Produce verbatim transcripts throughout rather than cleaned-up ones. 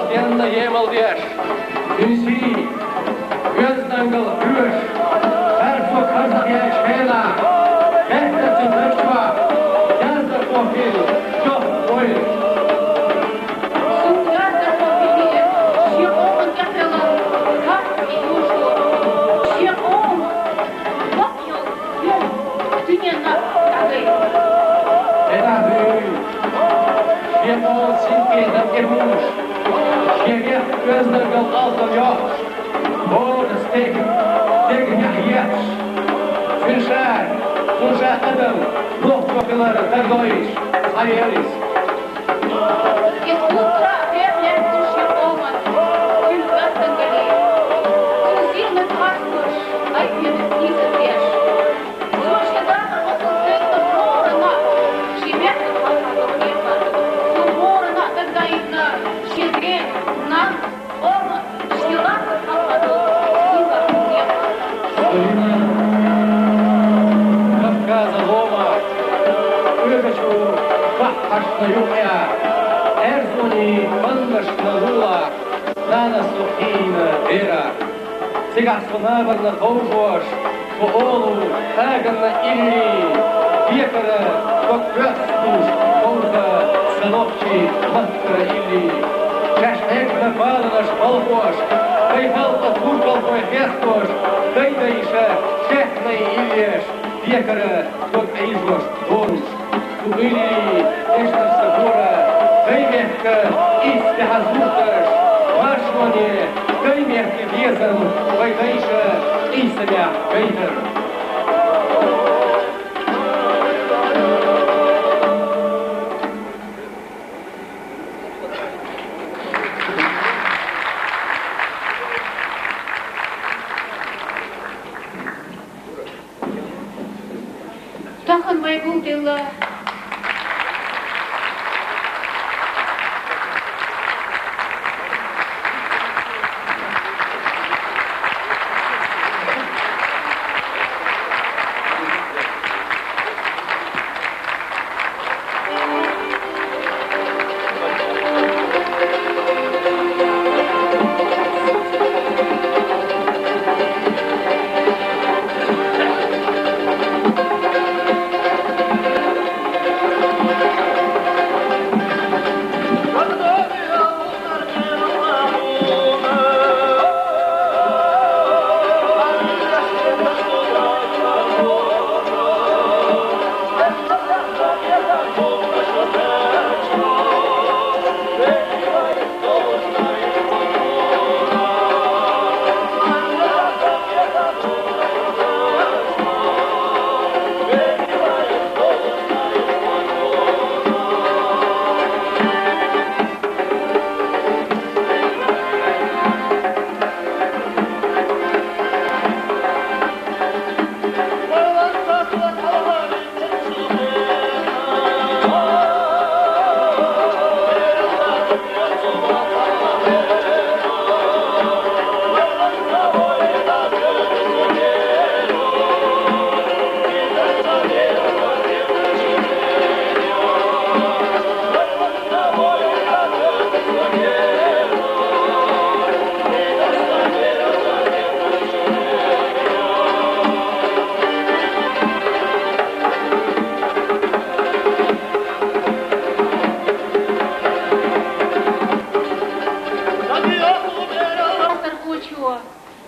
Денна емал деш, цуьнан сий, оьздангалла хьоьжуш, харцо карзахъяьлча хенахь, баьхкарчу даг чохь, яздархо хилла, чохь ойла. Цунна яздархо хилла, шен къоман тӀехь хилла, харц и южо, шен къоман бакъ йолу юьхь дуьненна дӀагайта. ДӀа дуьйна, шен къоман синтезе тӀехуьлуш, шен вехна оьздангалла алтан йохуш, хӀора стеган, стеган тӀехь етташ, цуьнан ша, цуьнан ша адам лохчо хилар дагадоуьйтуш, схьавеара иза. Иза гуттара а бехк лаьцна шен къоман, цуьнан оьздангаллин, цуьнан сийлахь харцош, айхьенан нийса деш. Цо шен дахар хьокхуш дайта хӀоранна а, шен мехкан хьалха доху дехар. Цо хӀоранна а дагадаийтина шен ден, нан, къоман, шен лакхара хьалха долу сийлахь дехар. Кавказан ломахь, оьгӀачу баххьашна юкъахь, аьрзунийн баннашна лулахь, нанас со кхиийна берах. Цигахь со набарна ховшош, со олу, таганна илли, декара со коьрталуш, ховша сан нохчийн маттара илли. Шаьш хьегна баланаш балхош, вайн халкъан турпалхой хестош, дай-дайша шаьхнай иллеш, декара со Ӏийжош доруш. Цу гӀиллин тӀе сан гора, вайн мехкан исс тӀаьхьа зудчуьнаш, маршоне, вайн мехкан безам, вайн дайша къийсамехь гайтар. Тахана вай гулделла.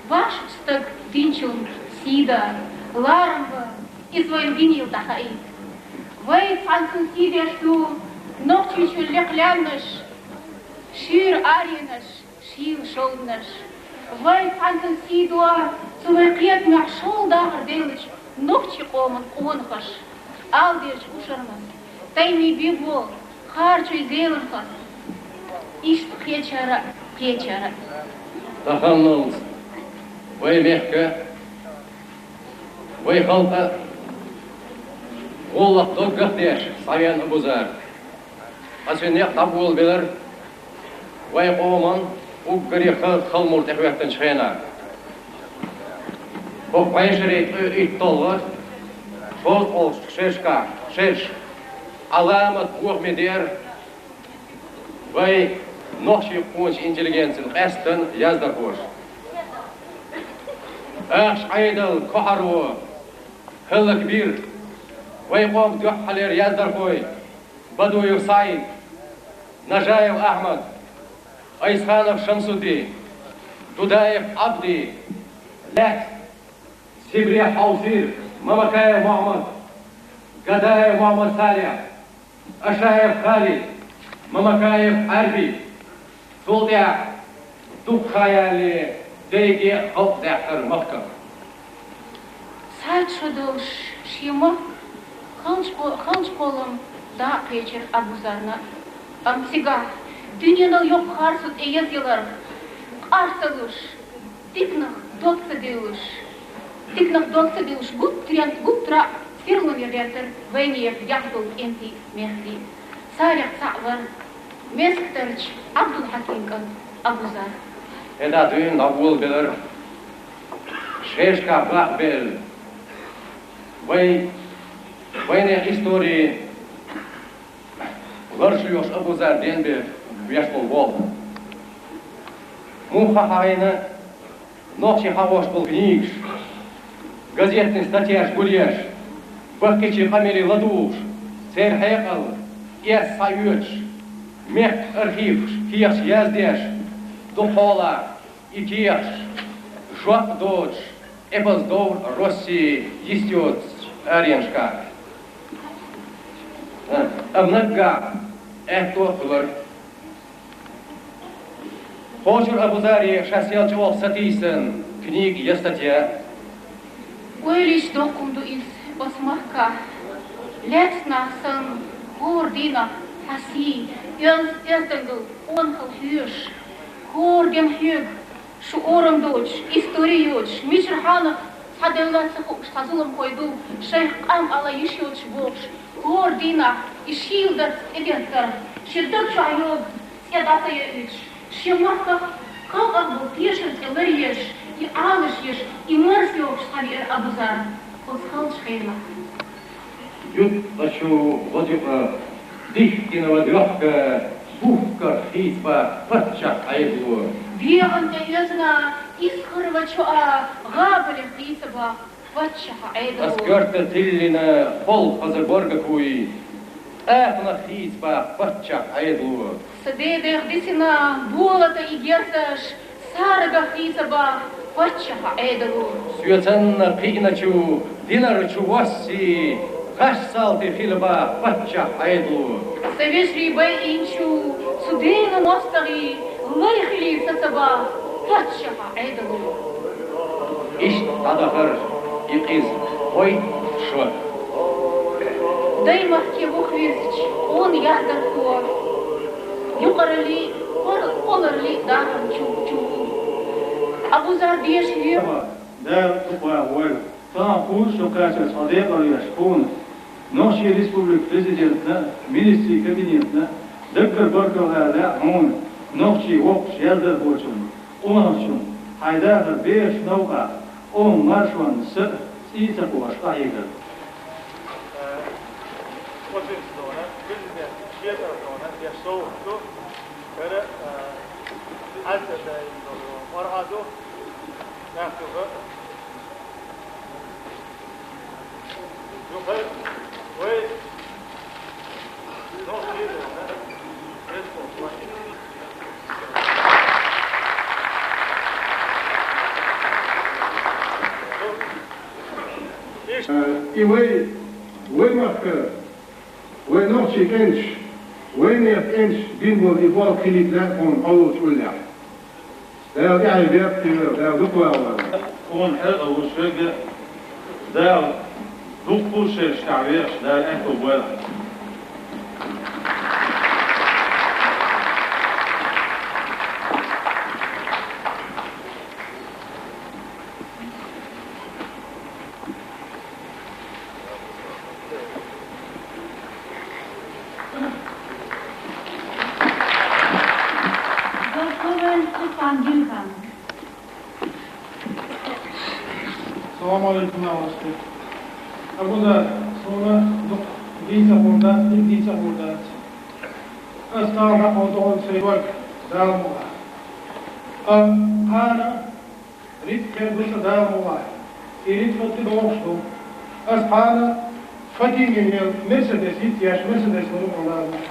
Ваш стаг динчун сий дан, ларам бан, иза вайн динийла дӀахаийта. Вай цхьаьнцун сий деш ду Нохчийчуьра лекха лаьмнаш, шуьйра аренаш, шийла шовданаш. Вай цхьаьнцун сий до цу вай кхетамехь шул дахар деллачу нохчийн къоман къонахаш, Алдерчу Ушармас, Таймин Бибол, Харчой Зеламхас. Иштта кхечара а, кхечара а. Таханалц вай мехка, вай халкъа гӀуллакх доггах деш схьавеана Абузар. Ткъа цуьнан некъ дӀаболабелира вайн къоман уггаре ха-, хала мур тӀехӀоьттинчу хенахь. ХӀокху бӀешерийн ткъе итталгӀа шовзткъалгӀачу шерашкахь, шераш, Ӏаламат бохаме деара вайн нохчийн къоначу интеллигенцин къаьстина яздархоша. Ахча Ӏедал кхоьруш хӀаллакбира вайн къоман дуьххьарлера яздархой: Бадуев СаӀид, Нажаев Ахьмад, Айсханов Шамсудди, Дудаев Ӏабди, лаьцна Сибре хьовсийра Мамакаев Мохьмад, Гадаев Мохьмад-Салихь, Ашаев Халид, Мамакаев Ӏаьрби. Цул тӀаьхьа дукха хан ялале, дайге а халкъ даьккхира махках. Цхьайтта шо долуш шен махка халчахо-, халчахолам дакъа кхечира Абузарна. Амма цигахь дуьненал йоккха харцо тӀеязъяларх къар ца луш, диканах дог ца девлаш, диканах дог ца девлаш, гуттарен-, гуттара а серло яхийтар вайнехан яхь долу кӀентий, мехкарий. Царах цхьаъ вара мескатарчу Ӏабдулхьакиман кӀант Абузар. ХӀета дуьйна дӀаволабелира шайшкахь бакъбелла. Вай, вайнехан истори ларжош Абузар денбелла веш болу болх. Муха хьайна нохчийн хьахош болу книгаш, газетийн статьяш гулъеш, баккхийчийн къамеле ладугӀуш, церан хьекъал эс схьаоьцуш, мехкан архиваш кехаташ яздеш, дукха хьолахь и кехаташ жоп доцуш, эпаза довра Россин йистйоцучу аренашкахь. Амма наггахь аьтто а хуьлура. Кхочура Абузаре ша сел чӀогӀа сатийсина книга я статья. Ойла йича доккха хӀума ду иза оцу махкахь. Лаьцна нах санна, хӀора дийнахь хьан сий, оьз-, оьздангалла, къонахалла хьоьжуш, хӀора дийнахь хьоьга шу орам доцуш, истори йоцуш, мичара хьанах цхьа девлла ца хууш, цхьа зуламхой ду, шайх къам ала йиш йоцуш бохуш, хӀора дийнахь и шийла дарца тӀедеттарх, шен даг чохь йогу цӀе дӀа ца йоуьйтуш, шен махках, халкъах болу тешам цӀе ларъеш, и Ӏалаш еш, и марсайогӀуш схьавеара Абузар оцу халчу хенахь. Юткъачу гӀодаюкъа дихкина ва доьхка, бухках хийца баккха паччахь Ӏедало. БегӀан тӀе оьзна, исхар ва чоа, гӀабалех дийца баккха паччахь Ӏедало. Ас коьрта тиллина холхаза борга куй, тӀаккха хийца баккха паччахь Ӏедало. Сан дедех дисина болата и герзаш, саргах хийца баккха паччахь Ӏедало. Соьцанна кхиъначу динарчу воссий, гӀаш салти хила баккха паччахь Ӏедало. Сан вежарий байинчу цу Делан мостагӀий лай хилий сацабаккха паччахь Ӏедало. Иштта дӀадахара и къиза гӀой шо. Даймахке вуха везачу къона яхдархо, юкъараллий, къор-, къолараллий дахарчу чу. Абузар деша ве. Дала цу къа войла. Тахана кхуза шо кхачар цхьа декъал еш хьуна, Нохчийн Республикан Президентна а, Министрийн Кабинетна а даггара баркалла ала лаьа хьуна, нохчийн воккхачу яздархочун, къонахчун, хьайн дахар бераш новкъахь, къоман маршонна са а, цӀий ца кхоьруш къахьегарна. Оцу зона, президент шен тӀара зона, деш совгӀат ду, хӀара, а, хьаьрца даим долу, марха ду, нахтуха. И вай, вай махкара, вай нохчийн кӀенташа, вайнехан кӀенташа бина болу и болх хилийта лаьа хьуна хьо волчу уллехь. Дала тӀаьхье бехк а, Дала дукха вала. Хьуна хьекъал луш верг а, Дала дуккха а шерашкахь вехаш, Дала аьтто бойла. Салам алейкум, нахвасти. Абузар, суна дукха дийца хурда, дика дийца хурда. Ас тахана хьо догӀун ца йорг. Дала мукъалахь. А, кхана рицкъ хир ду сан, Дала мукъалахь. И рицкъ тӀе догӀуш ду. Ас кхана Фатиме Мерседес йицъеш, Мерседес лургва, Дала мукъалахь.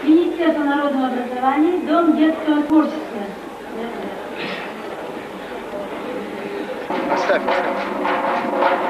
Министерство народного образования, Дом детского творчества. Оставь, оставь.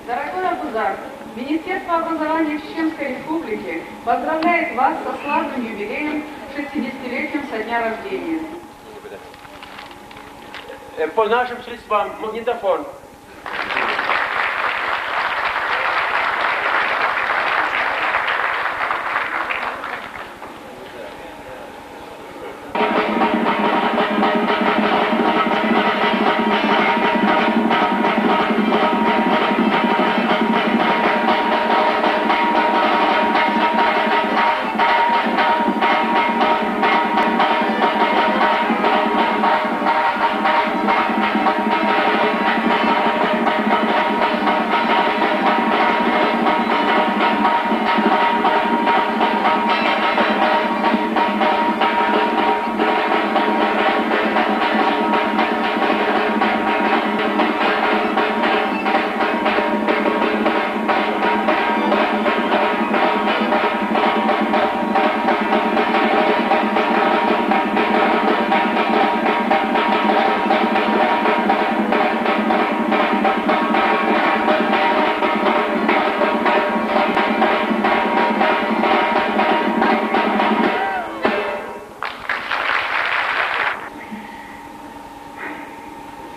Дорогой Абузар, Министерство образования Чеченской Республики поздравляет вас со славным юбилеем, шестидесятилетием со дня рождения. Э, по нашим средствам, магнитофон.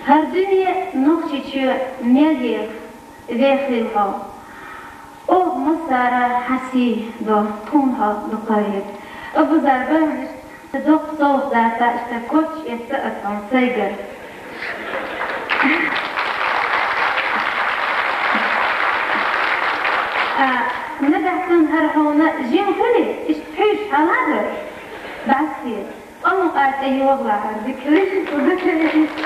ХӀара дуьне Нохчийчоь мел ера, вехийла хьо. Оха массара хьан сий до, тхона хьо дукха веза. Абузар, бахьанаш, доккха совгӀат дац, иштта коч эцна ас хьуна сайгара. А, нагахь санна хӀара хьуна жима хиле, иштта хьуьйсуш хьаладар, бӀаьсте. Къаман къа тӀе йогӀалахьара, дика, дика.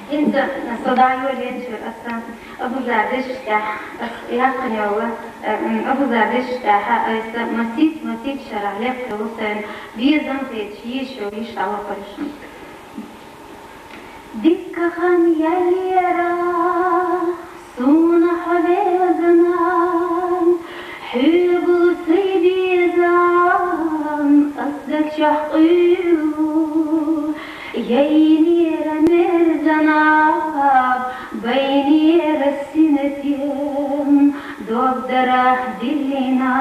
ХӀинца со дӀайолаенначара аса Абузар дешаш тӀехь, аса яьккхина йола, э, м, Абузар дешаш тӀехь айса масийтта, масийтта шера лекха йолу сайна безам хеташ, йийш йолу йиш дӀавахара шуна. Дикка хан яьллера суна хьо везана, хьоьгул сай безам ас даг чохь къуьйлу. Яйнера мерзанаб, байнера синтем, дог дарахь диллина,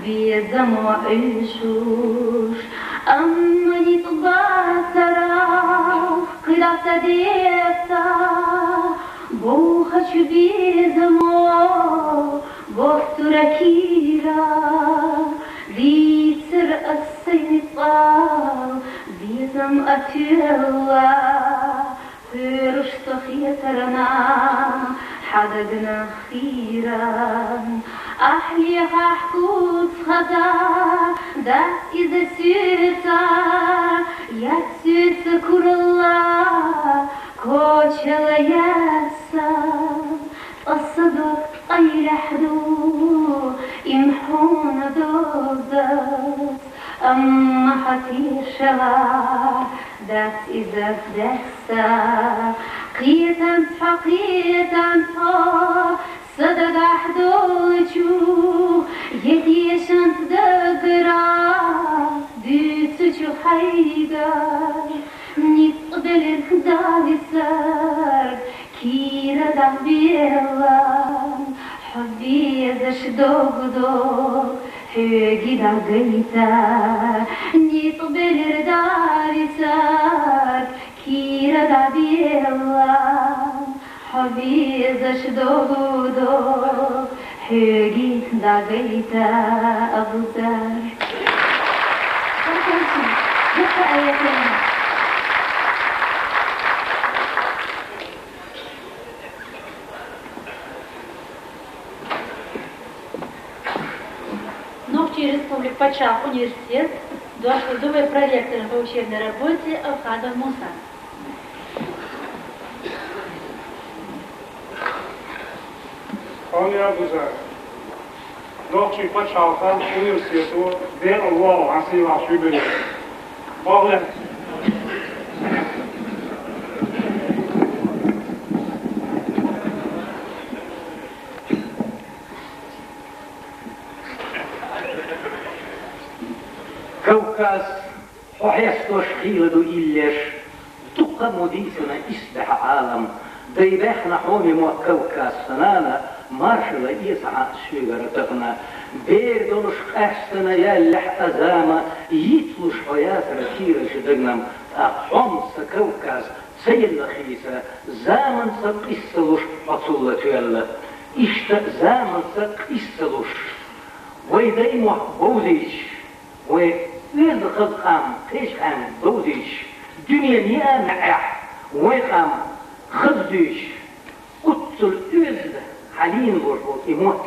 безамо Ӏуьйшуш. Амма ницкъ бацара, кхидӀа ца деца, бохачу безамо, боттура кийра, дийцар ас сайн ницкъал, безам а тоьлла, кхоьруш со хетарна, хьан дагна хийран. Ахьле хьахь куц хаза, дац иза соьца, яц соьца куралла, кочала ясса. Ткъа са дог ткъайлехь ду, им хьуна дозац, амма хьо тешалахь, дац иза даьсса. Кхетанц хьо, кхетанц хьо, са дагахь долчух, я тешанц дагара дуьйцучу хьайга. Ницкъ белира дӀависар, кийра дӀабелла, хьо везаш дог дог, хьоьга дӀагайта. Ницкъ белира дӀависар, кийра дӀабелла, хьо везаш дог дог, хьоьга дӀагайта, Абузар. Нохчийн Республикин паччахьан университет дошла ду вай проректоран по учебной работе Алхазов Муса. Хьоме Абузар, Нохчийн паччахьалкхен университето декъала вогӀу хьан сийлахь шуьйбеллера. ВогӀу. Кавказ, хьо хьестош хийла ду иллеш, дукха мо дийцина исбаьхьа Ӏалам. Дай баьхна хьоме мотт Кавказ, сан нана, маршалла эца хьа соьгара тахана. Бер долуш къаьстина яьллехь а зама, йицлуш хьо яцара кийрачу дагнам, тӀаккха хьомса Кавказ ца елла хийца, заманца къийсалуш хьо цул а тоьлла. Иштта заманца къийсалуш, вай дай мохк бовзуьйтуш, вай оьзда хаза къам, кхечу къаьмнашка бовзуьйтуш, дуьненан яа маьӀехь вай къам хаза дуьйцуш, уццул оьзда хьалийна болуш болу и мотт.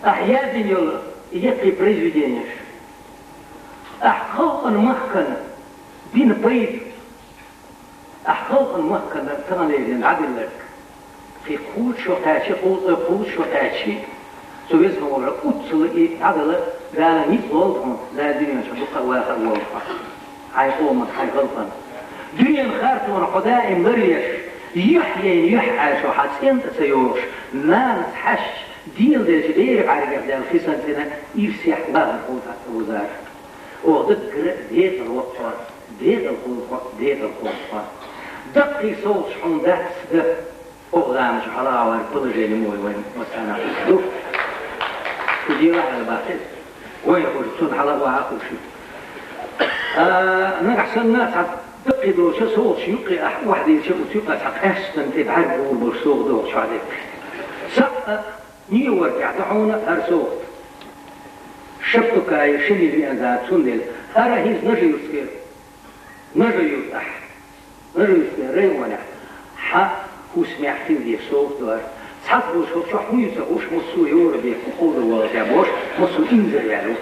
Ахь яздина йолу и яккхий произведенеш, ахь халкъана, махкана бина пайда, ахь халкъана, махкана тахана лерина дӀадилларг, кхин кхузткъа шо кхаьччи, кхузткъа, кхузткъа шо кхаьччи, цу веза волчу уццул и дӀадала Дала ницкъ лолда хьуна, Дала дуьнен чу дукха а ваха а волда хьо. Хьайн къоман, хьайн халкъан. Дуьненан хартонах хьо даим ларвеш, юьхь яйна юьхьӀаьржо хьан цӀен тӀе ца йогӀуш, нанас хьаьшча, дийна делча берийн бӀаьргех даьлла хи санна цӀена ирсехь лахара хьуна хьан ца вузара. Оха даггара декъала воккхур, декъала хуьлу хьо, декъала хуьлу хьо. Даккхий совцуш хьуна дац дан, оха заманчу хьалха вайн положение мо вайн массарна а ду. Шу делахь а баккхий, вайна хӀуш цунна хьала а ваха а хӀуш ю. А, нагахь санна цхьа даккхий долчу совцуш юккъе ахь охьадийча, оцу юккъе цхьа къаьстина тӀе бӀаьрг гӀур болуш совгӀат дохуш хьо дерг. Цхьаъ а Нье вара тӀехь ду хьуна хӀара совгӀат. Шаптукаев Шамил веана вац, цундела хӀара хӀинца Нажи-Юртскера, Нажи-Юртахь, Нажи-Юртскера районехь хьан хӀусамехь хила деза совгӀат ду хӀара. Цхьацца болчу хӀокху чохь хӀун ю ца хууш, массо а йора бен хӀун ховдар валла ша бохуш, массо а инзарваьлла ву.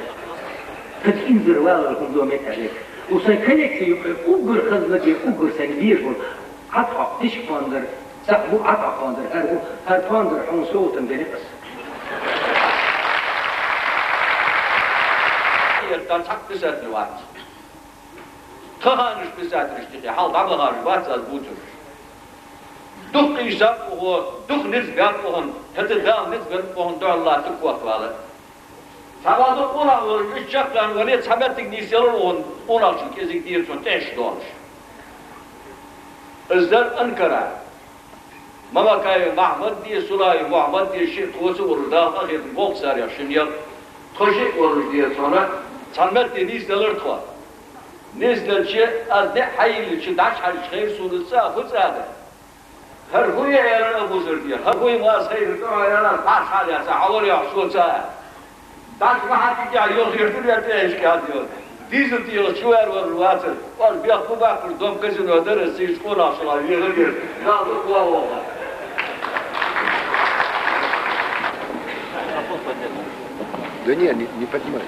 Стаг инзарвалар хӀума до меттехь дерг. Ву сайн коллекци юккъе уггар хаза нагге уггар сайна безаш болу. Хьан тхо тишка пондар, цхьаъ бу, хьан тхо пондар, хӀара бу, хӀара пондар хьуна совгӀатана дели аса. Яра цхьаъ писатель вац. Тхан ханаш писателаш тӀехь хьал дӀабахараш бац аз бувцарш. Дукха къийсам а хӀун, дукха ницкъ баьлла а хӀун, хӀета Дала ницкъ бен а хӀун дуьхьал латтарг а вахвала. Цхьа ваза къонах волуш, уьш чекхъяьлла вале, цхьа меттиг нийсъелла ву хьуна, къонахчун кӀезиг дийцарна тӀехь долуш. Иза дара Анкара. Мамакаев Махьмад а, Сулаев Мухьаммад а, шиъ тхоца а волуш, Дала къахетам болх царех шина ял. Тхо шиъ а волуш дийцарна, цхьана метте нийсделира тхо. Нийсделча, ас деа хьайиллича, дӀачухьаьжча, хӀара суна цӀа, хӀун цӀа дара? ХӀара хӀун ю, аьлла, Абузар дера. ХӀара хӀун ю, ма ас хайра тӀе а аьлла, пхьарс хьалаьцна, хьан вара йоху цо цӀа? ДӀачу ма хьан тӀе тӀехь йоху, хӀара ду, аьлла, тӀехьашка хьан йоху. Дийзар тӀе йолу чу вер вара вацара. Оцу бех хӀун баккхуш дом казино дара, ас цига къонахчалла вехар дера. Дала дукха вогӀу. Да не, не, не поднимай.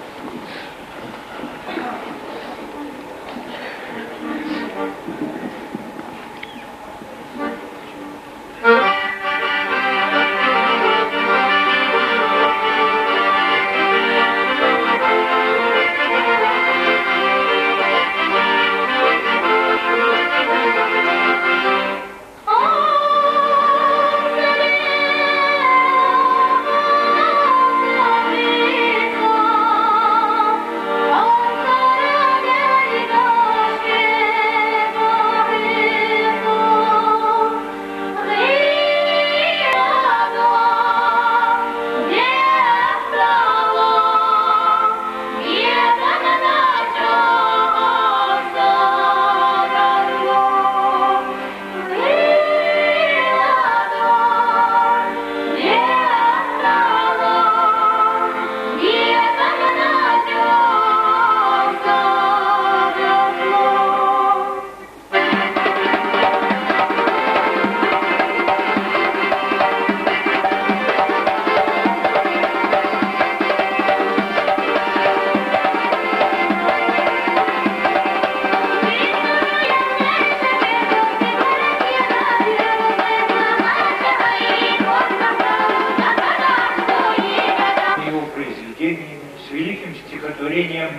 Его произведениями, с великим стихотворением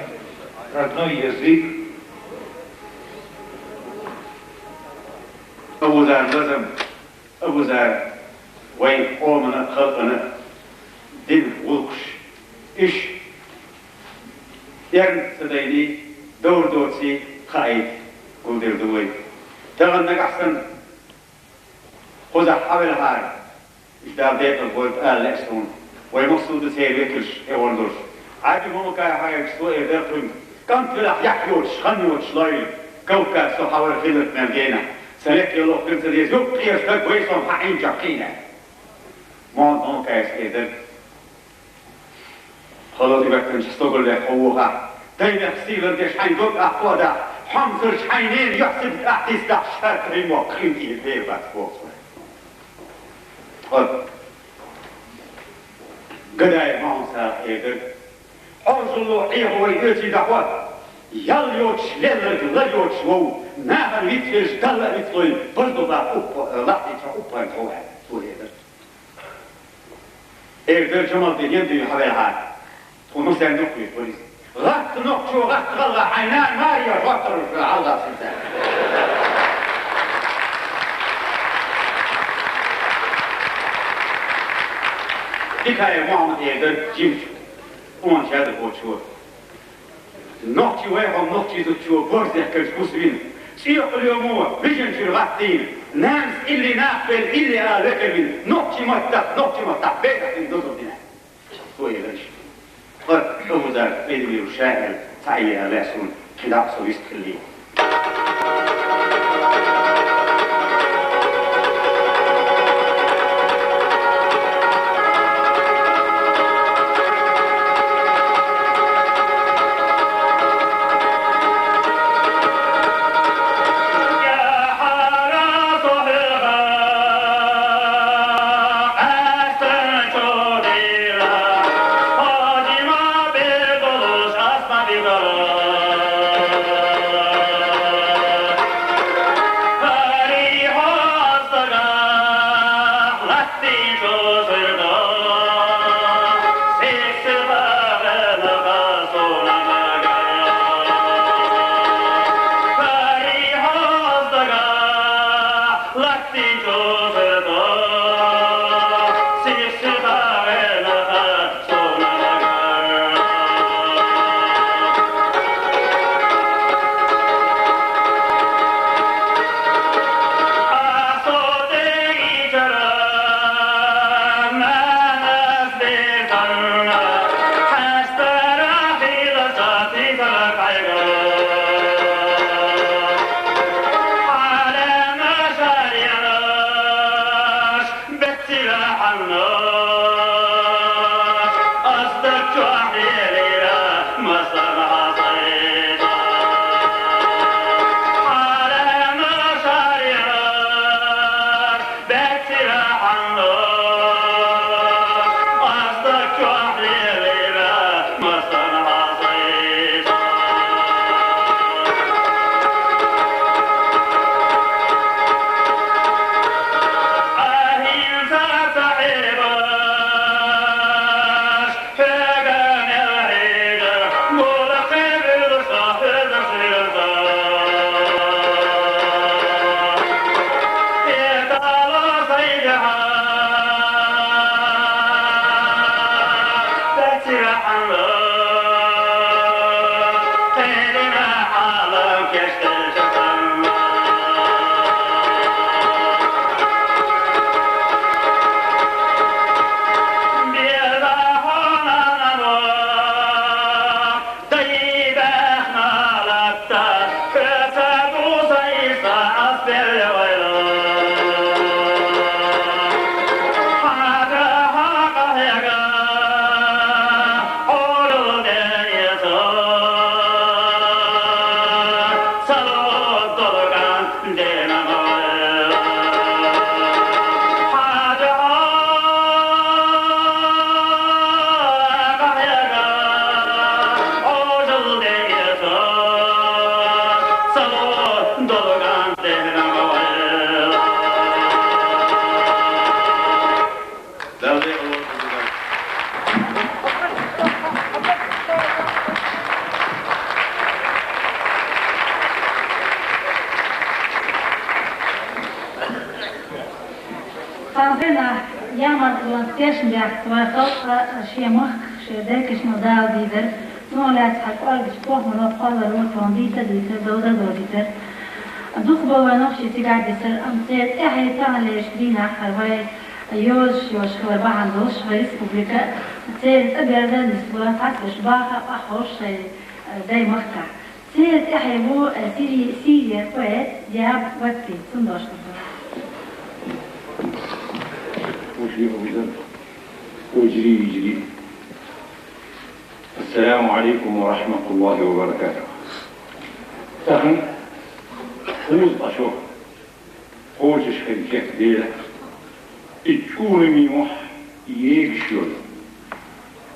«Родной язык». Абузар назым, Абузар вай къомана, халкъана дин гӀулакхаш, уьш эрна ца дайний, довр доций кхаийта гулдер ду вай. Тахан нагахь санна кхузахь хьавелхьара, уьш Дала декъал бойла ала лаьа суна, вай Максуда церан векалш тӀе ван долуш. Ӏаьрби мамакай хьаьргаш со эр дара кхуьнга, кӀант велахь, яхь йоцуш, хан йоцуш лойла, Кавказ со хьавар хиларх мел генахь. Сан лекха лохкар ца деза, юккъера стаг вай сом хьан Ӏийначохь кхийна. Мохьмад Мамакайс эр дара. Хала тӀебеттанча стогаллех хьо вохахь, даймехка сийлар деш хьайн дог ахкхо а дахь, хьомсарчу хьайн ненан юьхь-сибат ахь дисдахь, шарта хӀинмохк кхин тӀера бер бац боху со. Ткъа Гадаев Мохьмад-Салахь эр дара: Ӏожалло, Ӏехо вай оьций дӀахьо, ял йоцуш лелларг лар йоцуш вов, нахана вицвелаш Далла а вицлой, база дукъа уппа-, лахьийча уппан тхов аьлла, цо эр дара. Эр дара Джамалдин, ен дуьйна хьавелхьара. Тхуна хӀун стенна дукха вуьйцу вай иза? ГӀатта нохчо, гӀатта гӀалгӀа, хьайн нана Мария жоп луш хьалха синца. Дикаев Мохьмад эр дара жимачу, къонахчу яздархочо. Нохчий вайхьо, нохчий зудчо борз дехкарчу бусвина, цӀе кхуьлоьмо вижинчуьра гӀаттийна, нанас илли нах белла, илли ала векал вина, нохчий маттах, нохчий маттах бекъахь дина дозалла дина. Цо элира иштта. Ткъа Абузар Айдамиров ша аьлла, цхьа Ӏийна аьлла суна, кхин дӀа а со вист хилли. Цхьана хенахь ямартлонца тешна баьхкина вай халкъ шен махках, шен декашна Дала дийцар, цунах лаьцна хьан кӀоргачу похӀмано кхоллар ву тхуна дийца а дийцар, довза а довзийтар. Дукхахболу вай нохчий цигахь дисар, амма церан тӀаьхье таханлерчу дийнахь хӀара вай йозуш йолуш хилар бахьана долуш вай республика церан цӀа берда а нисло, цхьацца берш баха а, къахьош шайн, э, дай-махкахь. Церан тӀаьхье ву, э, Сири-, Сирера поэт Диаб Ватти, цунна дош ду. Вежарий, йижарий. Ассаламу Ӏалайкум ва рахьматуллахӀи ва баракатухӀ. Тахана кхузткъа шо кхочуш хилла кех дела, и чӀурамийн мохь егаш йолу.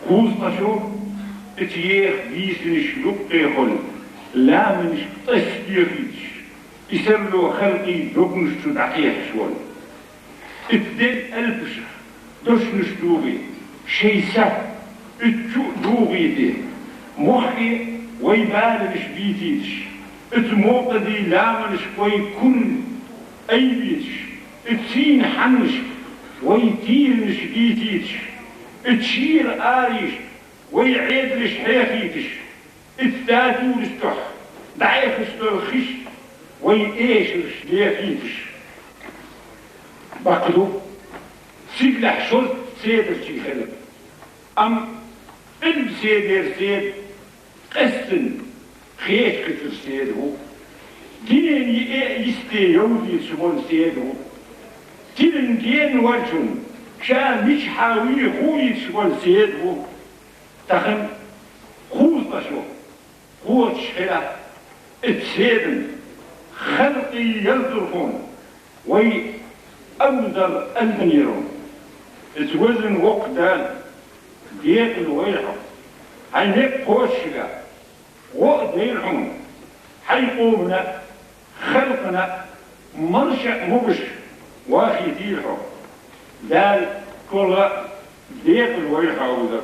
Кхузткъа шо и цу еха дийцинаш юккъехула, ламанашка тӀасса дехийташ, и серло халкъийн догнаш чу дӀакхехьаш волу. Итт делла алпашах дошнаш дугӀий, шайн са итт чу а дугӀийтий, мохь а вай баланаш бийцийташ, итт мукъадийн ламанашка вай куьг айбийташ, итт сийна хьаннашка вай тийранаш дийцийташ, итт шера арийша вай Ӏедалш хьехийташ, итт датураш тӀехь дӀаэхаш долу хиш вай эшарш лехийташ. Бакъ ду, цига лаьхьа шорта седарчий хилар. Амма къилба седера седа, къаьстина хечкъитар седа ву. Динан йиъе а йисте йовзийташ волу седа ву. Динан гена волчунна ша мичахьа вуй хууйиташ волу седа ву. Тахана кхузткъа шо кхочуш хилахь, и седан халкъе ялтурхун вай Абузар Алданерон. Иза везан воккха Дала декъала вайра хьо. Хьайн некъ кхочушга гӀо а дайра хьуна, хьайн къомана а, халкъана а марша а могуш вахийтийла хьо. Дала кхоьлгӀа а декъала вайра хьо, Абузар.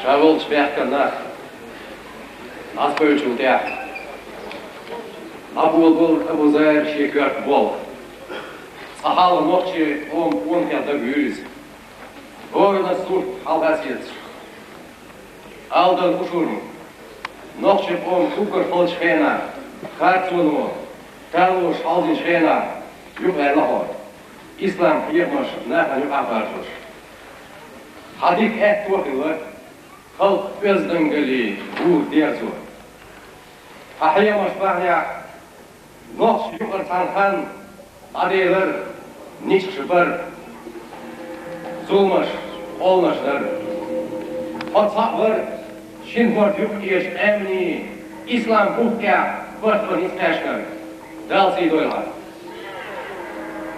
Ша волчу бехкан нах дӀасабевллачул тӀаьхьа, Абу-, Абу-, Абузар шен коьрта болх, цкъа хьалха нохчийн къоман къонахех дага вуьйр иза. Ворана сурт хьалха сецаш, Алдан Ушурма, нохчийн къоман уггар хиллачу хенахь, харцоно, талош хьалзинчу хенахь юкъаьлла хьо, ислам хьехамаш нахана юкъахь баржош. Хьан дика аьтто а хилла, халкъан оьздангаллин гур дерзо. Хьан хьехамаш бахьанехь нохчийн юкъара цхьана хан дӀаделар, ничкъаш бар, зуламаш, къоланаш дар. Хьо цхьаъ вара шина хӀорда юккъе эшна къаьмнийн, ислам бухкехь барт бан ницкъ кхаьчнарг. Дала сий дойла хьан.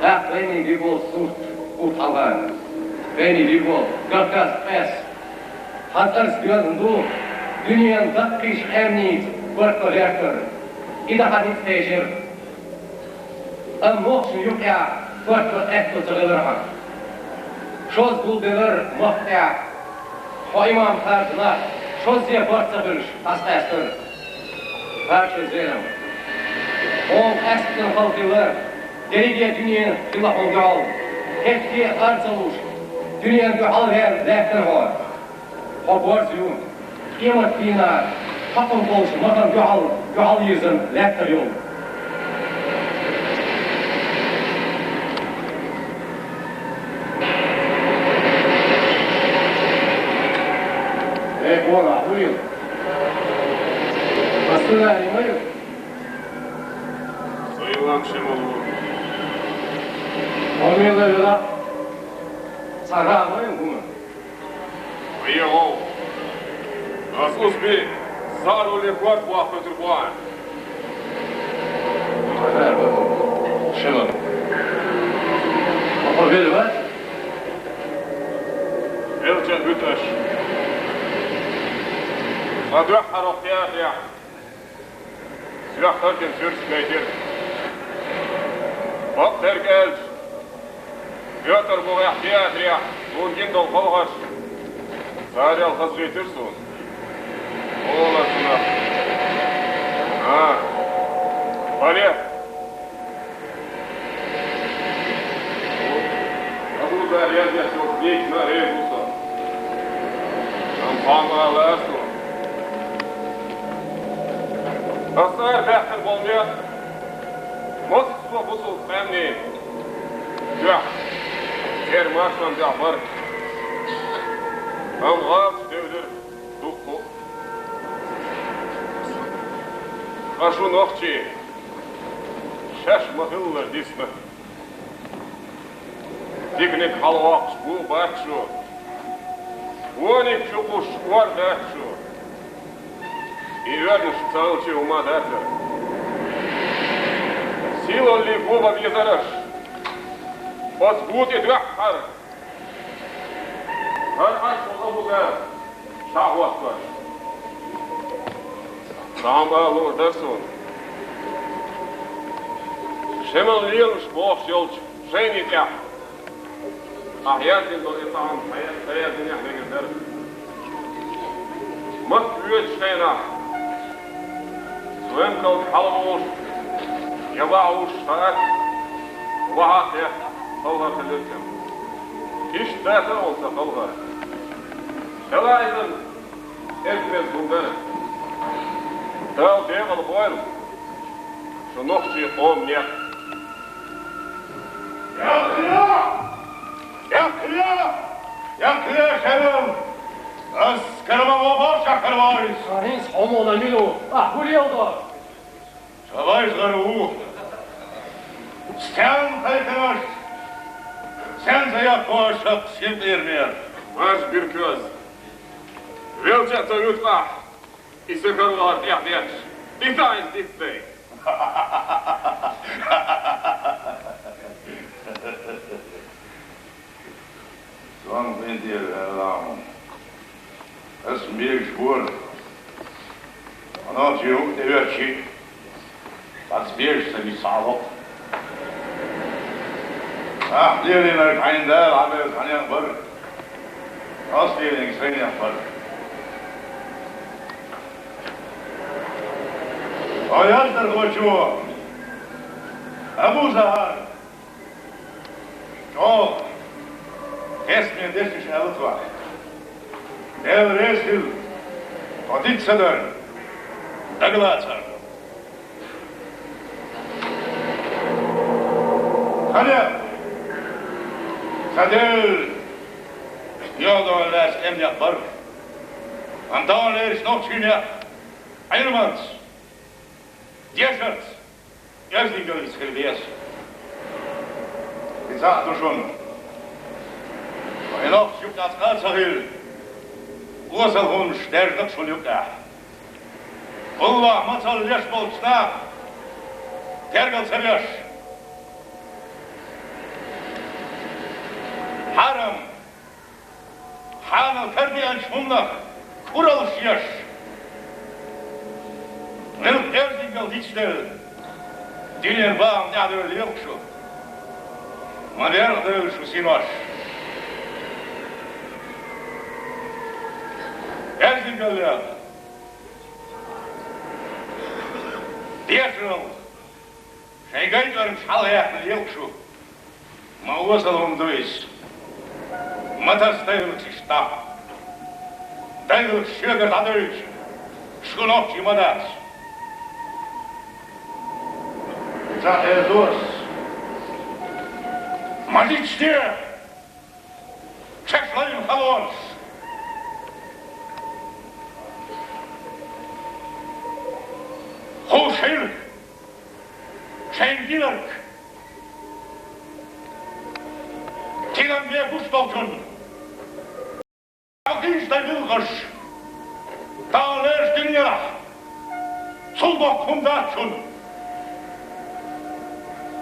ТӀаккха вайниг бу сурт, сурт хьалха, вайниг бу Кавказ къаьсттина. Хьан цӀарца доьзна ду Дуьненан даккхийчу къаьмнийн барт бан гӀертара, и даха ницкъ тешира. Амма нохчашна юкъахь барт бан аьтто ца хилархьама, шозза гулделира махка тӀехь, хьо имам харжа нах шозза барт ца хуьлуш дӀасакъаьстира. Харжа Зелам, хьуна къаьсттина хала хилла, дерриге дуьне хилла хьуна дуьхьал, хӀетте а ар ца луш, дуьненан дуьхьал ваьлла лаьттара хьо. Хьо борз ю, къематдийнахь хьакхам болчу махана дуьхьал, дуьхьал йирзина лаьттара йолу. Эй, бора, хьуйла! Ас ца ваьлла ма ю? Со йилам шен ма ву. Хьо мила вела? Цхьа гӀа ма ю хӀума. ВаьгӀо! Ас узби саруле корта ваккхуьйтур бу ахьа. Шиман. Хьо вели вац? Велча вуьту аш. Сан дуьххьара хӀокху театрехь. Соьх хӀара дина суьрташ гайтира. Бакъдерг аьлча, Пётр бухехь театрехь суна гина долу халхарш царел хазахийтира суна. Олар цунах. А, бале! Абузар яздеш йолчу дийцина а реза ву со. Амма хьо ма лаьа со. Аса ара баьхкина болу мел, массо а бусулба къаьмнийн дуьхьа, церан маршонан дуьхьа бара. Амма гӀалаташ девлира дуккха а. Ткъа шу нохчий шаьш ма-хиллара дисна. Диканиг хьалавоккхуш бу бац шу, вониг чу кхуссуш ор дац шу. И оьрнаш ца хилча хӀума дацара. Сийлаллин го бан везара аш. Оцу го тӀе дуьххьара. ХӀара Ӏаш ву Абузар. Ша хӀоттош. Цхьа хӀума луур дара суна. Шиман лелаш бохуш йолчу жайни тӀехь ахьа яздина долу и цхьа хӀума хьан ца яздинехь мегар дара. Мотт воьдучу хенахь, Суьймакалга хьалаволуш я ваха вуссуш хаьа, ваха а хетта, халхар хилира цуьнан. Иштта дацара оцу халхара. Хила иза эзар-беза хӀума дара. Дала декъала бойла шу нохчийн къоман некъ. Яккхале! Яккхале! Яккхале, шерал! Ас караван вахар шахар вайс! ХӀинца хьо муна мила ву? Ахь хӀун леладо? Ша вайс гӀар ву. Стенна кхайкхинарш? Стенна ца яккхо аша шаккха шим тӀера мер? Марш биркоьз! Велча а ца вуьту ахь! И сан караван тӀехдетташ, и цхьа хӀинца диц дай. Сон къинтӀера аьлла хьуна. Ас мегаш вора. Хьо нохчий хӀума тӀеоьцчи, цхьацца бежаш ца гича схьа а воккху. Ахь лелийнарг хьайна Дала хьабевлла хьан некъ бара. Ас лелийнарг сайн некъ бара. Хьо яздархочо, Абу Захар, чӀогӀа тесне дешнаш аьлла тхох. Дела реза хила, хьо диц ца дара, дагалацара. Хьан некъ, сан Дела, йоьхна лаьцна тӀеман некъ бара. Ан тахана леррина нохчийн некъ Ӏилманца, дешарца, оьздангаллица хила беза. И цхьаъ ду шуна. Вайн нохчаша юкъахь цкъа а ца хилла, осал хӀуманаш даьржина-кх шуна юкъахь. Уллохь мацалла леш болчу наха тергал ца беш, хьарам, хьанал карадеанчу хӀуманах кураллаш еш, Дичдел, дуьнен бахам тӀаьхьадевлла лелаш шу. Ма беркъа девлла шу синош. Эрзингаллех, дешаралла, шайн гайтӀарнаш хьалхаяьккхина лелаш шу. Ма осал хӀума ду иза. Ма тасса дайлахаш иштта дӀа. Дайлахаш шоьгара дӀадойтуш, шу нохчий ма дац. Ца хьежа ас. Ма дичде! Шаьш лайна халонаш! Ховш хила шайн динарг! Тидам бе гуш долчун. Кхийса дай билгӀаш. Дала лераш динарах. Цул доккха хӀума дац шун.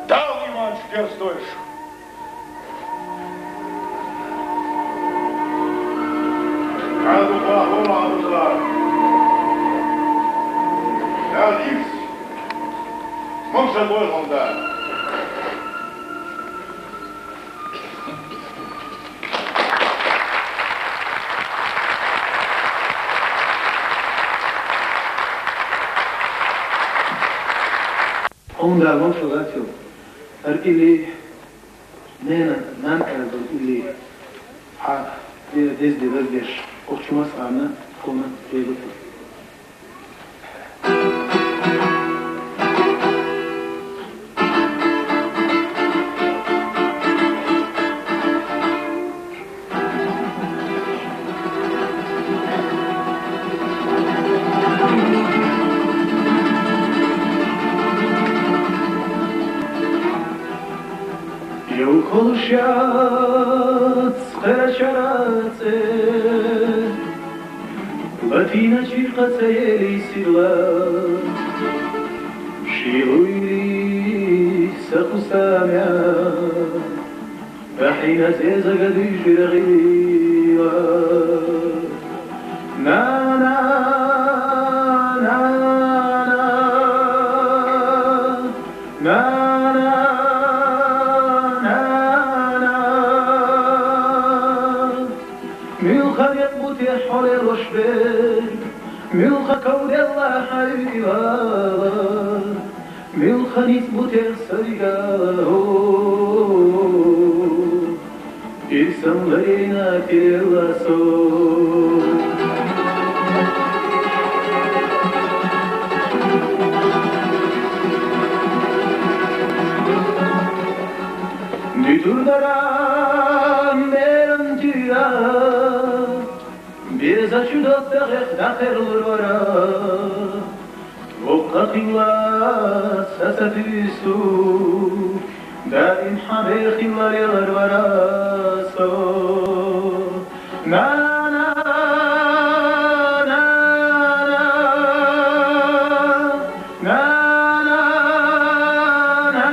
Дала иманаш герз дойла шу. Ӏадукъа хӀума Ӏадукъа. Дала икс. Мукса дойла хӀума да. Онда мон шо лацил, ар или, нена, нан аьлла или, хьа, э, дезде ваздеш, охчу масхана, кона, бегута. Йовхалуш яц кхерачара цӀе, латийначи кхаца елийсилла, ши луйри са хӀусамя. Бахьиназе зага дуьйжира гӀийла. На, на, на, на. На, на, на, на. Муьлха некъ бу техьа хьо лелош берг, муьлха ков делла хьан уьйла. Муьлха ницкъ бу техьа са вигала, о, ирсан ларийна тилелла со. Дуьтур дара меран тира, безачу доттагӀех дӀакхерлур вара. Воккха хилла са ца туьйсу, даим хьан бехилла лелар вара со. На, на, на, на, на, на, на,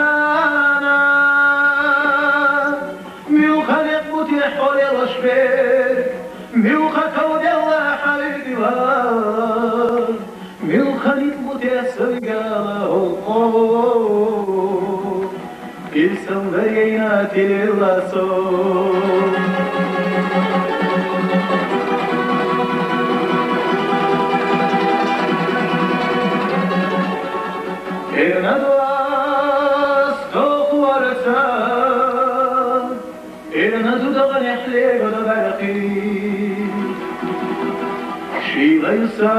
на. Муьлха некъ бу техьа хьо лелош берг, муьлха ков делла хьан уьйла. Муьлха ницкъ бу техьа са вигала, о, о, о, о. Ирсан ларийна тилелла со. Эрна дуас доху варца, эрна зудагӀа нехьле гада бархи. Шийла юса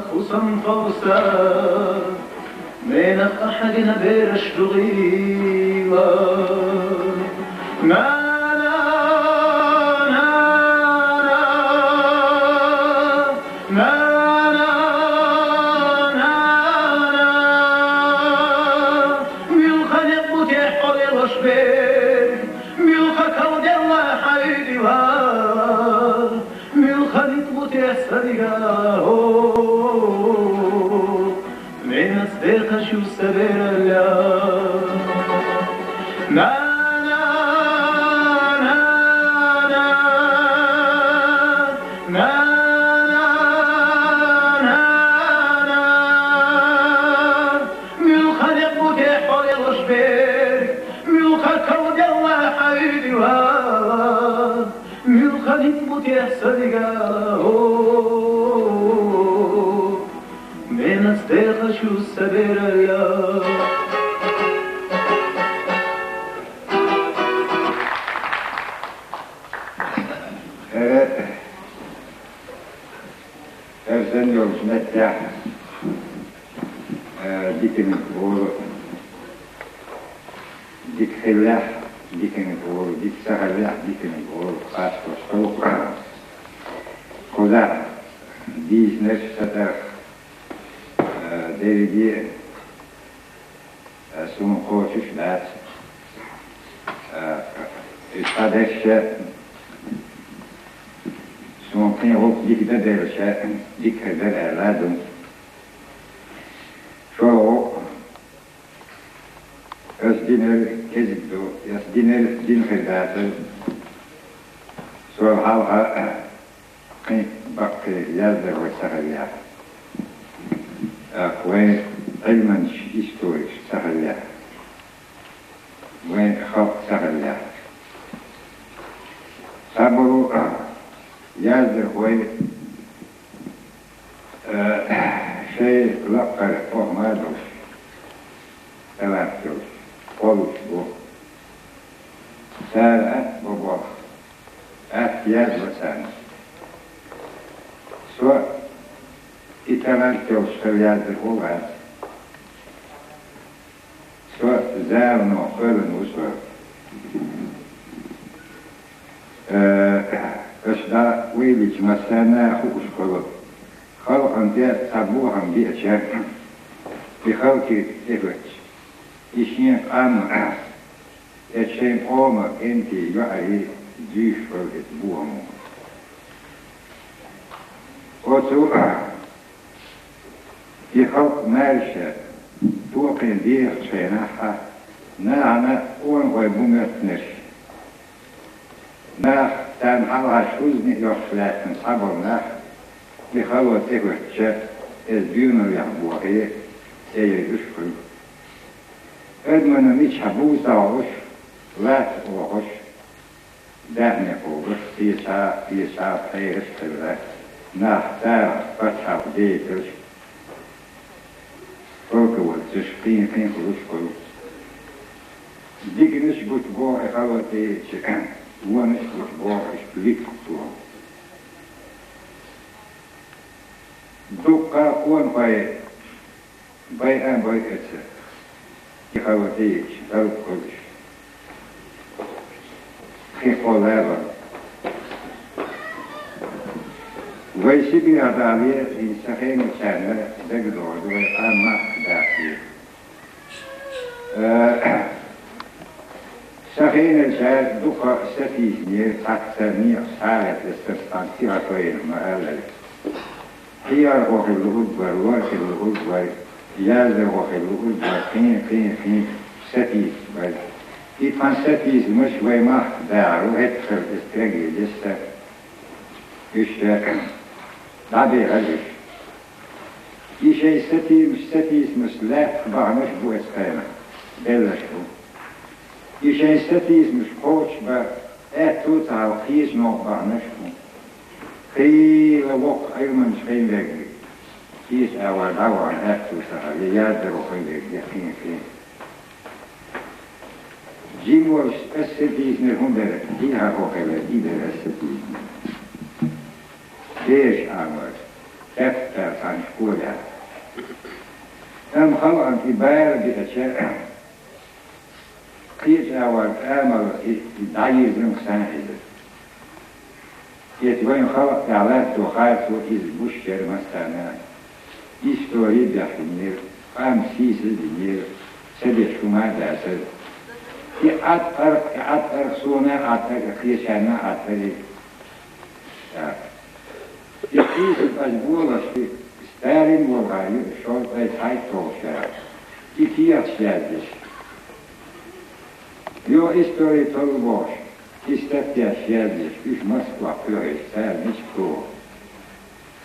хӀусам фавса, менах ахьагина бераш дугӀила. На, на, на, на, на, на, на, на. Муьлха некъ бу техьа хьо лелош берг, муьлха ков делла хьан уьйла. Муьлха ницкъ бу техьа са вигала, о, менаца дехаш ю са бералла. На, на, на, на, на, на, на, на. Делхашу са бералла. ХӀара, хӀара санна йолчу меттехь, э, диканиг волу, дика хиллехь, диканиг волу, дика ца хиллехь, диканиг волу, хасташ хӀокху дийцинарш сан тӀарх, э, дерриге а, суна кхочуш дац. А, и цхьа дерш а, суна кхин гӀуллакх дика дан делча, дика хир дара аьлла ду. ШолгӀа, ас динарг кӀезиг ду, ас динарг дина хир дацара. Сол хьалха кхин баккхий яздархой ца хиллехь, тӀаккха вайн Ӏилманчаш, историкаш ца хиллехь, вайн халкъ ца хиллехь. Цхьаболу яздархой, э, шайн лаккхара хӀокху ма долуш, талант йолуш, кхоллуш бу. Цара атта бо болх, атта язло царна. Со и талант йолуш хила яздархо вац. Со замано кхоьллина ву со. Э, аша дӀа вуьйлича массарна а хууш хуьлу. Халкъана тӀе цхьа бохам беача, и халкъе тӀехӀоьттича, и шен къам я шайн къоман кӀентий, йоӀарий дуьйцуш хуьлу иза бохамо. Оцу и халкъ маьрша, токхе дехачу хенахь, нахана къонахой бу моьттинарш. Нах, царна хьалха шузза а йохуш лаьттина цхьаболу нах, и хало тӀехӀоьттича, иза доьналлех бохий, цӀе йойуш хуьлу. Адамана мичахь бу ца хууш, латта охуш, даьхни кхобуш, кхечахьа, кхечахьа пхьегӀаш а хилла, нах царах пачхьалкх дехарш, полководцаш, кхин-кхин хуьлуш хуьлу. Диканаш гучубоху и хало тӀеэцча, вонаш гучубоху иштта литкъ боху. Дуккха а къонахой байа а байа эца, и хало тӀеэцча, хӀаллакьхуьлуш. Кхин кхо лаьрра. Вай Сибрех далале, хӀинца сан хенахь царна дагадогӀу вай къам махках дахкий. Э, сан хенахь цара дукха сатийсинера, цхьацца некъаш схьалаьцна стаг цхьана стиха тойина ма-аллара. ХӀиярхо хила луург вара, лор хила луург вара, яздархо хила луург вара, кхин, кхин, кхин сатийсаш бара. И тхан сатийсамаш вай махках дахару, хӀетахьара иза трагедия сан. Уьш, э, дӀабехара уьш. И шайн сатийсамаш, сатийсамаш лаьттах бахьанаш бу оцу хенахь, белларш бу. И шайн сатийсамаш кхочушбан аьтту ца хьала кхечу новкъа бахьанаш бу. Хийла воккха Ӏилманча хилла верг, кхечу агӀор дӀавахана аьтту ца хьала, я яздархо хилла верг, я кхин, кхин. Жима волуш ас сатийсинарг хӀун дара, хьехархо хилла, и дара ас сатийсинарг. Бераш Ӏамор, кептта цхьана школехь. Амма халкъана и бала беача, кхечу агӀор амал и, и дӀайирзина сан иза. Иза вайн халкъ тӀехь латто харцо иза гуш яра массарна. Истори бехнера, къам сийсаздинера, ца деш хӀума а дацара. И Ӏаткъарх, и Ӏаткъарх, суна а Ӏаткъара, и кхечарна а Ӏаткъара. Так. И сийсаз ас болаш, и Сталин волхьа ю, шовзткъе цхьайтталгӀачу шарахь. И кехаташ яздеш. Йо, истори талла бохуш, и статьяш яздеш, уьш Москвахь кхоьхьуш, цара мича туху.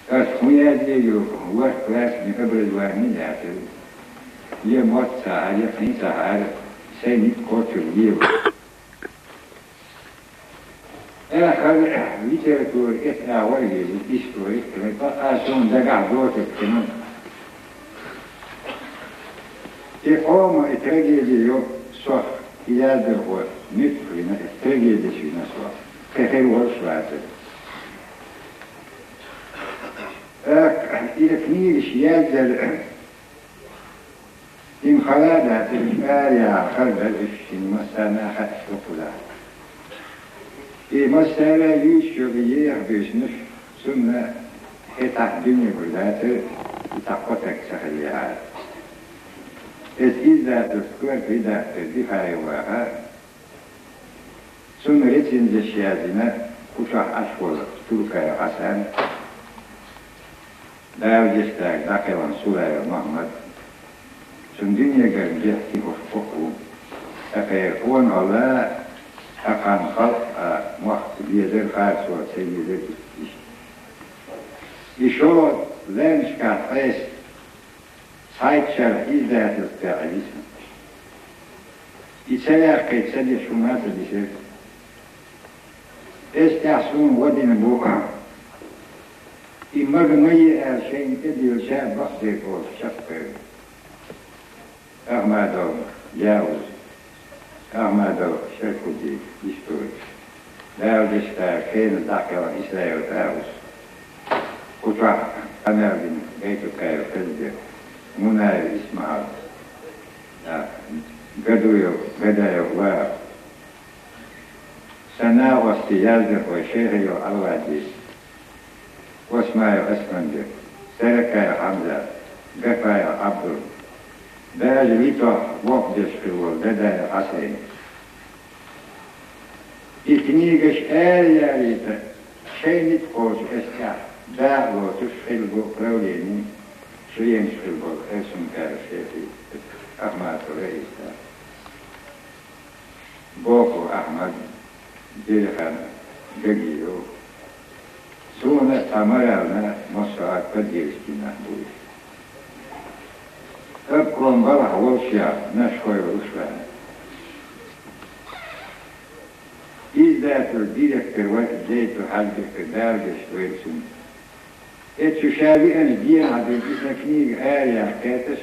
Ас хӀун яздийр ю, ворхӀ классни образовани яцара. Я мотт ца хьара, я кхин ца хьара, сайн ницкъ кхочур лела. Эххар литература эца агӀор а веза, историк хилар, бакъ а суна дагахь доцург хилла. И къоман, и трагеди ю сох, и яздархо нуьцкъ вина, и трагедеш вина сох. Кхин хир волуш вацара. ТӀаккха и книгаш яздар, им хала а дацара, уьш араяхьа хала дара, уьш шина массарна а хаьтташ ду кхузахь. И массара а юьйцуш йолу еха буьйсанаш, цунна хӀетахь дуьне гур дацара, и цхьа кхо стаг ца хилехьара. Иза издательство, корпо редактор Дихаев ваха, цунна рецензеш яздина кху чохь Ӏаш волу Туркаев Хьасан, Дала дийцинарг дӀакхелхина Сулаев Мухьаммад, цунна дуьненара бехке хӀорш боккха ву. ТӀаккха хӀара къонахалла, тӀаккха халкъ а, мохк а везара, харцо ца везара иштта. И шолгӀа лаьмнашкахь ткъеса цхьайтта шарахь издательствехь висна. И ца яьккхича, ца деш хӀума а ца дисира. Эс тӀехь суна гӀо дина бу, и мага ма е аьлла, шайна тӀедиллича бакъдерг олуш чекхбевлла. Ахмадов Яуз, Ахмадов Шайхудди, историк. Дала дийцинарг, хенахь дӀакхелхина Исраил Таус. Кху чохь къамел дина Гайтукаев Хездер, Мунаев Исмаил, а, Гадуев Гадаев Ваал. Сан накъостий яздархой Шайхиев Ӏалвадис, Осмаев Аскандер, Саракаев Хьамзат, Гафаев Ӏабдул, даже витохь воккхадеш хилла волу Дадаев Хьасайн. И книгаш ара а ялийта, шайн ницкъ кхочу эскахь дакъа лоцуш хилла бу правлени членаш хилла болу Элсункара Шехи, Ахматов Раиса, Бохов Ахьмад, Делихан Гагиев, суна цхьа морально массо а поддержка дина нах бу уьш. Обком балхахь волуш яхь, нашхой ву Руслан. Издательства директор вара Зейтов Хьаьжбеков, Дала гечдойла цунна. Эццу ша веанчу дийнахь бен иза книга араяхьа кхеташ,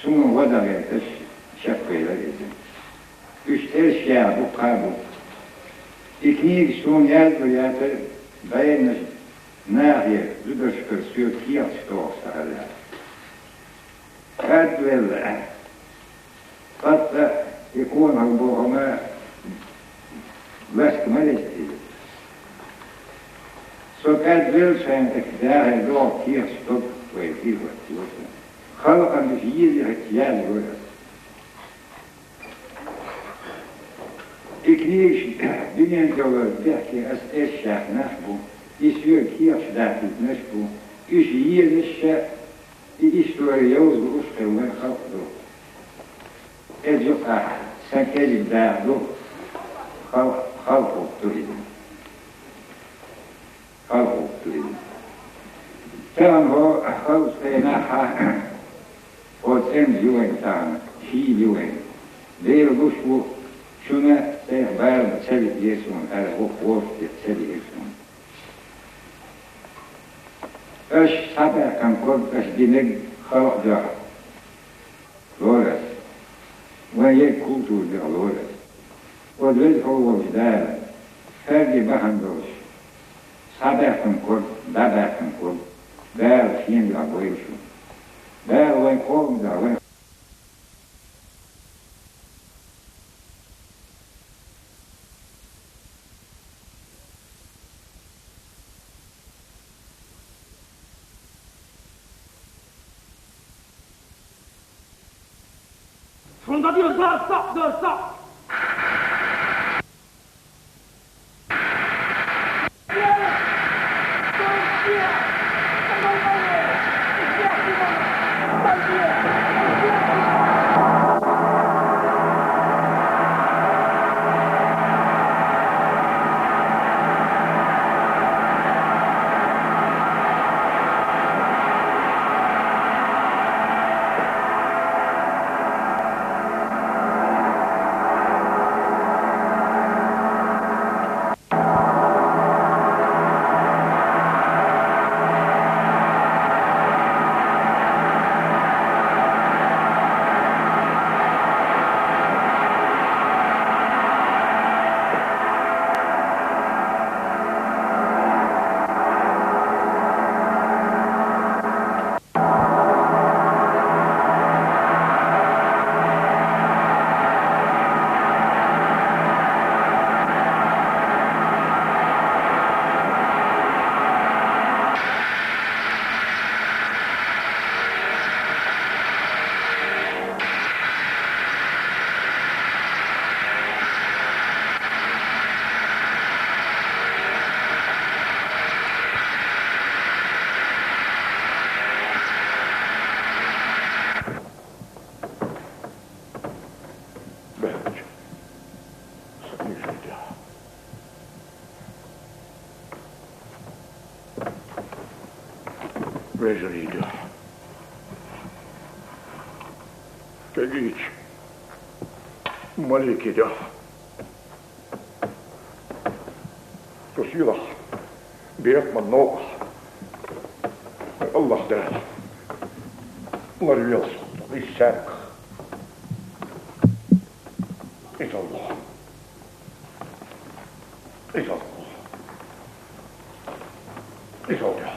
суна гӀо дан гӀерташ, чекхвелира иза. Уьш цӀераш яха дуккха а бу. И книга суна язлур яцара, бӀеннаш нахе зударшкара соьга кехаташ дохуш ца хилла. КӀадвелла, ткъа и къонахалла боху ма лаьцна ма лецна иза. Со кӀадвелла шайна тӀе дахар догӀу кехаташ дог вай кехат йоцу. Халкъана уьш еза хӀетта яздора аса. И книгаш дуьнен тӀехь бехке аса эшшех нах бу, и соьга кехаташ даттийтинарш бу, уьш езаш а, и истори йовза лууш хилла халкъ ду. Иза юкъахь сан кӀезиг даха ду, хал-, халкъ ду иза. Халкъ ду иза. Тахана хӀо халкъ цӀенахь а, хӀо цӀена ю вайн тахана, шийла ю вайн. Дела луш ву, шуна цӀех бала ца виъера суна, ара вух вовшах ца виъера суна. Аша схьабаьккхина ког аша динарг халкъ дуьхьа лору аса. Вайн ерг культура дуьхьа лору аса. Оцу веза хьо волчу Дала, хӀара де бахьана долуш, схьабаьккхина ког, дӀабаьккхина ког, Дала шена дуьхьа бойла шу. Дала вайн къоман дуьхьа, вайн Вежарий да. Кегийча маликий да. Цу сийлахь бекхаман новкъахь АллахӀ Дала ларвелла сох, иза цаьргахь. Иза АллахӀ. Иза АллахӀ. Иза АллахӀ.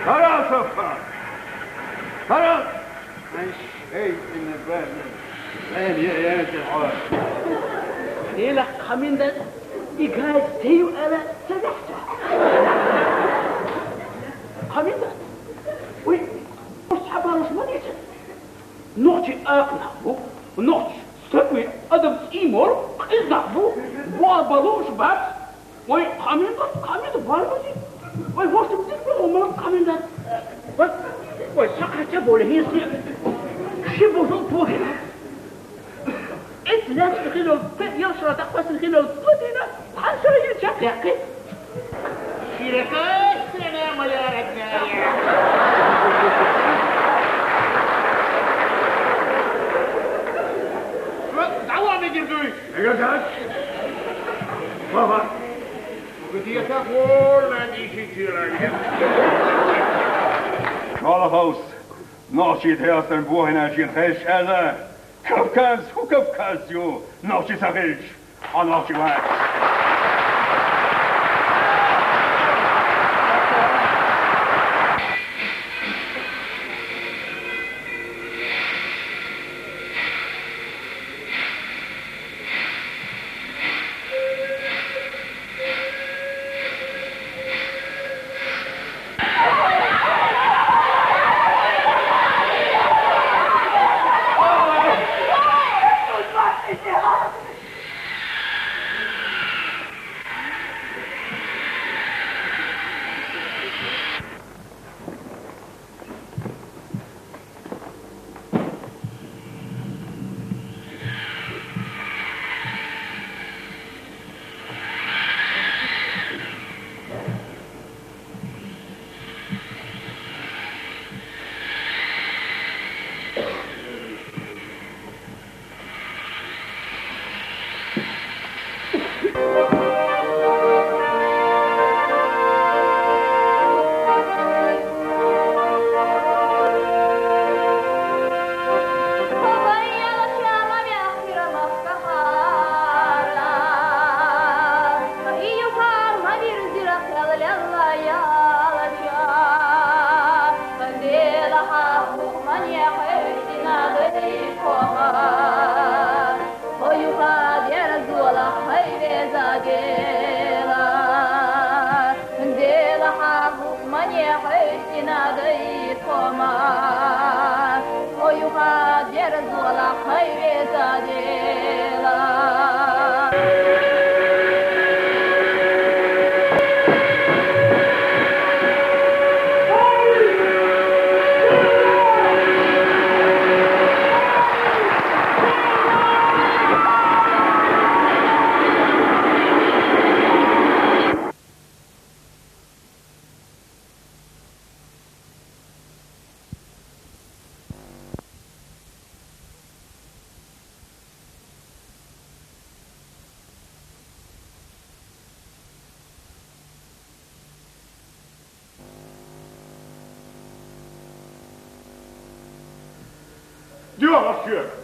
Тарасов! Тарас! Ай, шайтӀан бен! Ай, я, я, я, я. Дела, комендант, и газ даю, ала, садахта. Комендант, уй, уж хабар уж ма дийца. Нохчий акхнах бу, нохчий сабий адам цӀиймор къиззах бу, бо балуш бац. Вай, комендант, комендант, барбази. Вай, вошум дик бу, ма комендант. Вай, вай, сакхача боле, если ши божу погина. Эт лач хило, пе, я шо так пас хило, пудина, хан шо ир чак лякки. Широкая страна моя родная. Вот, давай, Мегердуй. Мегердуй. Баба. Где-то вольно десять человек. Шолоховс, нохчий тайпан бохийна шена хезаш аьлла, Кавказ, хӀун Кавказ ю, нохчий ца хилча, хьо нохчи вац. Дуьхьал шуьга!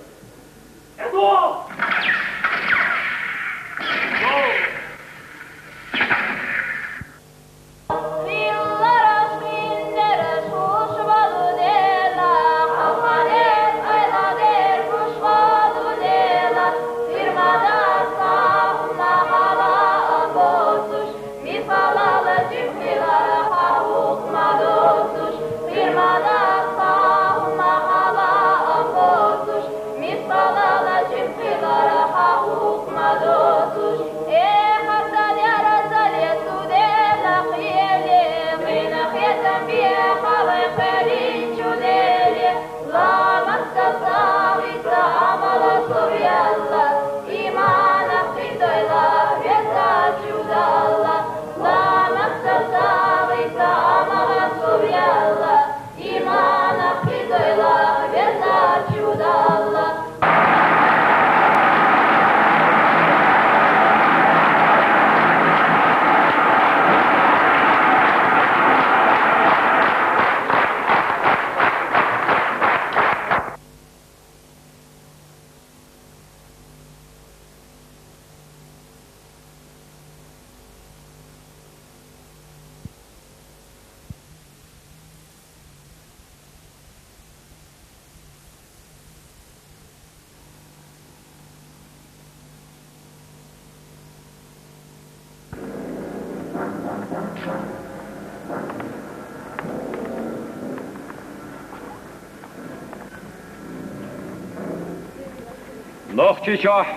Нохчийчохь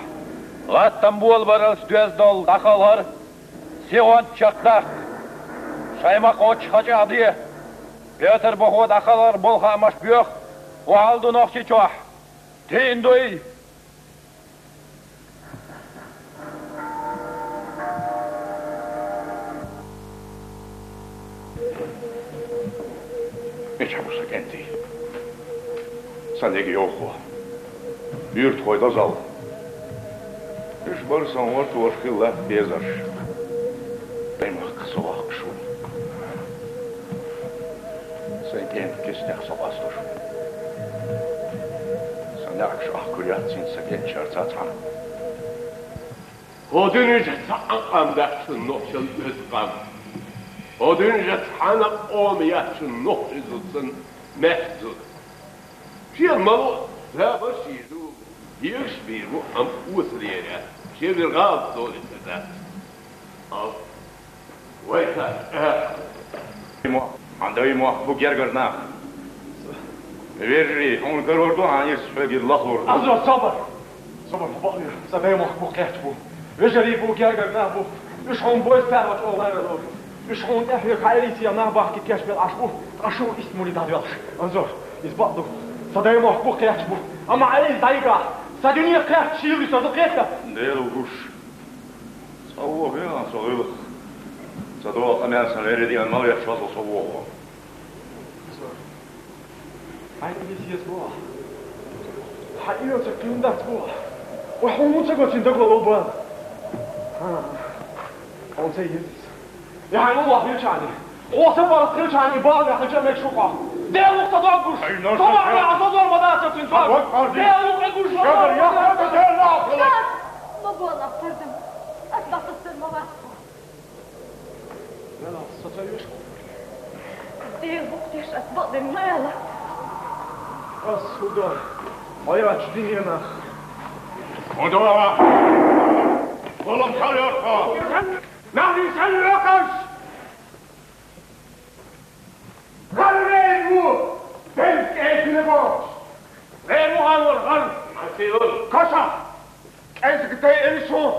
гӀаттам болабаралц доьзна долу дӀакхалхар сихонца чекхдаккха. Шайн ма кхоччуш хьачӀагӀде. Петр бохо дӀакхалхар болу хаамаш боьху, хӀун хьал ду Нохчийчохь? Тиъна дуй? Мичахь бу сан кӀентий? Сан дега йовхо, юьртахой, дозалла. Уьш бара сан гӀортош хилла безарш. Дай махках со воккхуш ву. Сайн кӀентан киснех со къастор ву. Сан наӀараш охкур яц хӀинца сан кӀенташца цхьаьна. ХӀокху дуьнен чохь цхьа а къам дац шуна нохчалла оьзда къам. ХӀокху дуьнен чохь цхьана а къома яц шуна нохчийн зуда санна маьрша зуда. Шена ма ло, забар шен ду, дегаш бийр бу, амма осал яр яц, шен вира гӀалат долийта дац. Ал, вай ца, а. Хьан дай мохк бу гергара нах. Вежарий, хьуна карор ду хьан ирс хьоьгара лахлур? Азо, собар! Собар, бакъ вира, сан дай мохк бу кхаьчна бу. Вежарий бу, гергара нах бу. Уьш хьуна бойса паьргӀа чӀогӀа ларвелла. Уьш хьуна тӀаьхье кхайрийсия нах бахкийта кечбелла Ӏаш бу, ткъа шу иштта мури дӀадоьлхуш. Анзор, иза бакъ ду. Сан дай мохк бу кхаьчна бу. Амма Ӏайса дӀайигахь, сан дуьне кхаьчча шийла ю со, ду кхетта? Дела ву гуш. Цхьа вон хӀун со гӀиллакх. Ца догӀу къамел сан леррина мала веш вазо со вохо. Хьайн иза еза боху. Хьан оьцург кхин дац боху. Вай хьуна хӀун ца го цуьнан дагало бан? Хьуна ца еза иза. Я хьайн уллохь хилчахьана. Хьо сан варас хилчахьана и бала мехкача мега шух. Дела ву ца дог гуш. Со вахьа а со зор ма дац цуьнан дог. Дела ву къе гуш. Ма боху, Артем. Ас бакъ ма вац. Нана, со ца веш хьо? Дела ву-кх, деш ас бакъдина ма аьлла. Ас хӀун до? Хьо яц дуьненах. ХӀун до? Гулам хьал йо хьо. Нах, сан лоькхаш! ГӀар вер ву! Бен кӀезина бохуш! Вер ву гӀан вара, гӀан! Ан ца йолу! Каша! КӀезиг дай элли шун!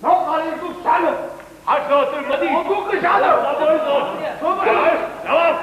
Нохчалла ду шаьлла! Хьажа доцург ма дий! Оцу кхин шаьлла! Давай, давай! Давай!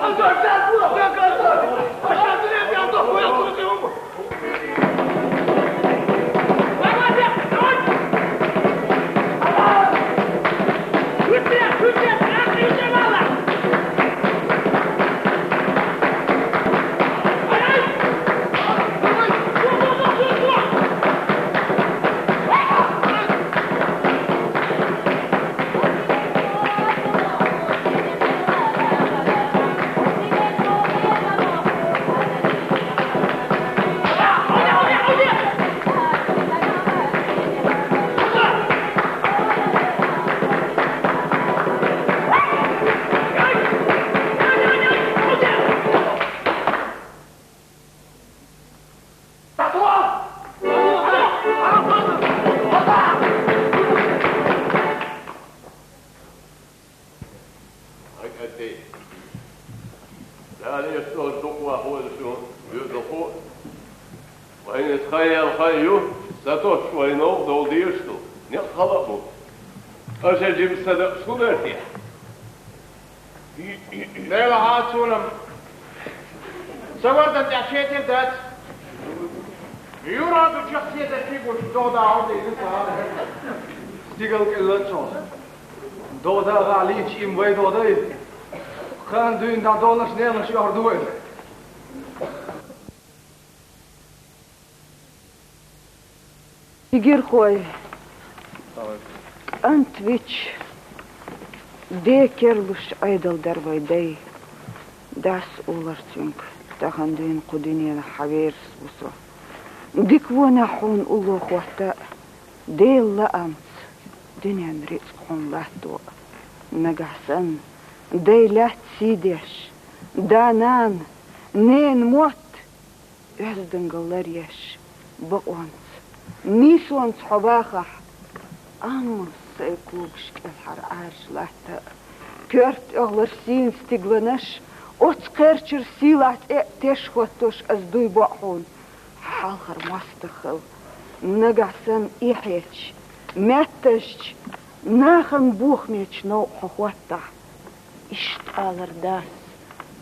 Аьлла, иштта долуш дукха ваха везаш ю, юьзу дукха. Вайна иза хан яьлла хан ю, сатосуш вайна вовха довла дезаш ду. Некъ хала а бу. Аша жима садакъаш хӀун дара те? Дела хьа цунам. Ца вардан тӀехь шетира дац. Юра ду чехседа фигуш догӀда хьо дийна ца хьара. Стигал кӀелла цо. ДогӀда гӀа лийча им вай догӀдай. Хан дуьйна дӀадолаш ненаш йохур ду вай. Игирхой, кӀант вича, ден керлуш Ӏедал дара вай дай. Дас олура цуьнга, тахана дуьйна кху дуьненах хьан верас ву со. Дика вонехь хьуна улло хӀотта а, Делан лаамца дуьненан рицкъ хьуна латто а. Нагахь санна, дай лаьтта сий деш, да-нана, ненан мотт, оьздангалла ларъеш, бакъонца, нийсонца хьо вахахь, амма сайн когаш кӀелхьара Ӏаьржа латта а, коьрта тӀехула сийна стигланаш, оцу кхерчара сийлахь цӀе а теш хӀоттош ас дуй боӀ хьуна, хьан хьалхара мостагӀ хила. Нагахь санна эхьечу, маьттазчу, нахана бохамечу новкъа хьо хӀоттахь, иштта алар дас,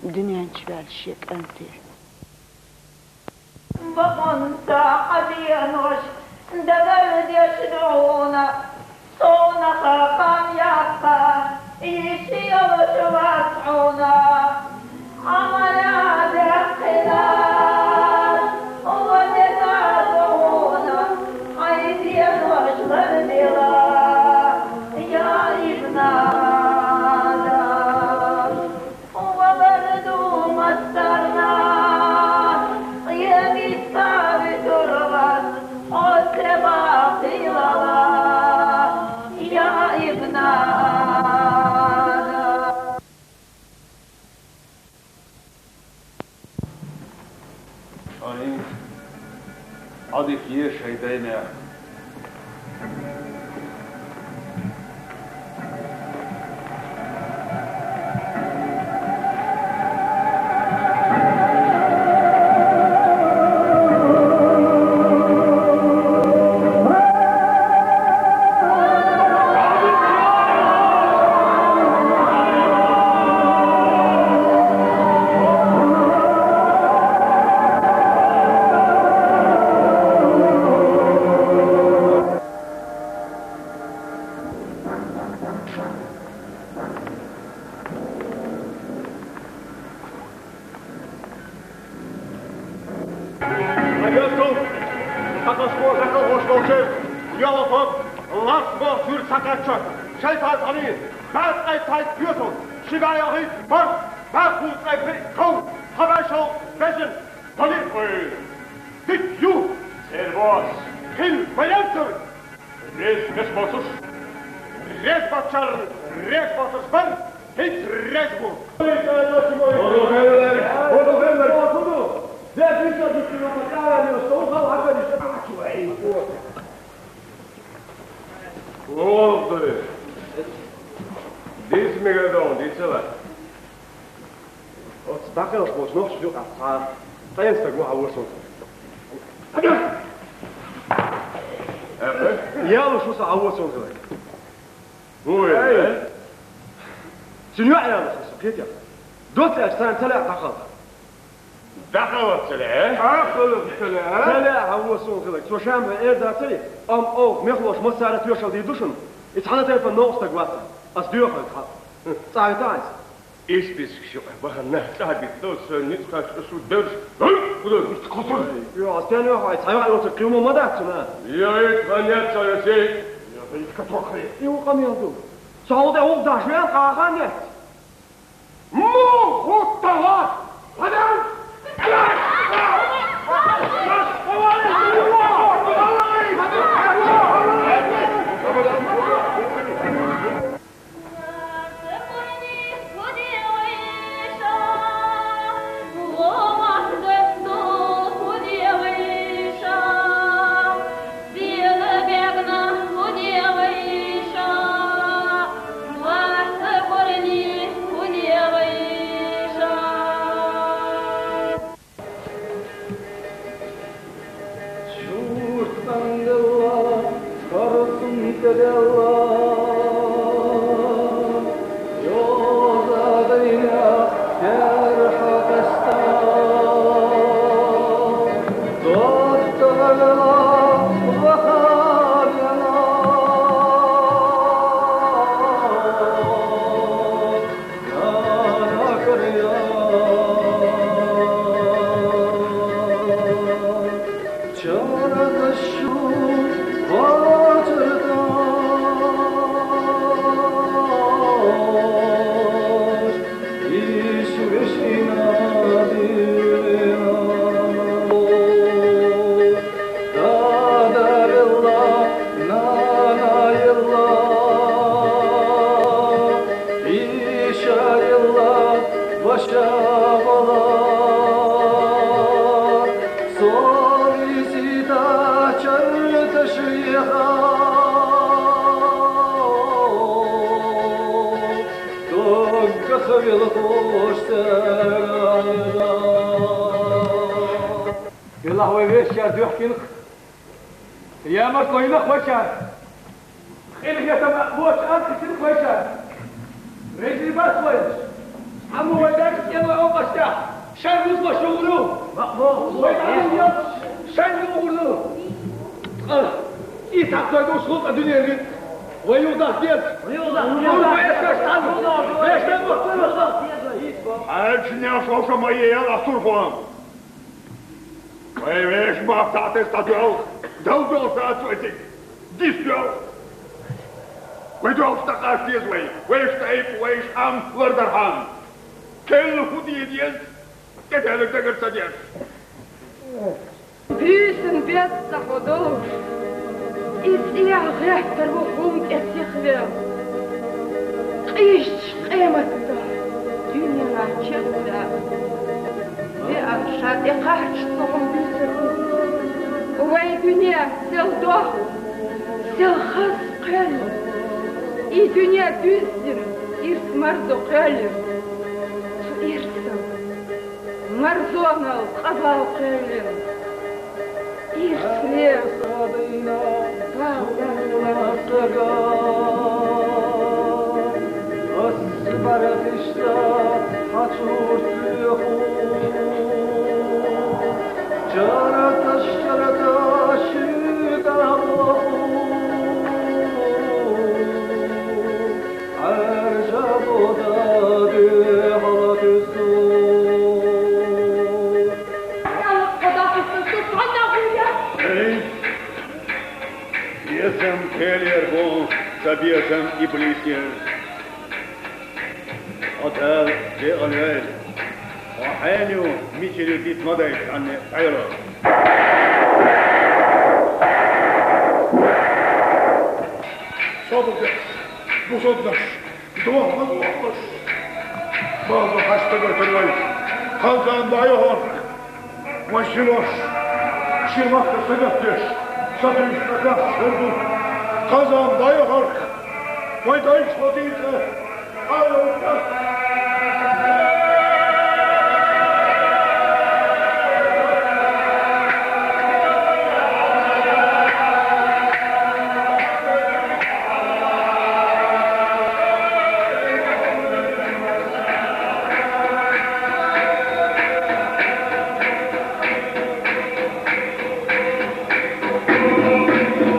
дуьнен чу ваьлла шен кӀанте. Бакъонца хьан денош дагардеш ду хьуна, совнаха хан яккха, йиш йолуш вац хьуна. Хьан ма даьккхина, ва деза ду хьуна, хьайн денош лардела, я ибн Адам. Валар ду массарна, къематта вуьтур вац хьо, ца баккхилала, я ибн Адам. Ай, Ӏадика е шайн даймехь. Сан гӀезал, хьан кхашхо лаьхьа гӀош волчеран, йолахо, ларс боху суьрта схьакхаьчча, шайтӀан цхьаьний, бӀе ткъе цхьайтта доьшалла, ши бӀе ялхитта бархӀ, бӀе кхузткъе пхиъ ков, цхьа бӀе шовзткъа бежана, далийра ойла. Дика ю! Церан бос! Хила ма яцара! Реза хезаш боцуш? Реза боцчарна реза боцуш бара, хӀинца реза бу! Диса мегар ду, диса ла. Оцу дӀакхелхаш болчу нохчашна юкъахь цхьа къена стаг ву хьан вон сонза. Ялуш ву со хьан вон сонза. ХӀун ву иза? Цуьнан йоӀ ялуш ву со, кхетий. Доцца аьлча, царна ца лаьа дӀакхалха. ДӀакхалха ца лаьа? ДӀакхалха ца лаьа? Ца лаьа хьан вон сонза. Цо ша-м эр дацара, амма оха мехалоша массара а тоьшалла дийр ду шуна. И цхьана тайпана новкъа стаг вац. Ас доьху хьоьга хьан. ЦӀахь витахь иза. Исбисгаш юкъахь бахана нах цӀахь битталц, сайн ницкъ кхаччалц шу девраш. Ай, кхузара, иштта кхузара. Йо, ас стенна йоху, ай, цхьа йоӀ йоцург кхин ма дац цунна. Йо, итт хан яц цо йоций. Йо, итт катоххий. И ву къамел ду. Со хьол тӀе вух даш вен, къахан яц. Муха хӀуттахь хьо? Хьадан? Делахь вай вешчара дуьхкинах, ямартло йинах вайчара. Къинхетам а боцу архитина вайша. Вежарий бац вайша. Амма вай дагчу кӀелой окъаштехь шайн рузбаш югӀур ю. Вай дӀа шайн югӀур ю. Ткъа и цхьаъ той гуш хӀума дуьне рицкъ. Вай югӀдах деза. Вай югӀдах деза. Вай эшаш тхьана. Вешан бу. Хьаьжнеш хьоша ма ела сурхо. Вай вешан бахьа цхьаъ тесна дӀадоьлху, дал доьлху сац вай цига, дис доьлху. Вай доьлхуш дӀакъаста деза вай, вайша тайпа, вайша Ӏам лардархьама. Керла хӀун де деза, тӀедилларг дагар ца деш. Буьйсанна беза ца хьо долуш, и цӀехьа гӀеттар ву хӀума тӀе сихвелла. Къизачу къематдийнахь дуьненахь чекхваьлла. Веана ша тӀекхаччалц хьуна буьйцур ву. Вай дуьне сел доху, сел хаза кхоьллина. И дуьне дуьззина, ирс марзо кхоьллина. Цу ирсана марзонал къа бала кхоьллина. Ирс лела, бала дац. Эй, безам Делера бу, сан безам иблисера. Хьо Дала декъала йойла. Хьо хьенан ю, мичара ю диц ма дайта, цхьанне дӀайола. Собар деш, бусалбанаш, дохма дохлуш, база хьаштагар тарлай, хьалзам дӀайохьарх. Вайн синош, шен махкара сагатдеш, сатуьйсуш дӀакхаьчча хир ду. Хаза ма дӀайохьарх, вайн дайша хӀо дийца, Ӏа йолча.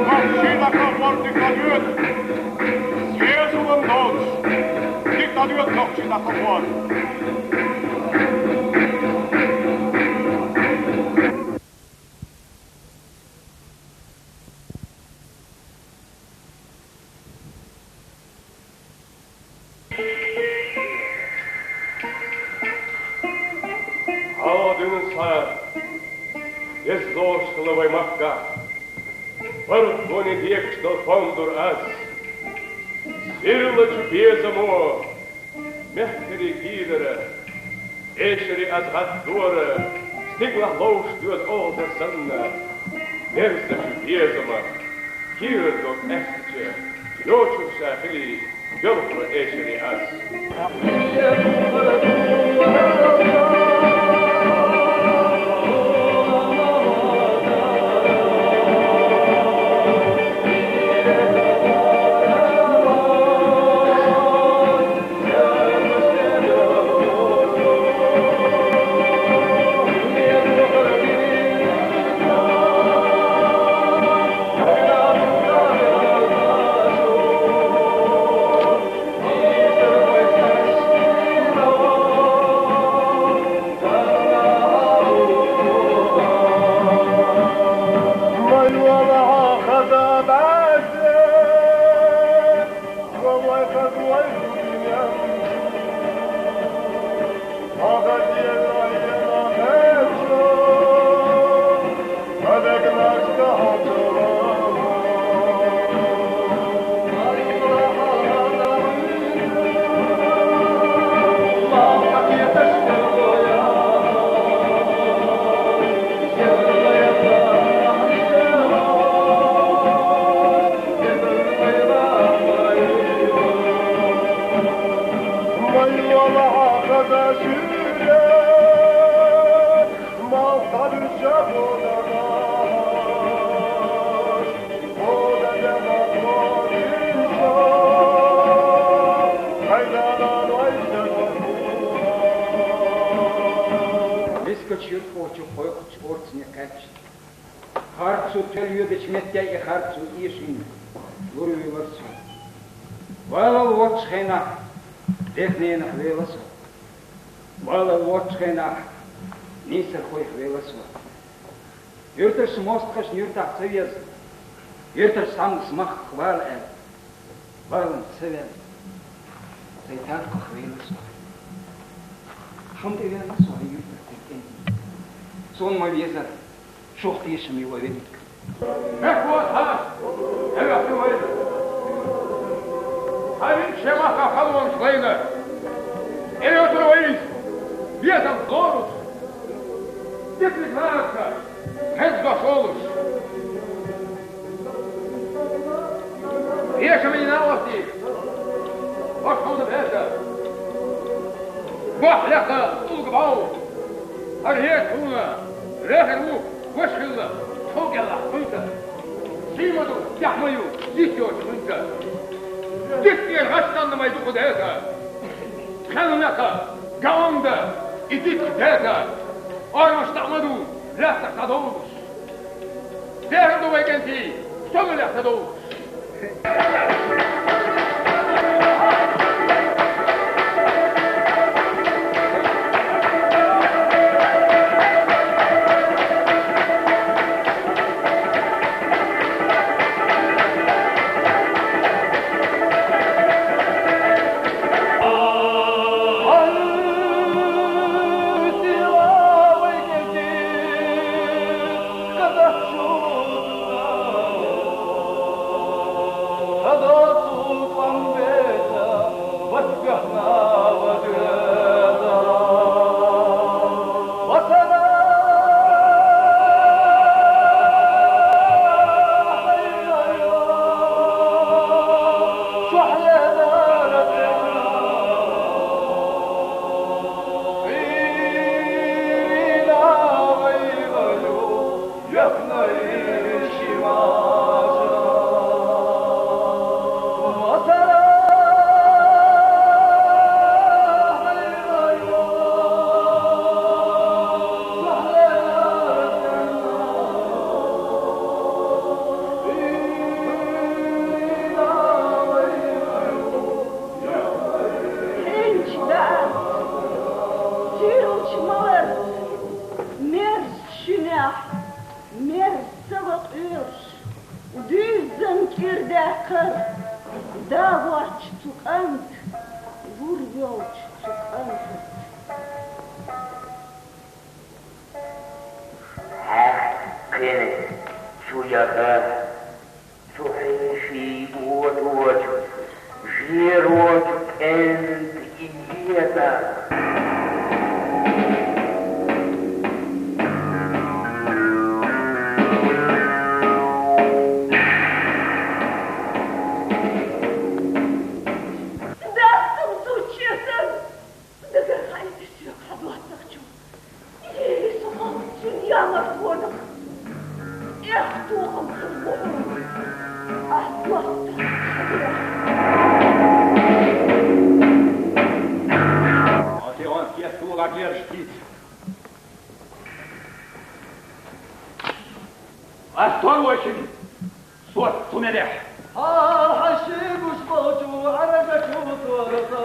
Вахчи даха вар дика доьду, свежалан доцуш, дика доьду вахчи даха вар. Хьо дуьнен схьа, иза лоруш хилла вай махкахь. БархӀ гоне декаш долу хӀондур аз. Сирлачу безамо, мехкарий кийрара, эшаре аз гӀаттора, стигалахь ловш доьду оха санна, мерзачу безамах, кийрара дог аьстича, йочур ша хилий, йолхура эшаре аз. Юртахочух кхойкхучу орцане кхаьчна. Харцо тоьлла йоьдучу метте и харцо эшийна лур велара со. Балал воцчу хенахь дехненах вела со. Балал воцчу хенахь нийсархойх вела со. Юьртарчу мостагӀашна юьртахь ца веза, юьртарчу цхьаммас махках вала аьлла. Баланца ца ваьлла, сайн тӀаккха вена со. Хьуна тӀе вена со, хьан юьртара тӀе. Суна ма везара, шух тешаме ван велларг. Мехкоса, эвехна вай. Хьавин шен махка халонаш лайна. Эвехна вай, безам лоруш. Дикриг лаьцна, хеза дош олуш. Эшамийн накъостий, ош хьуна беса. Бохь леха тӀулга бӀов. ХӀара хӀета хьуна лехар ву, ваша хилла, тхов кӀелахь хӀунца. Сий ма ду, тӀехь ма ю, йист йоцу хӀунца. Дитта гӀаш санна май ду кху деса. Тхаьллаха, гаонда, и дитта деса. Орамаш таӀ ма ду, лаьттах дӀадовлуш. Дера ду вай кӀентий, со ма лаьцна довлуш. ХӀинца дац, сийлачу маларца, мерза шинехь, мерза сагӀа къоьруш, дуьззина кӀира даьккхира, да воцчу цу кӀанта, лур йолчу цу кӀантаца. Хьаькхина чу яха, цу хьеший оточу, жерочу кӀентан и еза. Дастам цу четан! Дагара хаийта соьга хьан доттагӀчо. Ели со хьо цуьнан ямартлонах. Эх, тохам хир бу хьуна. Ахь доттагӀчо. Ас и он кестула герж кица. Ас торвочун. Сот цу мелехь! Хьал хьан ши гуш болчу Ӏарагачу сорта.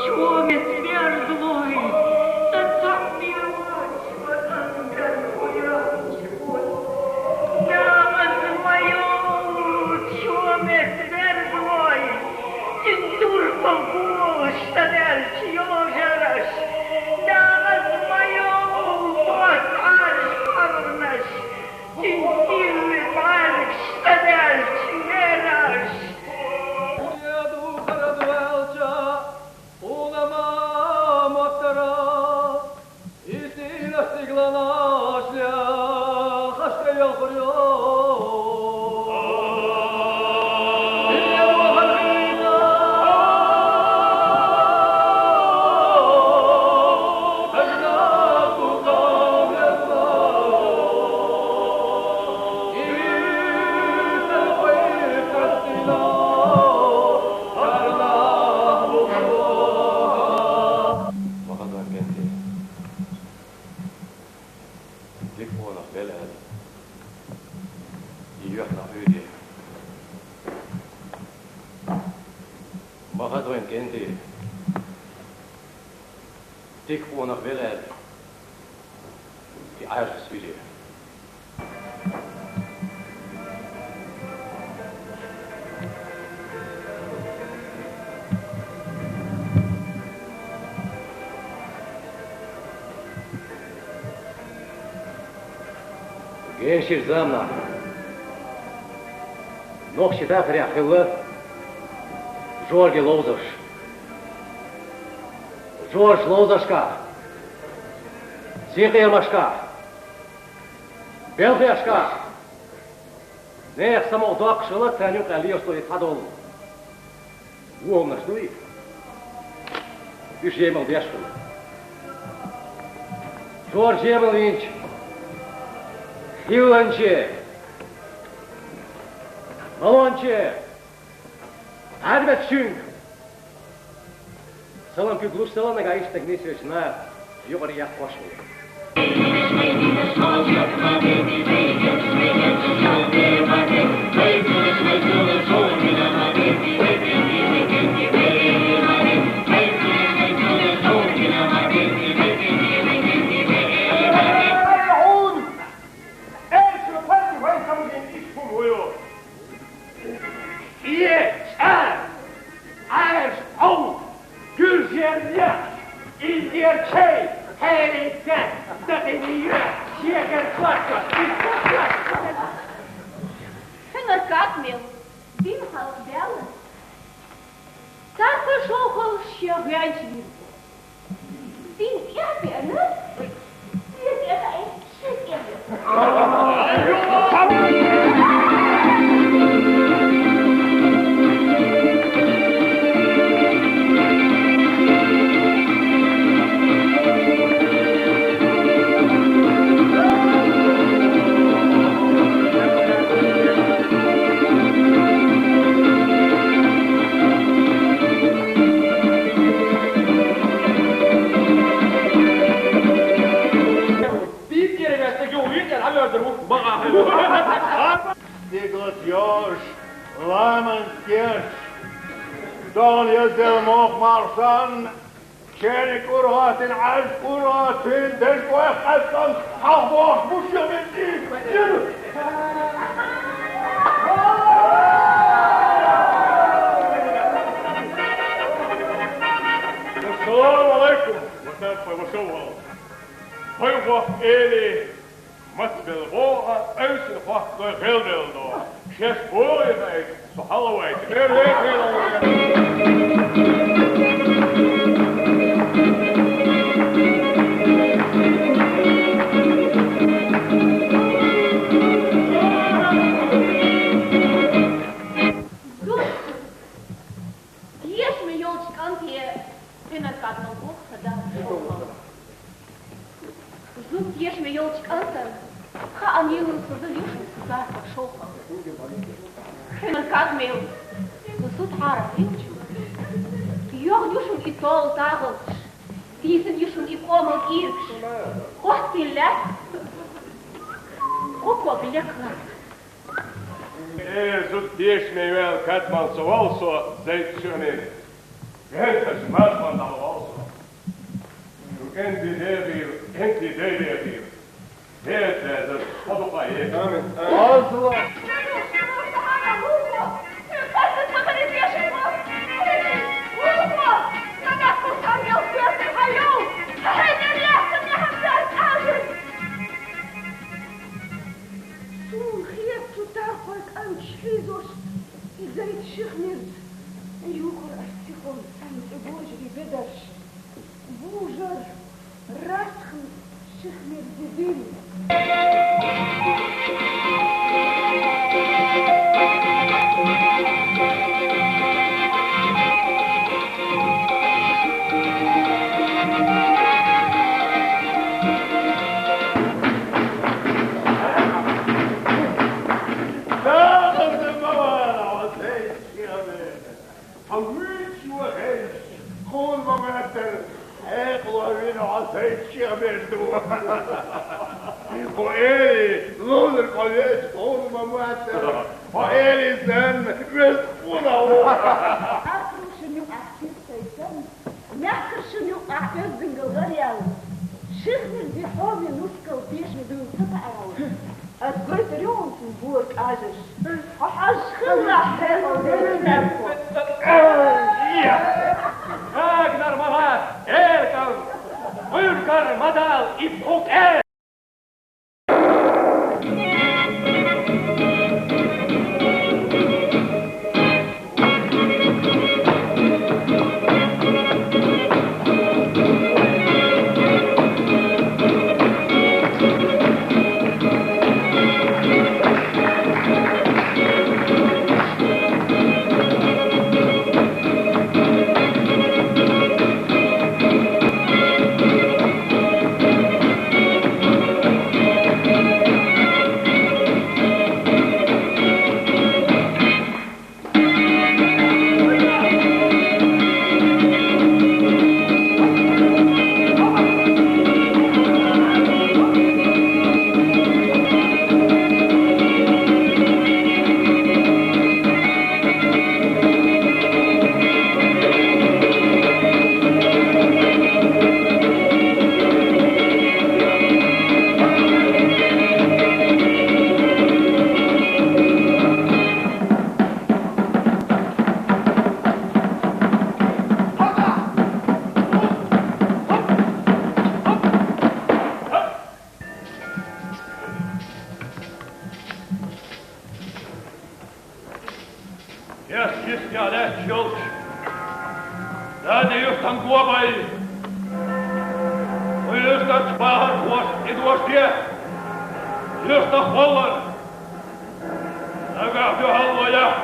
Чо мет берзлой, сан цхьаъ мел вац, ватӀан бер хуьлда. Нагаз ма йовла, чо мет берзлой, цуьнан турпал болаш ца даьлча йожараш. Нагаз ма йовла, тхоца Ӏаьржа кхалнаш, цуьнан тилли бӀаьргаш ца даьлча мераш. Хьунама моттара, и сийна стигланаш лехаш тӀеелхар йо. Ма хаза вайн кӀентий, дика къонах велла аьлла, и юьхь нах уьйде. Ма хаза вайн кӀентий, дика къонах велла аьлла, и Ӏаьржа суьйре. Геншира заманахь нохчийн дахарехь хилла жорге ловзарш. Жоржа ловзаршкахь, синкъерамашкахь, белхешкахь нехан самукъа доккхуш хилла, царна юкъахь лелаш долу и цхьадолу вогӀамаш дуй, уьш жемал деш хилла. Жоржа жемал йинчу хилланче, малонче, Ӏадбеттачуьнга салам куьг луш, салам нагахь иштта нийсвечу наха юкъара эккхош ву. Иштта хӀума вуй. Э, цӀа! Ӏаьржа Ӏов! Гуьржера лехаш, Индера чай, хьерий цӀа, дакъий йоьхь, шегара кхоттош, кхоттош. Хьуьнар кад мел, дин хьалха даьлла, таркхой шовхаллаш шен гӀоьнча вирзо. Дин тӀе а беана, тӀе а беана, шен тӀе а беана. Дийцаре ваьлла стаг юха вийцар хьан вер дара ву? Ма ахьа. Стигалца йозуш, ламанца кечаш, догӀан язделла мохк малх санна, чериг урхӀоттийна, Ӏаьржа урхӀоттийна, дерг вайх къаьстан, хьалха бохуш бу шо меттиг. Ассаламу алайкум! Ва алайкум ассалам. Хой хох эли, маца белла боху, айсина хох дой хел делла до. Шеш боху и хай, со хьалавайта. Эр, эр, эр, эр. Тешаме йолчу кӀанте Ӏуьнар кад мел боху сан дас шовхалла. Зуда тешаме йолчу кӀантана хаам йиллина сан зуда юшин сан дас шовхалла. Ӏуьнар кад мел, сан зуда хьарам хилча, йогӀу юшин и тола тагӀалдаш, тийсина юшин и къомал кӀийргаш, хӀоттийна лаьтта, кхо ког лекха лаьтта. Э, зуда тешаме ваьлла кад мел со валла со, зайца шуьхьнера. Эн тас мартман дала валсо. Эн ди дегир, эн ди дегир. Эн ди дегир. Амин. Азла. Сона хетта цу тархойн кӀанташ хьийзош, и гайта шихмирза юхар аш сихон санна тӀе божарий бедарш. Бужар, расхна шихмирза дин. Хьо вуьйцу вахара, хьуна ма моьттара, хьекъало вина хьо сайца чӀегӀбер ду. Хьо эри, ловзар кхо веача, хьуна ма моьттара, хьо эри санна, веза къонах ву. Ахрушин юкъахь сиссай санна, мехкаршин юкъахь оьздангалла гӀар яьлла, шихмирзин хьоме нускал тешаме дуьйна ца таӀарал. Ас гойтур ю хьуна цун бора кӀажарш. Хьо хьожаш хиларах, хьекъал дерриг лаьцна. Дагнар ма вац, эркан! Къуьйргар ма дала и пхьу къе! Эс чистя лаьтташ йолчу Дани юьртан гобай, кху юьртан бахархоша и дош де, юьртах валлар, нагахь дуьхьал ваях,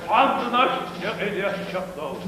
хьанзанаш я къинеш чекхдовла.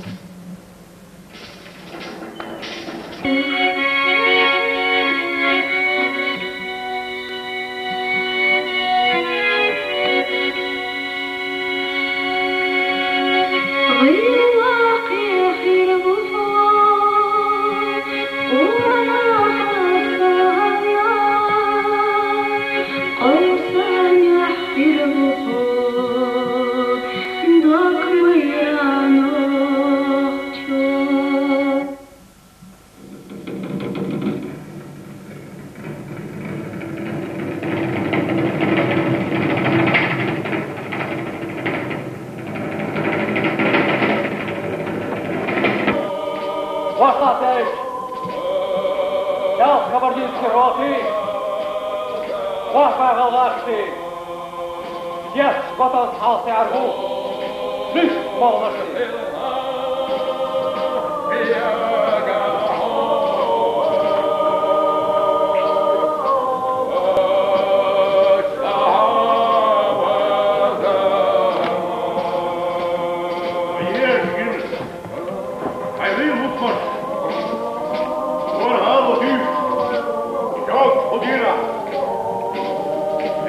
Вахтатеш! Ялх кабардинский роты! Вахтагал гӀашти! Ес батал хьалхе аргу! Миш молнаши! Хьайн лийна муцмаш! Хьора гӀала дуьйцу, йоцу кху дийнахь!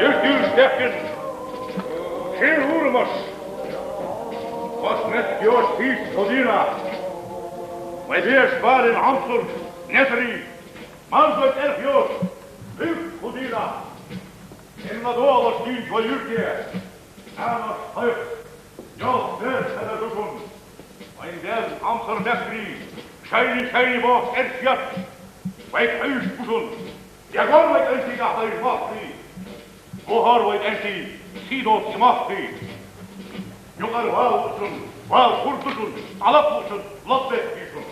Уьш дуьйцуш дехкина шен урамаш! Оцу меттиг йоцу кийча кху дийнахь! Вайн беша барин Ӏамсург Несарий! Марзой цӀерах йоцу буьйцу кху дийнахь! Эн ладогӀалаш дийначу вай юьрте! Тамаш тхайх! Йолх бер хезар ду шуна! Вайн Деза хьамсара мехкарий, шайни-шайни боху эрсеташ, вай хьуьйш бу шуна, дегор вай кӀантий тӀехь дайша махкий, мухӀар вай кӀантий сий доцу и махкий. Юкъара вала луучун, вала хурд ду шуна, Ӏалап луучун, лап бехке шуна.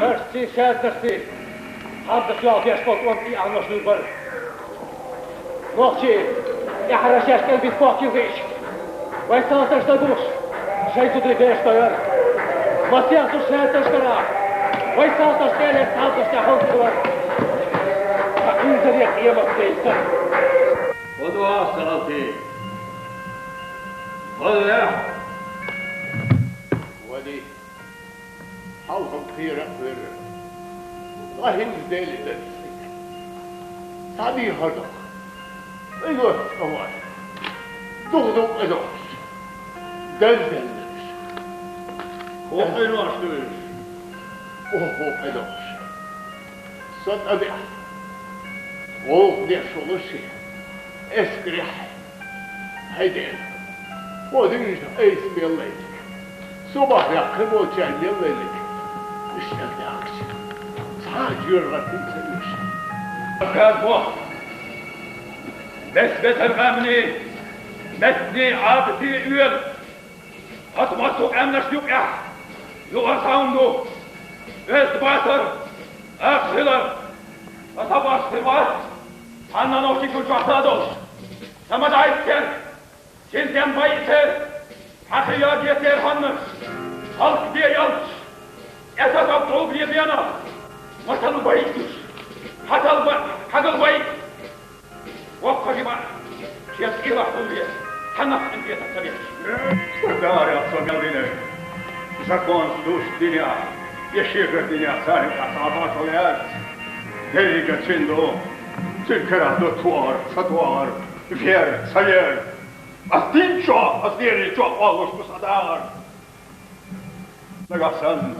Арсий, шаьртарсий, хьардаш йолу деш болу тӀом тӀе а Ӏамош нур бара. Нохчий, тӀаьхьара шаьш кӀел бита бохкийла гӀиъш. Вай салташ дагуш, шайн зударий бераш дойр. Масех зуда шаьрташ карахь, вай салташ тӀе а лерина, салташ тӀехь хӀума ца дора. Ткъа инзаре къемат дайца. ХӀун ду хьан, салтий? ХӀун лехь? Вади. Хьалха кхера а кхоьру. Ла хӀинца Дела дерг. Схьадийхар доху. Ай, гӀо, ца вай. Дух-дух къиношна. Дел-дел дерг. ХӀун къинош ду уьш? ХӀун къиношна? Сан тӀадеа гӀуллакх деш волу ши эскарехь. ХӀай Дела, хӀо дуьйна айса мел лайниг, со бахьа кхин болчаьрна мел лайниг, иштта дахча, цхьа а жоьжахати ца оьшу. Газ боху, мес бетар гӀамни, меттанийн Ӏадатийн оьла, оцу массо а къаьмнашна юкъехь юкъара схьа хӀума ду, оьзда бацар, ахча хилар, аса баш хир вац, цхьанна нохчий куьг чохь ца долуш. Сан ма дӀа иццера, синтем бай иццера, хьан хи йоьдетера ханнаш, хьалха бен ялташ, эса дог тӀулгане бена, масал бай уьш, хьатал бай, хьагал бай. Воккха жима, шен кӀелахь хӀума бе, цхьа нах къинтӀера ца беш. Ца дара со мел динарг, законца дуьйш динехь, я шегара динехь царна тӀехь цхьа башхо яц. Дерриге цуьнан ду, цуьнан карахь ду тохар, ца тохар, вер, ца вер. Ас динчохь, ас леринчохь къоалуш ду сан дахар. Нагахь санна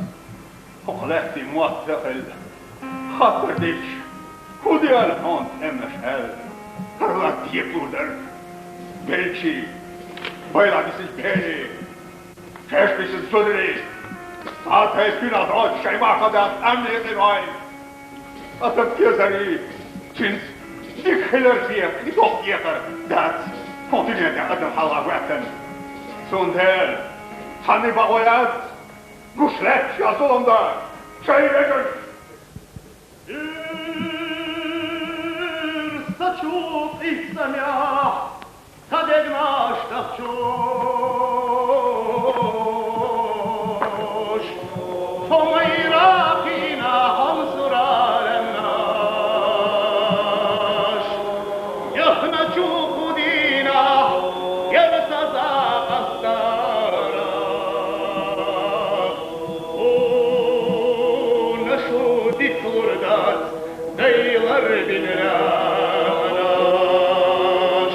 хӀокху лаьттан мотт ца хилла, хаттар дича, хӀун дела хьуна тӀемнаш аьлла, хӀара латта декхур дара. Белчий, байла бисича бери, кхеш бисича зударий, цхьа а тайпа куьнах доцуш шайн махкадас къаьмнийн къинойн. Аса тезарий, цуьнца дика хилар бен, и доккха декхар дац, хӀун дуьнен тӀехь адам хьалха хӀоьттина. Цундела цхьанна бакъо яц, гуш лаьтташ я зулам дан шайн вежаршна. Ирс ца чу къийсамехь, ца дегнаш дахчош, тхо майра кхийна хьомсара лаьмнаш, яхначу кху дийнахь, яра ца закъастара. Хьуна шу дика лур дац, дайлар бина лаьмнаш.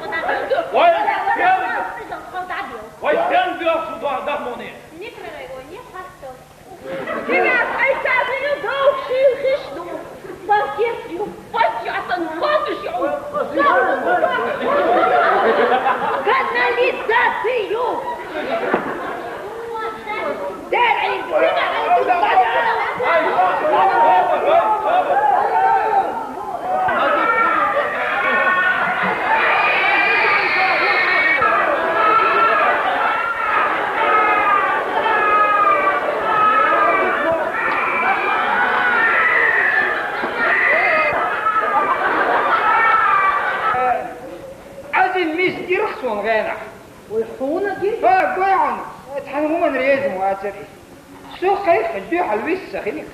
Вай, фен! Вай, фен бёрза, да, да, муни. Не прерывай, не хвастайся. Тебя, ай, царь, не дал, шил, хищ, ну. Хенахь. Вай хьуна гира? Ха, гой хьуна. Цхьана хӀуманна реза ма вацара иза. Со кхайкхина, дуьхьал виса ца хилира.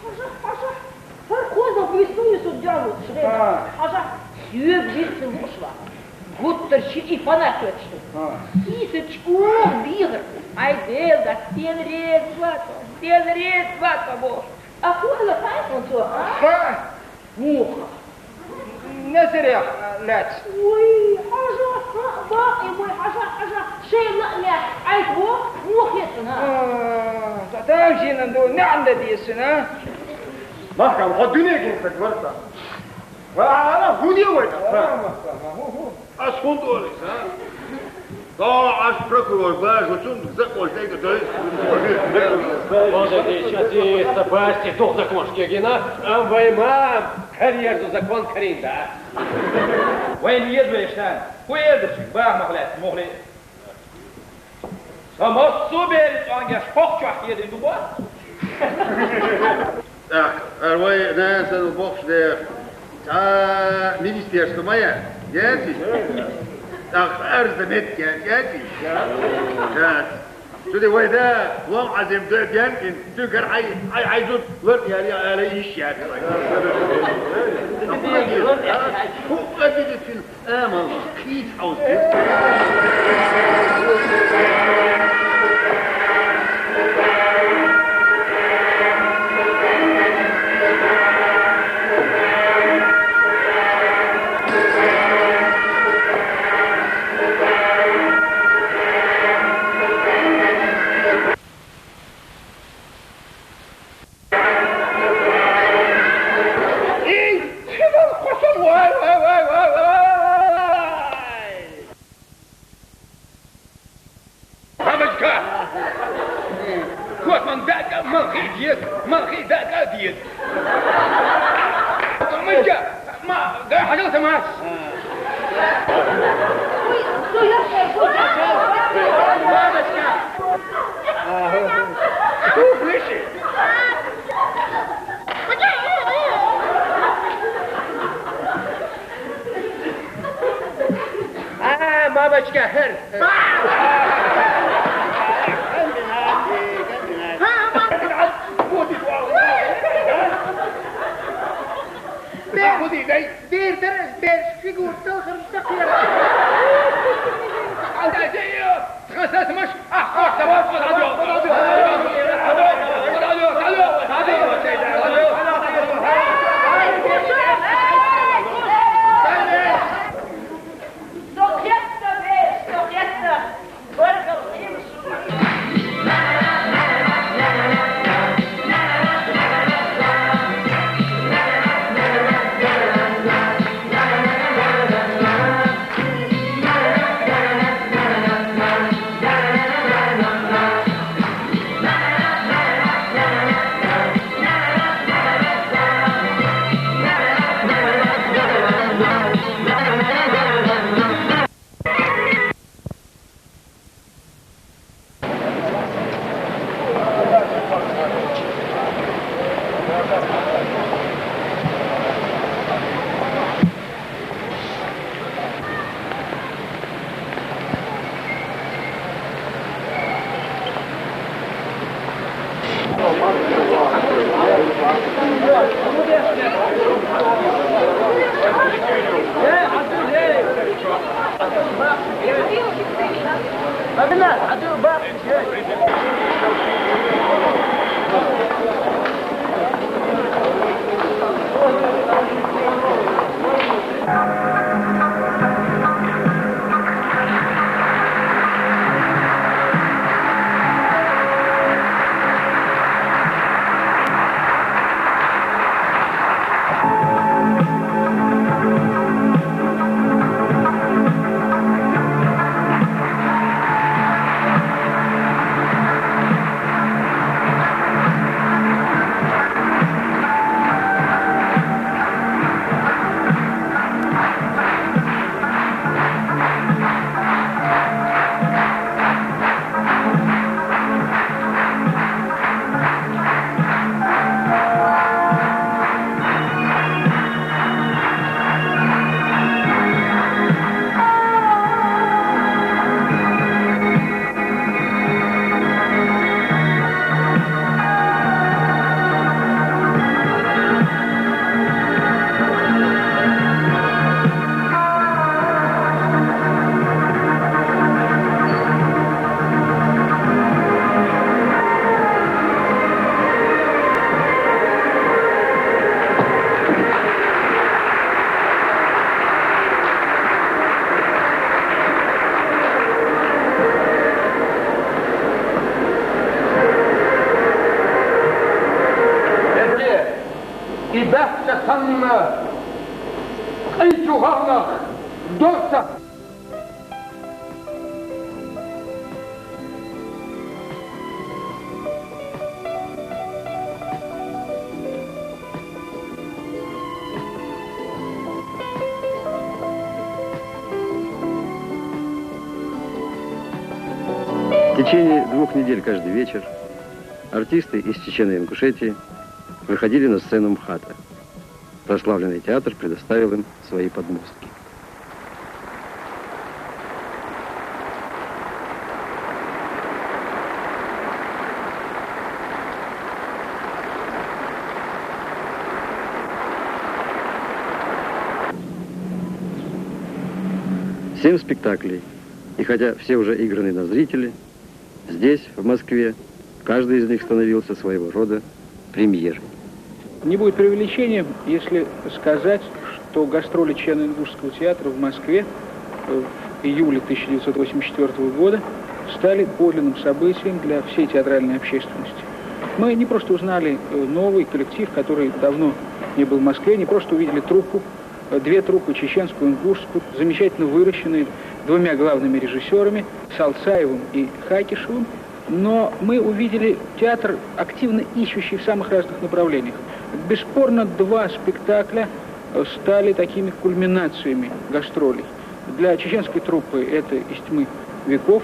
Хьажахь, хьажахь. ХӀара кхозлагӀа виснув со дуьхьал луш хенахь. Ха. Хьажахь, соьга виснув лууш вац. Гуттар ши и фонарь тоьттуш ду. Ха. Иза чӀогӀа дехар. Ай, Дела, дац, Дела реза вац, Дела реза вац бохуш. А кхозлагӀа хаьий хьуна цо, а? Ха. Муха? Назарех лаьцна. Вай, хьажахь, хьа, бакъ и вай, хьажахь, хьажахь, шайн лаамехь Ӏайта боху, муха хетта, а? А, ца тамашийна ду, неӀан дан деза цуьнан, а? Махкам, хьо дуьненан стаг вара сан. Ва, ала, хӀун де вай? Ва, Махкам, хӀу, хӀу. Ас хӀунда олу иза, а? ДогӀу Ӏаш прокурор бажо цунна закъош дайга дойла. Божа дийча, дийца, басти, дух законашка гина, ам вай мам, карьерзу закон карийна дац. Вайна еза вешан, хӀун эр ду шуьга, бахамах лаьцна мухӀли? Сан массо а берийн цӀонгаш хӀокху чохь хедина ду боху? ТӀаккха, хӀара вай нана санна бохуш дерг цхьа министерство ма яц, яц иза? ТӀаккха арз дан меттиг яц, яц иза? Яц. Цуьнан вай да лом Ӏазим дой бен ин, цуьнгара хьай, хьай, хьай зуда лар яри ала йиш яц вай. ХӀун а дийца, а? ХӀун а дийца? Амал, кхийца хьовса. Эй, чимал кхо сон, вай, вай, вай, вай, вай! Мамочка! Вот ман баька, ман хи дед, ман хи баька дед. Мамочка! Ма, дай хьажал самас. Мамочка! Фу, выше! А, мамочка, хӀара! Бер, бер, бер, фигура, талхар, такхер. Ай, ай, ай, ай. Къинчугъарнах дорца. В течение двух недель каждый вечер артисты из Чечено-Ингушетии выходили на сцену МХАТа. Прославленный театр предоставил им свои подмостки. Семь спектаклей, и хотя все уже играны на зрителей, здесь, в Москве, каждый из них становился своего рода премьерой. Не будет преувеличением, если сказать, что гастроли Чечено-Ингушского театра в Москве, э, в июле тысяча девятьсот восемьдесят четвёртого года стали подлинным событием для всей театральной общественности. Мы не просто узнали, э, новый коллектив, который давно не был в Москве, не просто увидели труппу, э, две труппы, чеченскую, ингушскую, замечательно выращенные двумя главными режиссёрами, Салцаевым и Хакишевым, но мы увидели театр, активно ищущий в самых разных направлениях. Бесспорно, два спектакля, э, стали такими кульминациями гастролей. Для чеченской труппы это «Из тьмы веков».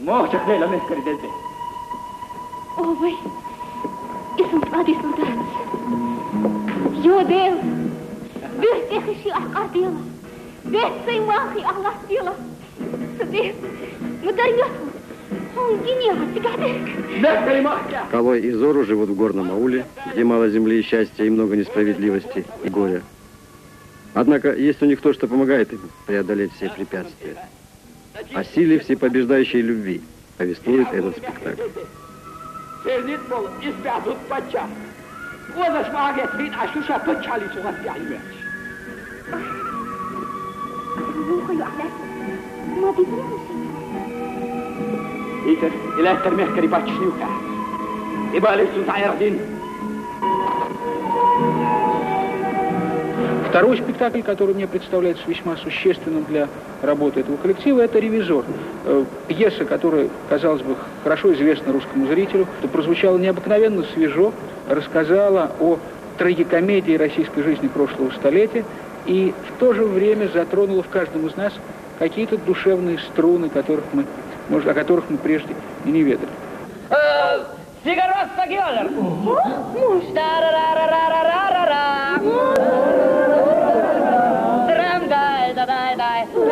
Мохчах лейла мехкари дезде. Овай, исун цӀади сулдац. Йодел, бирте хиши ахкъардила. Бирте махи ахласдила. Садес, мударнёс. Хонгини гатигадек. Мехкари махка. Калой и Зору живут в горном ауле, где мало земли и счастья, и много несправедливости и горя. Однако есть у них то, что помогает им преодолеть все препятствия. О силе всепобеждающей любви повествует этот спектакль. Сенит бол, испязут пача. Озаш магет вид ашуша пачали сугас пяймеш. Итер, илеттер мехкари пачшнюка. Ибалису зайрдин. Второй спектакль, который мне представляется весьма существенным для работы этого коллектива, это «Ревизор». Э, пьеса, которая, казалось бы, хорошо известна русскому зрителю, то прозвучала необыкновенно свежо, рассказала о трагикомедии российской жизни прошлого столетия и в то же время затронула в каждом из нас какие-то душевные струны, которых мы, может, о которых мы прежде и не ведали. Э, Фигаро спагиолер. Муж. Тарарарарарарара. Трам-дай, да-дай-дай. Ой,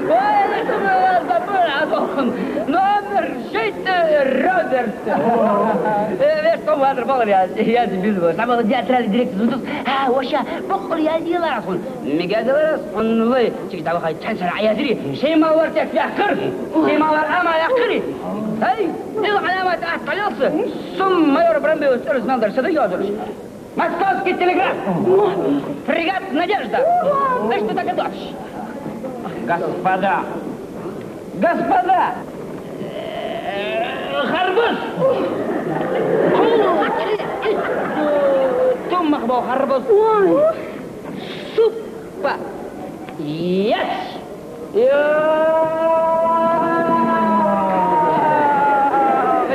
я забыла, забыла. Номер шесть, Роберт. Э, веш том ватер болар я, я билбо. Сабала театральный директор. А, вообще, бокол я диларас. Мига диларас, он лы. Чик давай, чан-чан аязри. Шеймалар тек якыр. Шеймалар ама якыри. Эй, ил аламат ат талялсы. Сум майор Брамбеус, Эрзмалдар, сады ёзырш. Московский телеграф. Фрегат «Надежда». Ты что так идёшь? Господа. Господа. Э, Харбуз. Тумах бо Харбуз. Суп. Ба. Yes! Йо!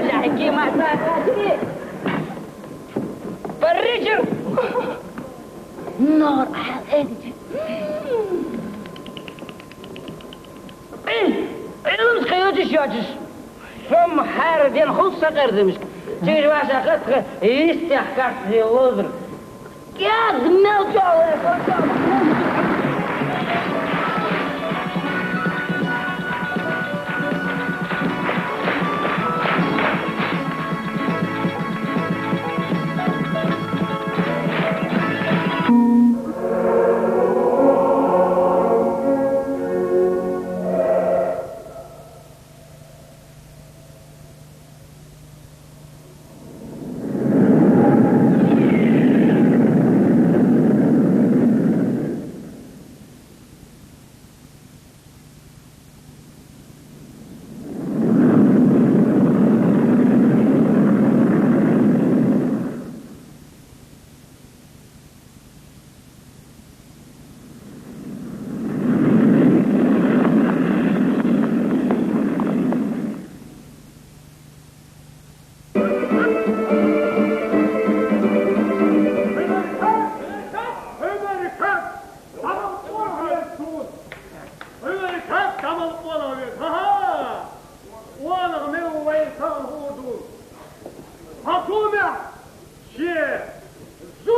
Жаки маса. Парижер! Нор ал эдит. Илмс кайотиш ячиш. Сом хар ден хулса кардымш. Чиж ваша катха истях катха лозр.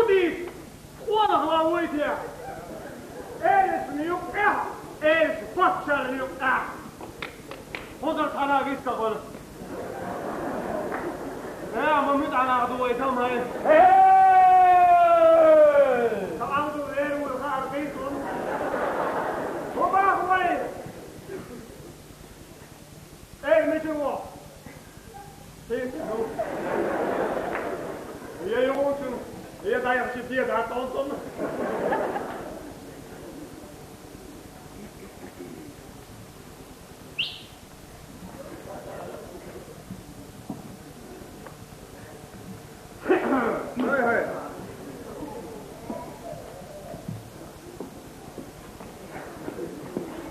Къонах ла вуй те? Эльсна юкъехь, эльс паччарна юкъехь. Хьузар цхьана виста хуьлу. Э, ма муьтӀахь нах ду вай, дам хьай. Эй! Сан Ӏамду вер вуй хаар кхийсун. Хьо бах вай? Эй, мича ву? Хьийца ду. Я юхучун, я дайхачи деда тонтон. Хай, хай.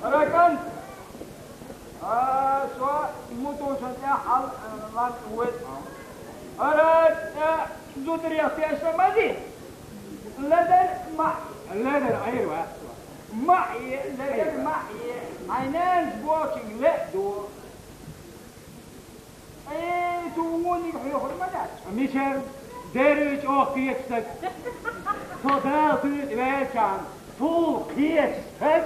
Ракан, а, со мутуша тӀе хьал, а, лан вет. Ара, а, зударих теша мази. Ледар ма, ледар айр ва. Ма, ледар ма, айнан бочинг ле ду. Э, ту вуник хьоьхур ма дац. Мичара дерриг чӀогӀа кхечу стаг. Со Дала туьйцу велчахьана, цул кхечу стаг,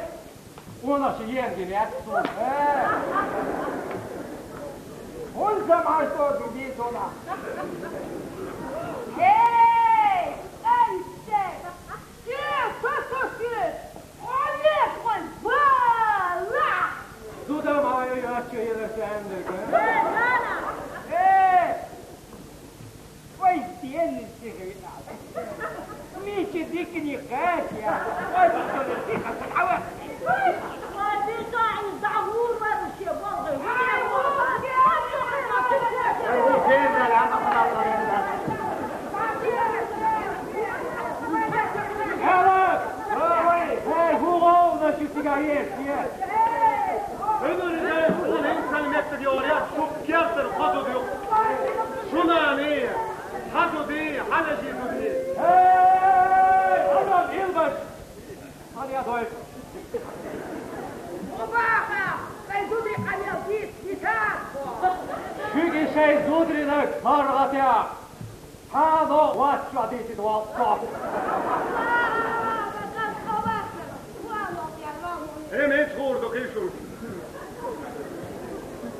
къонах ши ен гина яц суна. Э. ХӀунда самхьаш тӀе ду бийцунах? Эй, ай, стаг! Э, со, со, со! Олег, ой, бала! Зуда моя, я чё, я на самом деле, а? Э, Нана! Э! Ой, стенный стихи надо. Мича дикни катя. Ой, что ли, тихо, сахава. Ой, бежали, да, вырвали все, волга. Эй, хӀун гӀовгӀанаш ю цигахь еш, еш? Ӏуьйранна вон хӀинца меттиг йогӀур яц, шу кертара кхо зуда ю. Шуна а, хьан зуда, хьан вешин зуда. Эй, адам илбаш! Хьан я дойла? Убаха, тхайн зударий къамел дийца, дитар бо. Шуьга и шайн зударинаг паргӀатъяхьа. Хьан а вац чохь дийцина вац со. Э, меца хуур ду кхин шуна?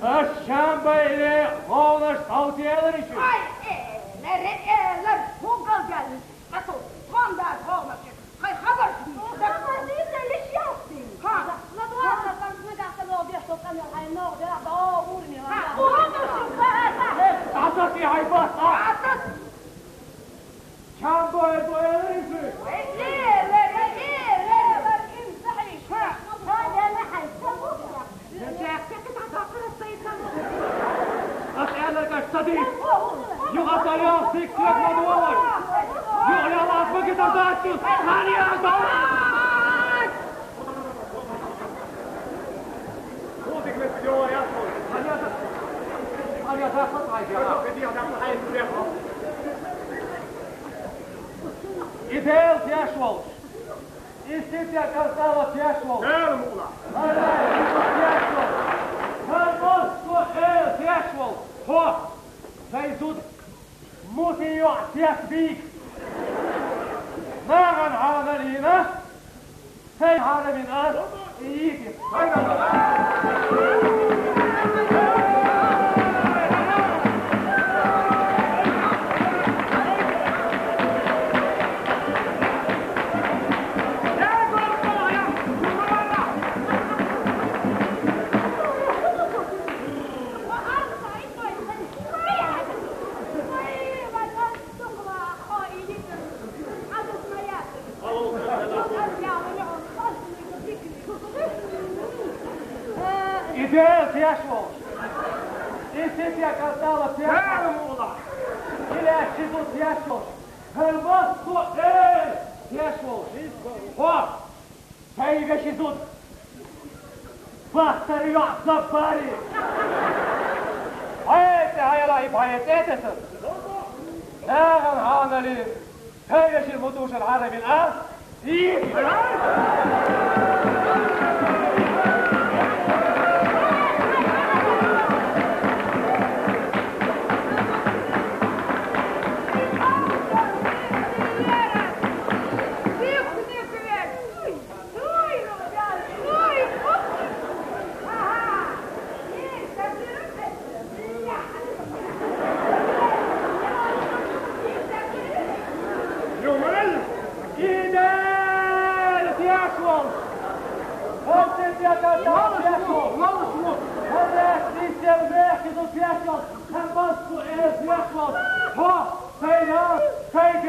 Ас Чамбайле гӀовгӀанаш схьавца элира шу? Ай, элира, элира, хӀун галдаьлла? Ткъа со тхуна дац гӀовгӀанаш. Хай хабар дийца. Хабар дийца, лиш яц дийца. Ха. Ладвар, ладвар, нагахь ца логӀ деш, со къамел хьайн ногӀ деш, да, о, урни, ладвар. Ха, о, ладвар, ладвар. Э, дӀасаси хьайн бас, а? ДӀасаси. Чамдо эр бу, эр иза? Эр, эр, эр, эр, эр, эр, ин сахьи. Ха, ха, я на хьайн. Ас аьлларг аш ца дийца. Юха ца ял сиксех ма догӀаш. Юха ял ас ма гитар дац шуна. Хьан ял дац? Хьан ял дац? Хьан ял дац? И Дела теш волуш. И сица картала теш волу. Дела мукъана. ХӀара, и теш волу. ХӀара, со Эла теш волу. Хьо, сайн зуда, муси йоӀ теш бийца. Нагахь хьанал йина, сайн хьарамин ас йийти. И Дела теш волуш. И сица картала теш волуш. И лаьцна ши зуда теш волуш. ХӀара массо а Эла теш волуш. Хьо, сайн вешин зуда. Бахтара йоӀ Заббари. Хьай цӀе хьайла и пхьай цӀе тесар. Нагахь хьанал йина. Сайн вешин мутушан хьарамин а? И?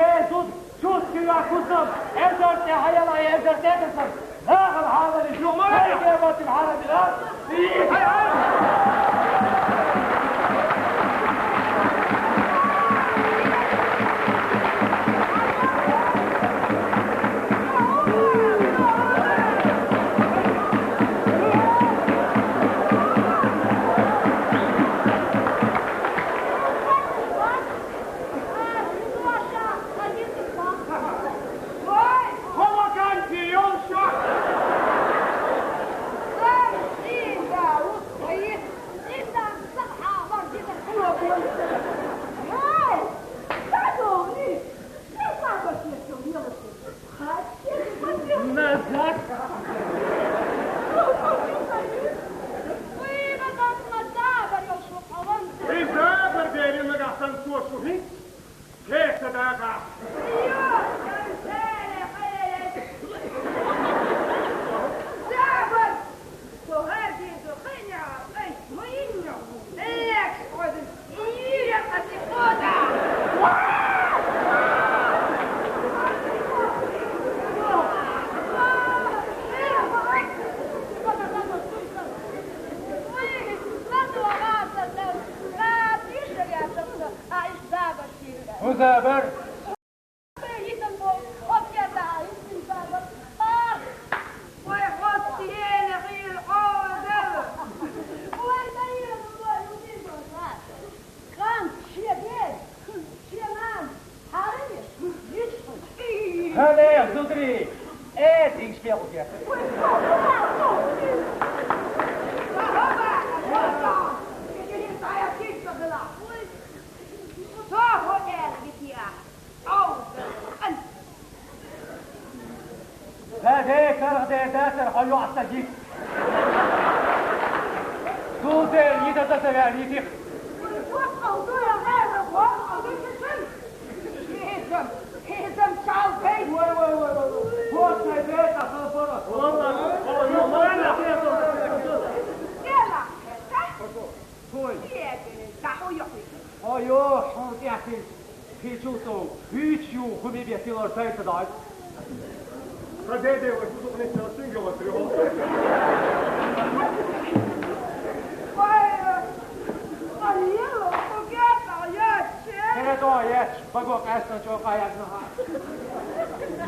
Э, зуда, чувствую вкусом, эзар тӀе хьаялай, эзар тӀе дасам. Нахал хьалали, жумара. Хай, гербатим хьалали, а? Назад! Из абар берригаш санна цо шу хӀинца кеца дагӀа. Йо, сан цӀерий хьеле! Забар! Цу хӀара дезо хиъна, айса ма йинна, экс хьо деза, йийракъа тӀе хода! Вай, ладогӀа ца дала, ца дишаря ца ца, а иш забар шийра. ХӀун забар? ХӀана, зударий, э, дийш бегӀу деза? Ха, де, карагӀде дацар хьо йоӀ ца гиц. Дулде, йита даса ваьнна йитих. Вай, вай, вай, вай. Вот, дай, дай, дай, дай, дай. Хьо йо, хьуна тӀехь хилча, кхечул тӀе хӀуьйчу юха хӀума беттилар сайца дац. Ха, де, де, вай, фу дукха нисса цуьнга йогӀу трио. Ой, ой, ела, фу гетта, яч. Хере до, яч, баго къаьстан чӀокъа ягна хьа.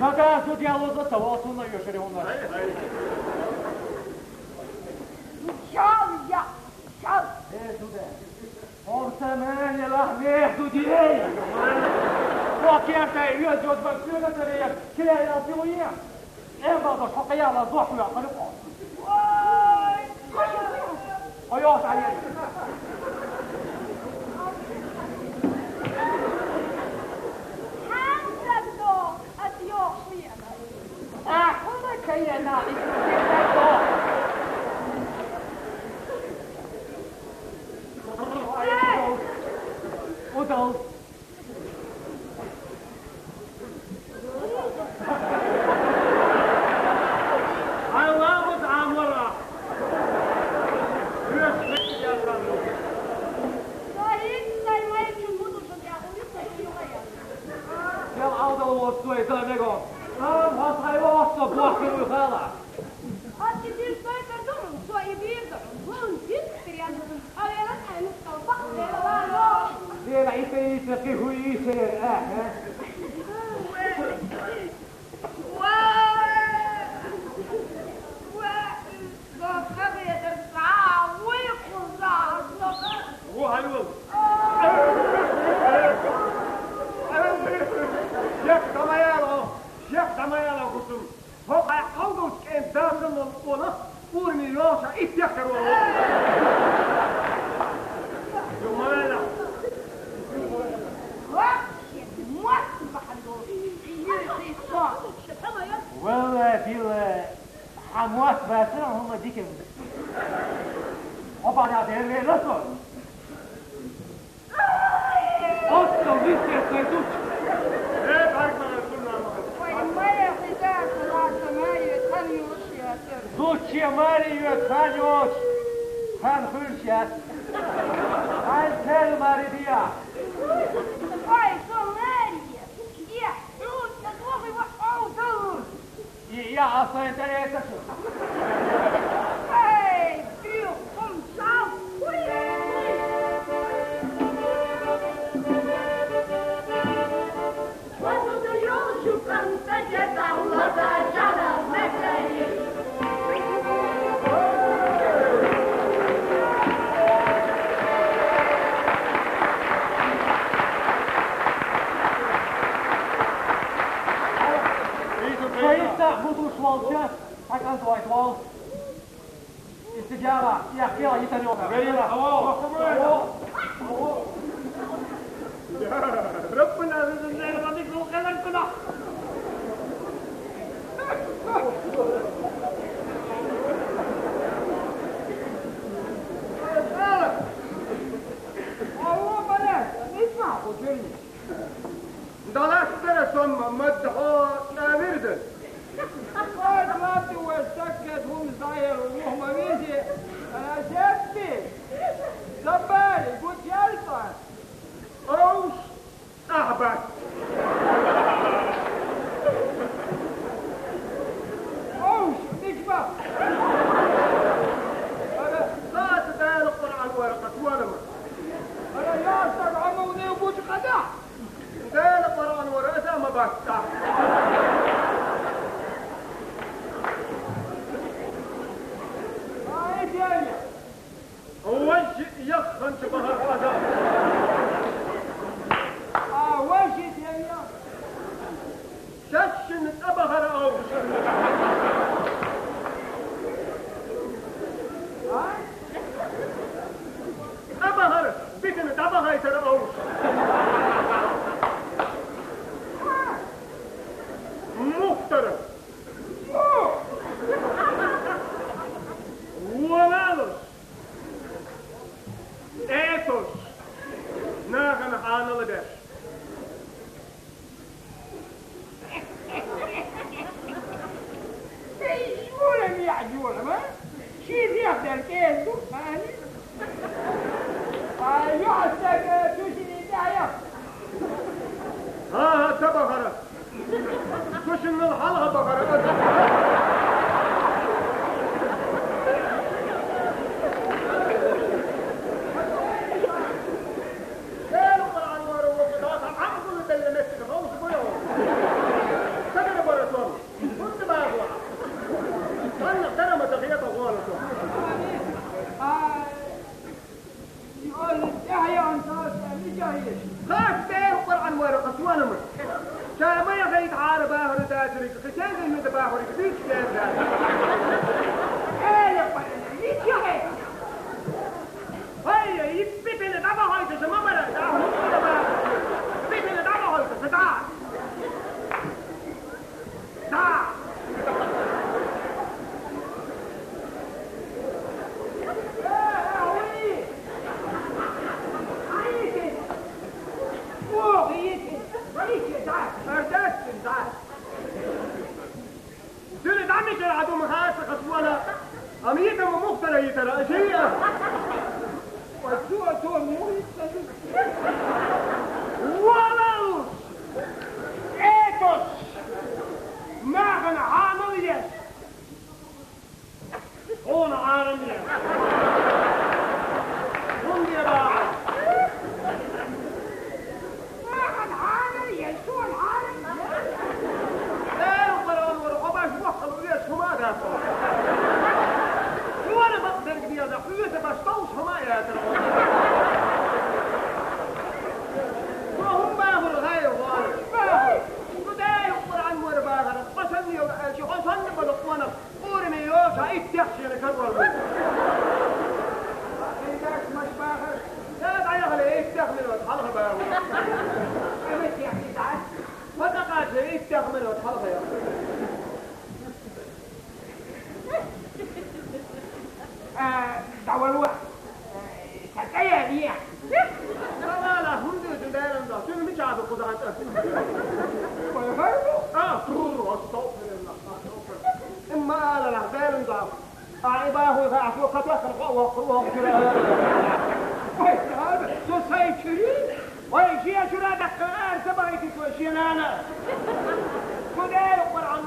Нагахь зуда ялоза ца вол, цунна йошари хӀуна. Хай, хай. Чал, я, чал. Э, зуда. Хьо ца мел елахь мех ду дирей! Хьо кертай оьзда йоцбан соьга ца веян, килел ялти ву е? Эн бадош хьо кхаяла зохь веа хали хьо. Ой! Хьо йохь а ен. Хьан ца до, ат йохь шиена. А, хьуна ца ена, ису ца до. Удал. Ай, лагӀа амара. Реш хетти яхана. Саид, сай майчун мутушун яхули сай югая. Сел алдал вот сой да мего. Ам хасай вот со бахи хала. Ат и дир сой кардун, со и бир да. Вон дир периан. Вера, итӀа, итӀа, кхы хӀу йийцар, а? Ву хьайвал. Шек дамаяла, шек дамаяла хӀусам. Хьо хьай хьалдолчу кӀен дацал волу къонах, урамий йолча итт яккхар волу. Ю, Марайна! Вообще, мотт бахьана долу, юьйций со. Валла, билла, хьан мотт бацара, хӀума диканга. Хьо бахьана деррера со. Оццо висет вай дучу! Э, баргмана, шуна ма! Вай, майя хиза, лаца майя, тхан юлуш яцар. Зуче мари ю, тхан йош, тхан хуьлуш яц. Хьайн церан мари диа. Вай, со мари, я Ай, трюк, кумсал, уй, уй. Кайса хутуш волча, хьакъанзавайт вол. Истиджаба, я хила йитарёка. Верила. Аво. Аво. Аво. Раббана, разумнай, рабби, кул калар куда. Аво, бала, не смаху, чёрный. Далас дара сом мадхо навирден. Ой, ладно, уж так, как он знает, у него мавизе, а, сетки. Забери, будь яльпа. Оуш, ахбат. Оуш, микма. Ара, саат дайла Къуръан варакъат валама. Ара, я саг амал не будь къада. Дела Къуръан вара, эса ма баста. Ай, дела. Важ яххан чу бахар хаза. А, важ дела. Шашин табахар ауш. А? Табахар, битин табахайтар ауш. Мухтар. Валалус. Этус. Наган ханал беш. Эй, жулам, я жулам, а? Ши зиях дар кесу, ани? А, ё, астага, туши не дая. Ага, табахара. Тушиннал халга бахара. Эл Къуръан вара, вара, вара, амгул белле меттиг, хаус боя. Сагана бара сон. Хунт багла. Танна тарама тахията гуана сон. Хас бер Къуръан вара, къасуанама. Шамая гайт Ӏарба хара дачарик, хичан гайнута бахарик, бич гайт. Эля Къуръан, бич гайт. Ай, ай, иппи пене даба гайта, шама мара, да, хутта ба. Иппи пене даба гайта, да. Да! Дили дамичар аду махаса хасвала. Амита мухтара итара, шиа. Пасуа то муита. Валаус! Этос! Махан Ӏамал еш! Хьуна Ӏарам еш! Хьун де баха! Махан Ӏамал еш, шуна Ӏарам еш! Э, Къуръан вара, хьо баш ваххал веш хӀума дац. Хьуна бакъдерг деза, хьуьйса баш товш хӀума яцар. Хьо хӀума бахур гӀайр гӀуана. Шу даьра Къуръан вара бахара, хьо санна йола аьлча, хьо санна бала къонах, урами йоша иттех шена карвар ву. Хьайдаш маш бахар. Да дӀаяхале иттех минот хьалха бахур. Ама техни дац. Хьо тӀакхача иттех минот хьалха яхар. А, давалуа. Э, сакая, не. Давала, хунду, даьран да. Цуьнан мича ду кхузахьа тӀа? Ой, хай ду. А, тур, астагфируллах, астагфируллах. Имма ала, даьран да. А, и баху, ха, аху, катла, хан, хо, хо, хо, хо, хо. Ой, да, со сай чури. Ой, шия чура да, ар сабай ки, ко шия нана. Куда, Къуръан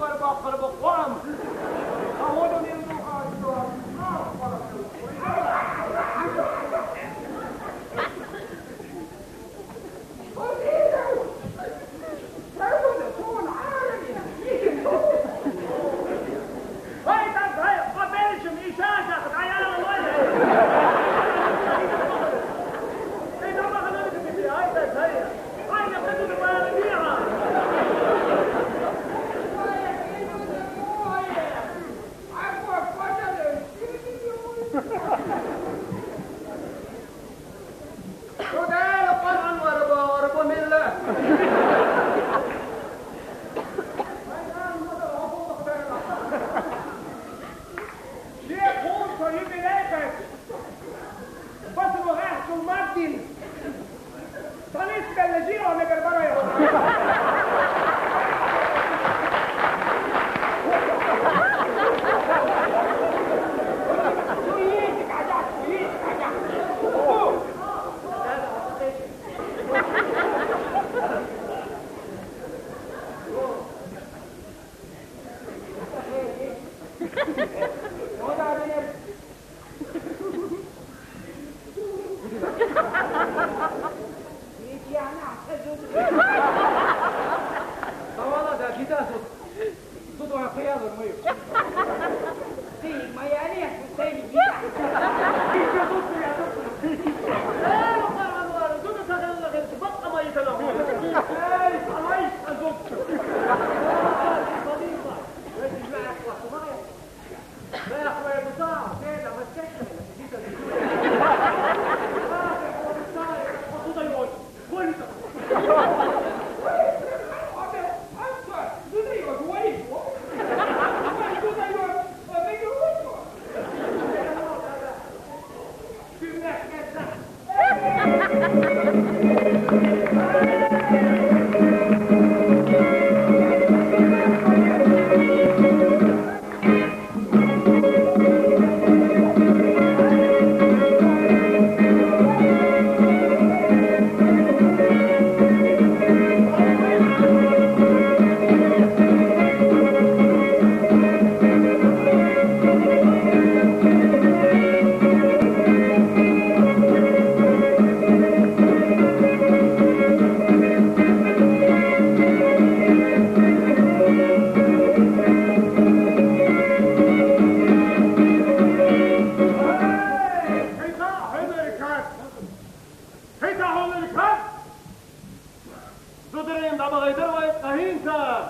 Зударайым, дабагайдар вай, къахинца.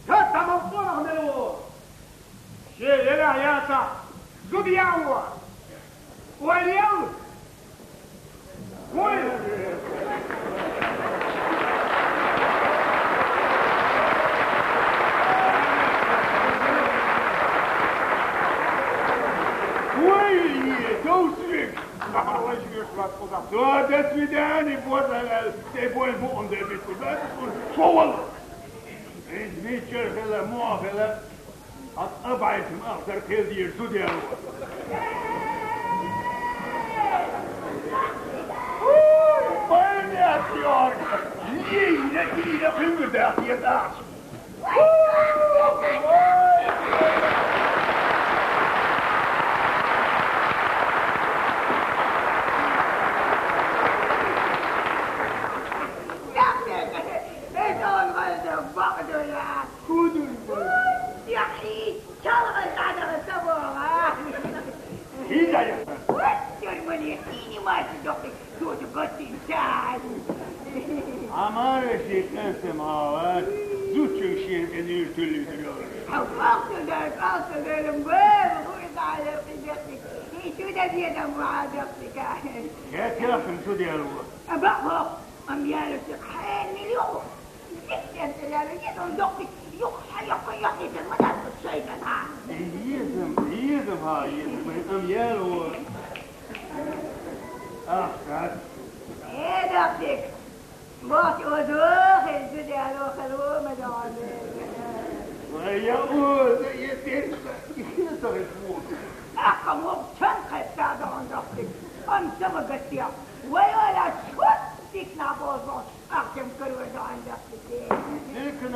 Хьа, тамам къонах мел ва. Ши, ерагь яца. Зуда ява. Вай ял. Вай. Вай, Товсик. До свидания, бозалал. Тей бой бу он де бит. Шо вал. Энд мичер хила, мо хила. Ат абайсым ахтар келдир зуда ял ва. Уй, больный актёр! Ине, ине, ине, хымыр да, я да. Эй, он валда, бакъдула. Кудур валда. Яхи, чалгъа дадагъа сабогъа. Хизая. Вот тюрмани, и не мать, дохи, тут гостинчай. Амара ши къесем гьава, зучун шин энир тюлли дурёр. Алкъа да, алкъа да, лумбе, гуй да, лепи, лепи. И чуда беда муадапика. Кет яхын чуда ялва. Аба, хо, ам ялу чик, хай миллион. Зикден теряли, не дан дохи, юх, юх, юх, юх, мадас шайтан, а. Езим, езим, ха, езим, ам ялва. Ах, гад. Э, дохи. Бот озох, ин чуда ялва, халва, мадан. Ва я оз, я терса, я сагыш вук. Ах, кому чан кайта дан дохи. Ам сама гатия. Ва я ла шут, сикна бозон. Ахчам кырвы дан дохи. Сикна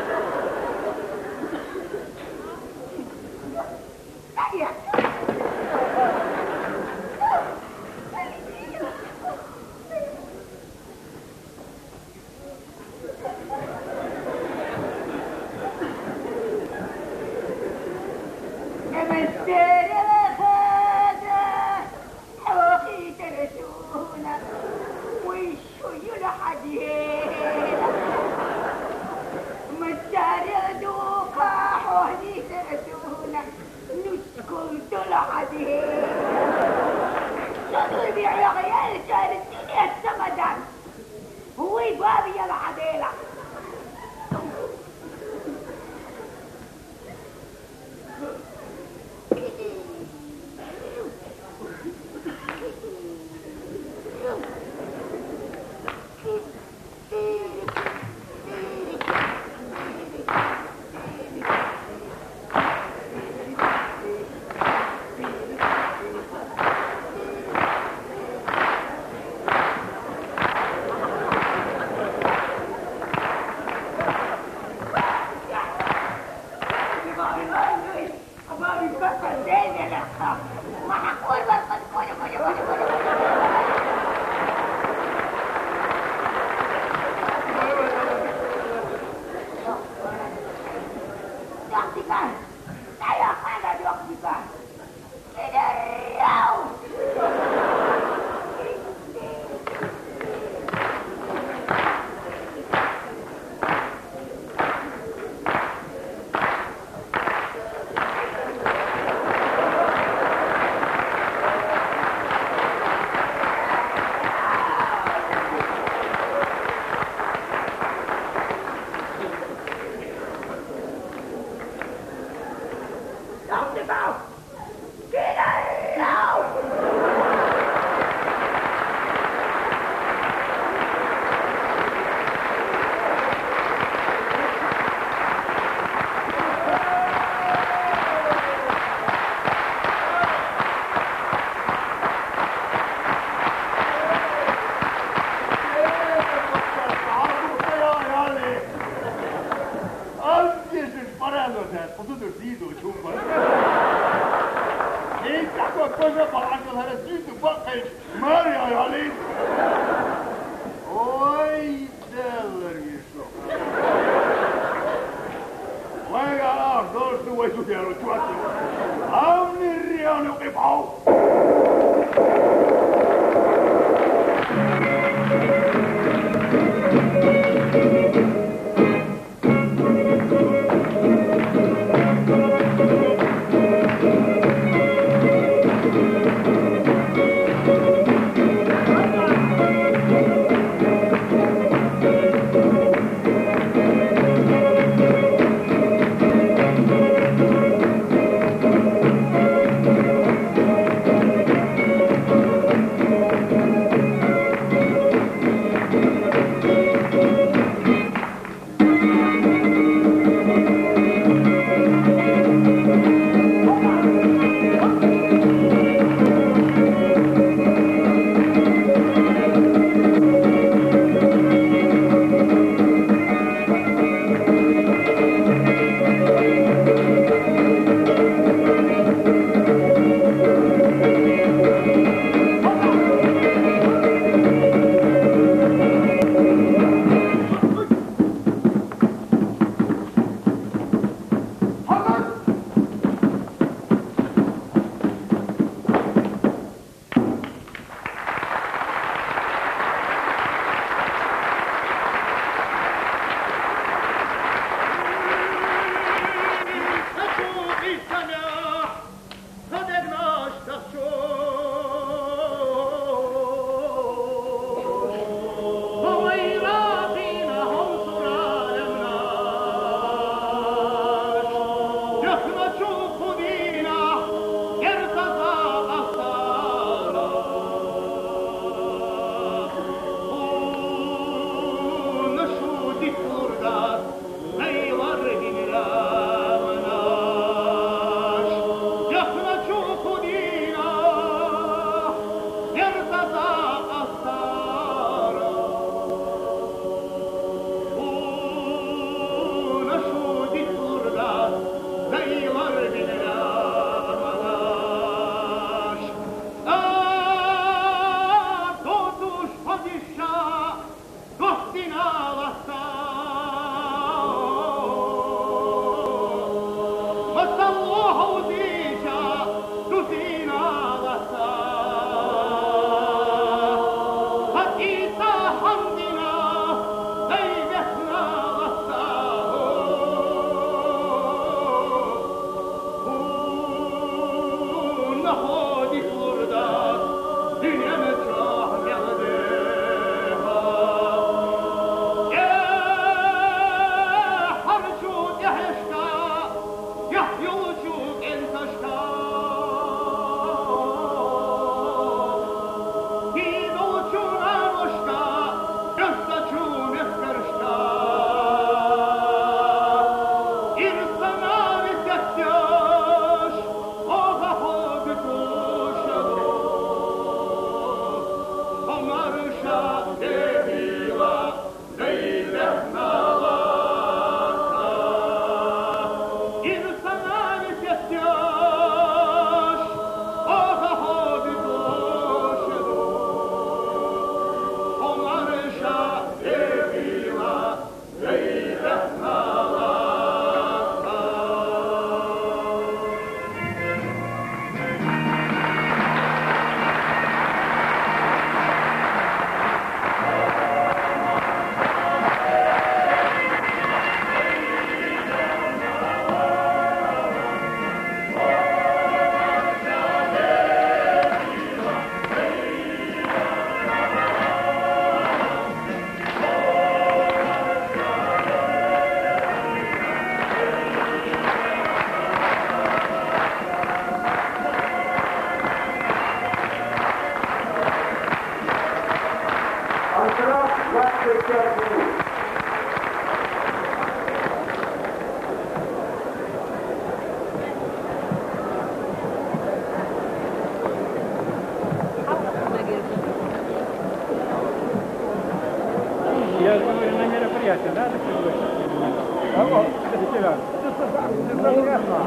Anche se sparando te has potuto dire, ciumpa. E da qualcosa parlando sarà tutto qua per Maria Alice. Oi, della riso. Venga, no, non tu vuoi studiare, tu. A un rione che fa.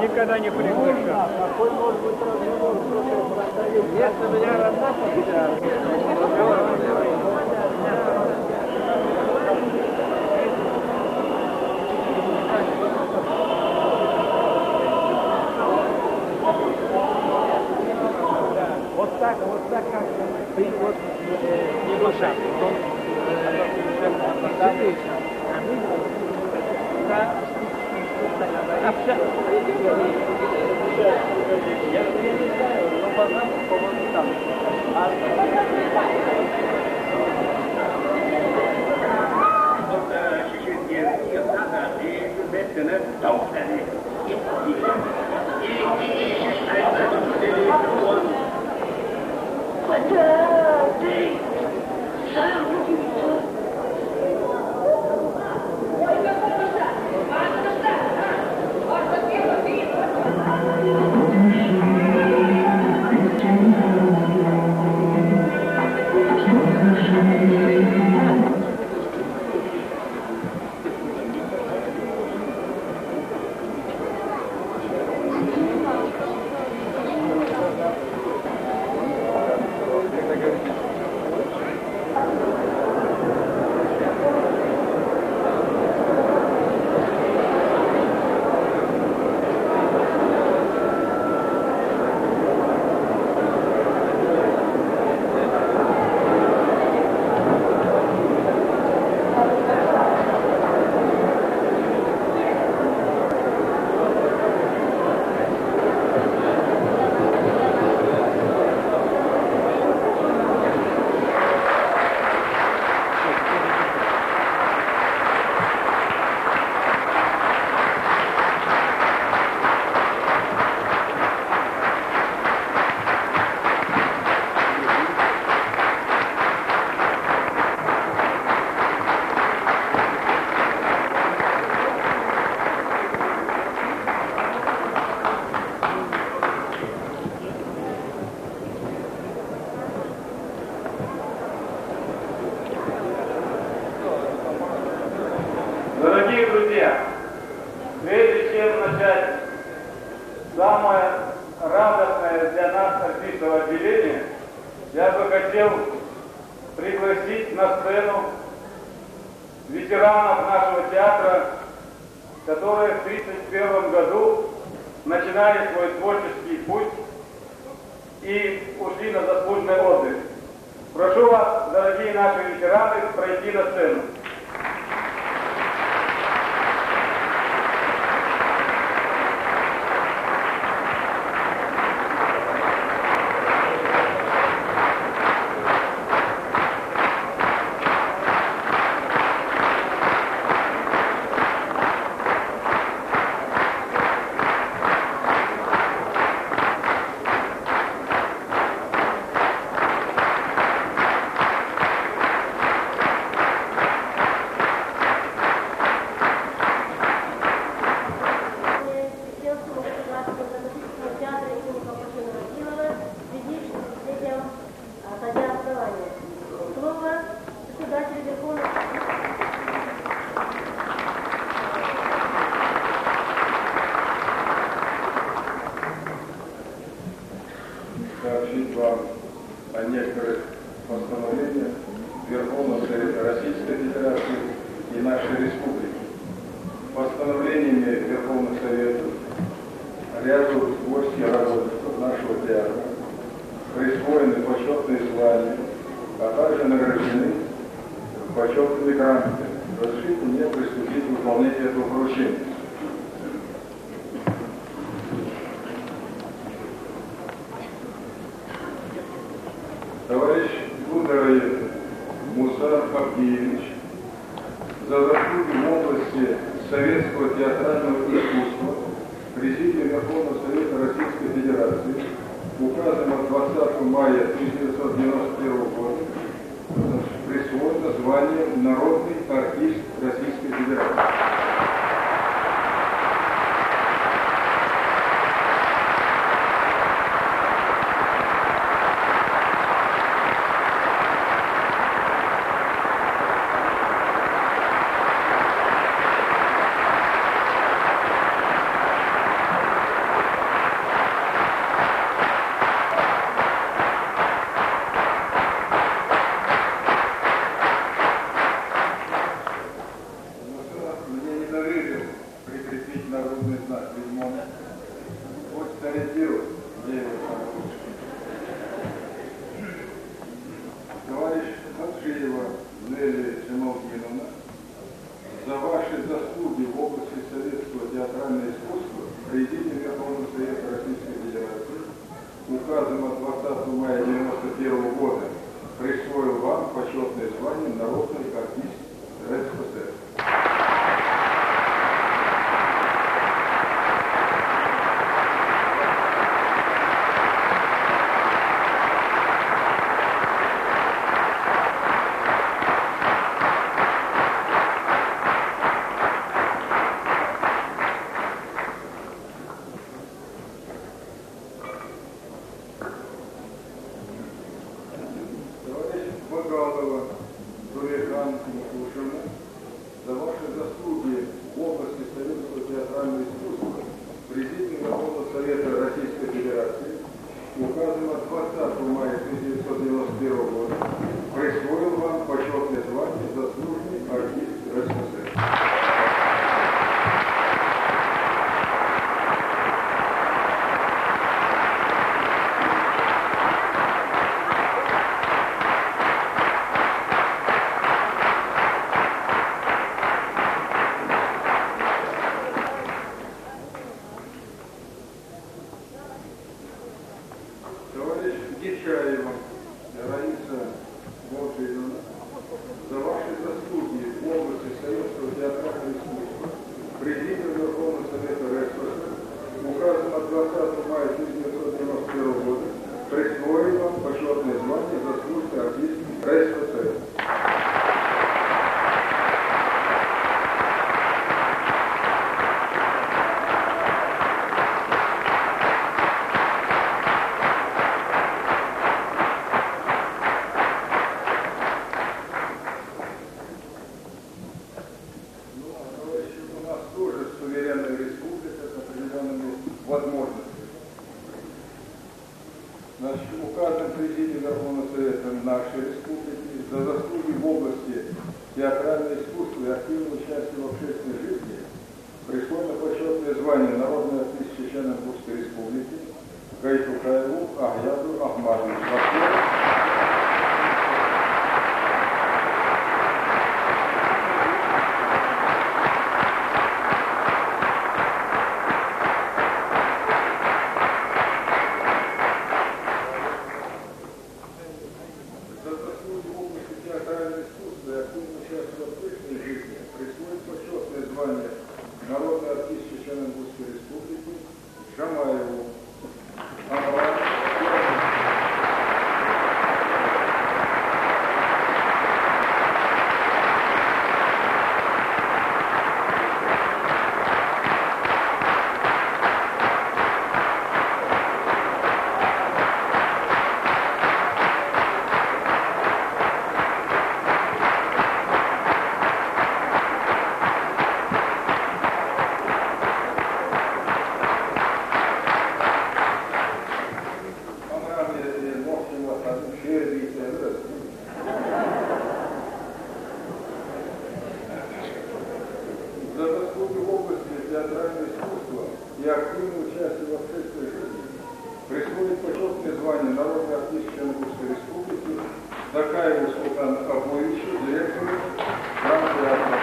Никогда не приглашал. Если бы я родной, вот так, вот так, как ты вот, э, не душа. Да. Дорогие друзья, прежде чем начать самое радостное для нас артистов отделение, я бы хотел пригласить на сцену ветеранов нашего театра, которые в тридцать первом году начинали свой творческий путь и ушли на заслуженный отдых. Прошу вас, дорогие наши ветераны, пройти на сцену. Чеченскому государственному драматическому театру имени Капушина-Вавилова, средневысшим стипендиям, а, со дня основания. Слово председателю Верховного сообщить вам о некоторых постановлениях Верховного Совета Российской Федерации и нашей Республики. Постановлениями Верховных Советов ряду творческих работников нашего театра присвоены почетные звания, а также награждены почетными грамотами. Разрешите мне приступить к выполнению этого поручения. Товарищ Гудраев Муса Фавгиевич, за заслуги в области советского театрального искусства Президией Верховного Совета Российской Федерации указом от двадцатого мая тысяча девятьсот девяносто первого года присвоено звание «Народный артист Российской Федерации». Знак, видимо, он хочет ориентироваться, где его самое лучшее. Товарищ Хаджиева Нелли Джамалдиновна, за ваши заслуги в области советского театрального искусства президиум Верховного Совета Российской Федерации указом от двадцатого мая девяносто первого года присвоил вам почетное звание «Народный артист РСФСР». Товарищ Багалова Зулейхан Мукушевна, за ваши заслуги в области советского театрального искусства президиум Верховного Совета Российской Федерации указом от двадцатого мая тысяча девятьсот девяносто первого года присвоил вам почетное звание «Заслуженный артист РСФСР». Товарищ Гечаева Раиса Владимировна, за ваши заслуги в области советского театрального искусства президиум Верховного Совета РСФСР указом от двадцатого мая тысяча девятьсот девяносто первого года присвоил вам почетное звание «Заслуженный артист РСФСР». Ну, а товарищи, у нас тоже суверенная республика с определёнными возможностями. Значит, указом президиума Верховного Совета нашей республики за заслуги в области театрального искусства и активного участия в общественной жизни присвоено почётное звание «Народный артист Чечено-Ингушской Республики» Гайтукаеву Ахьяду Ахмадовичу. За заслуги в области театрального искусства и активное участие в общественной жизни присвоить почётное звание «Народный артист Чечено-Ингушской Республики» Джамаеву Амрану. Амран, э, э, ногти ватады, шер бийсэ, э, за заслуги в области театрального искусства и активное участие в общественной жизни присвоить почётное звание «Народный артист Чечено-Ингушской Республики» Дакаеву Султану Абуевичу, директору драмтеатра.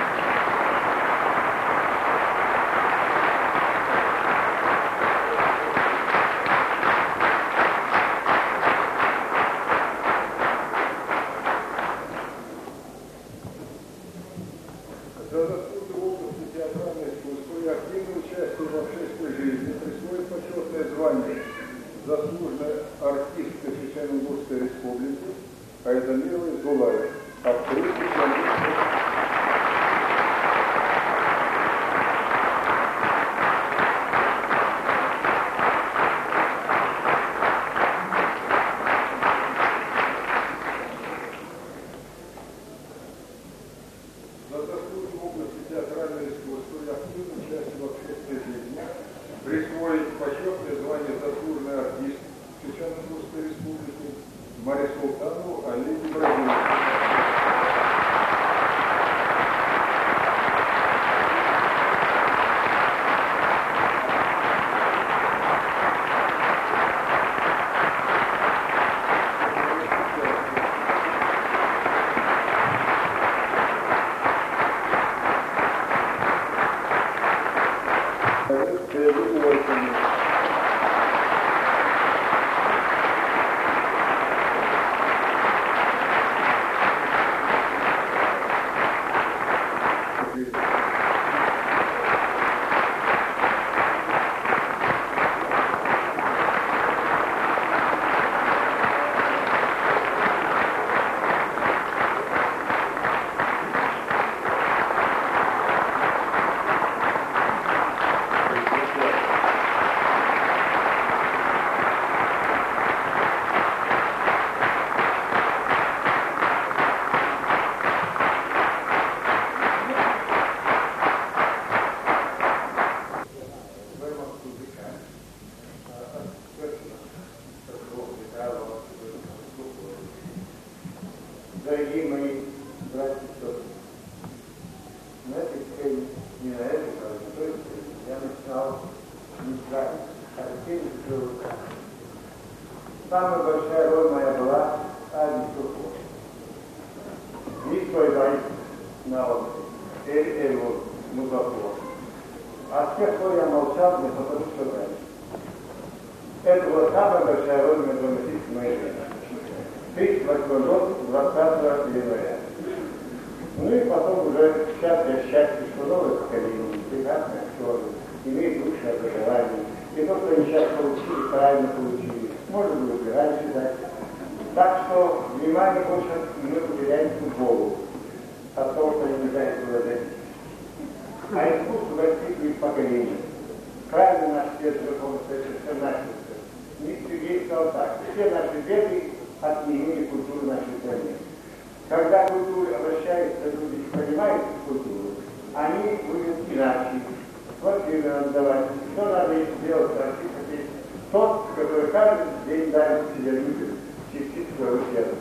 За заслуги в области театрального искусства и активное участие в общественной жизни присвоить почётное звание «Заслуженная артистка Чечено-Ингушской Республики» Айдамировой Зулае, актрису Чечено-Ингушской Дорогие мои братья и сестры, на этой сцене, не на этой, а на той сцене, я начинал не с вами, а с теми, кто... Самая большая роль моя была Ади Сурко. Мисс Вайвай на опере, Эри Эллу Музапова. А с тех пор я молчал, не потому что дальше. Это была самая большая роль моей драматической моей жизни. Тридцать восьмой год, двадцатого января. Ну и потом уже сейчас я счастье, что новое поколение, прекрасные актеры, имеют высшее образование. И то, что они сейчас получили, правильно получили. Может быть, и раньше дать. Так что внимание больше мы уделяем футболу. От того, что они не знают, куда дойти. А искусство воспитывает поколение. Правильно наш дед Верховный Совет совершенно начался. Мисс Сергей сказал так: «Все наши беды от неимения культуры в нашей стране». Когда к культуре обращаются, люди понимают культуру, они будут иначе. Квартиры надо давать, что надо делать, расчитывать. Тот, который каждый день дарит тебе людям частицу своего сердца.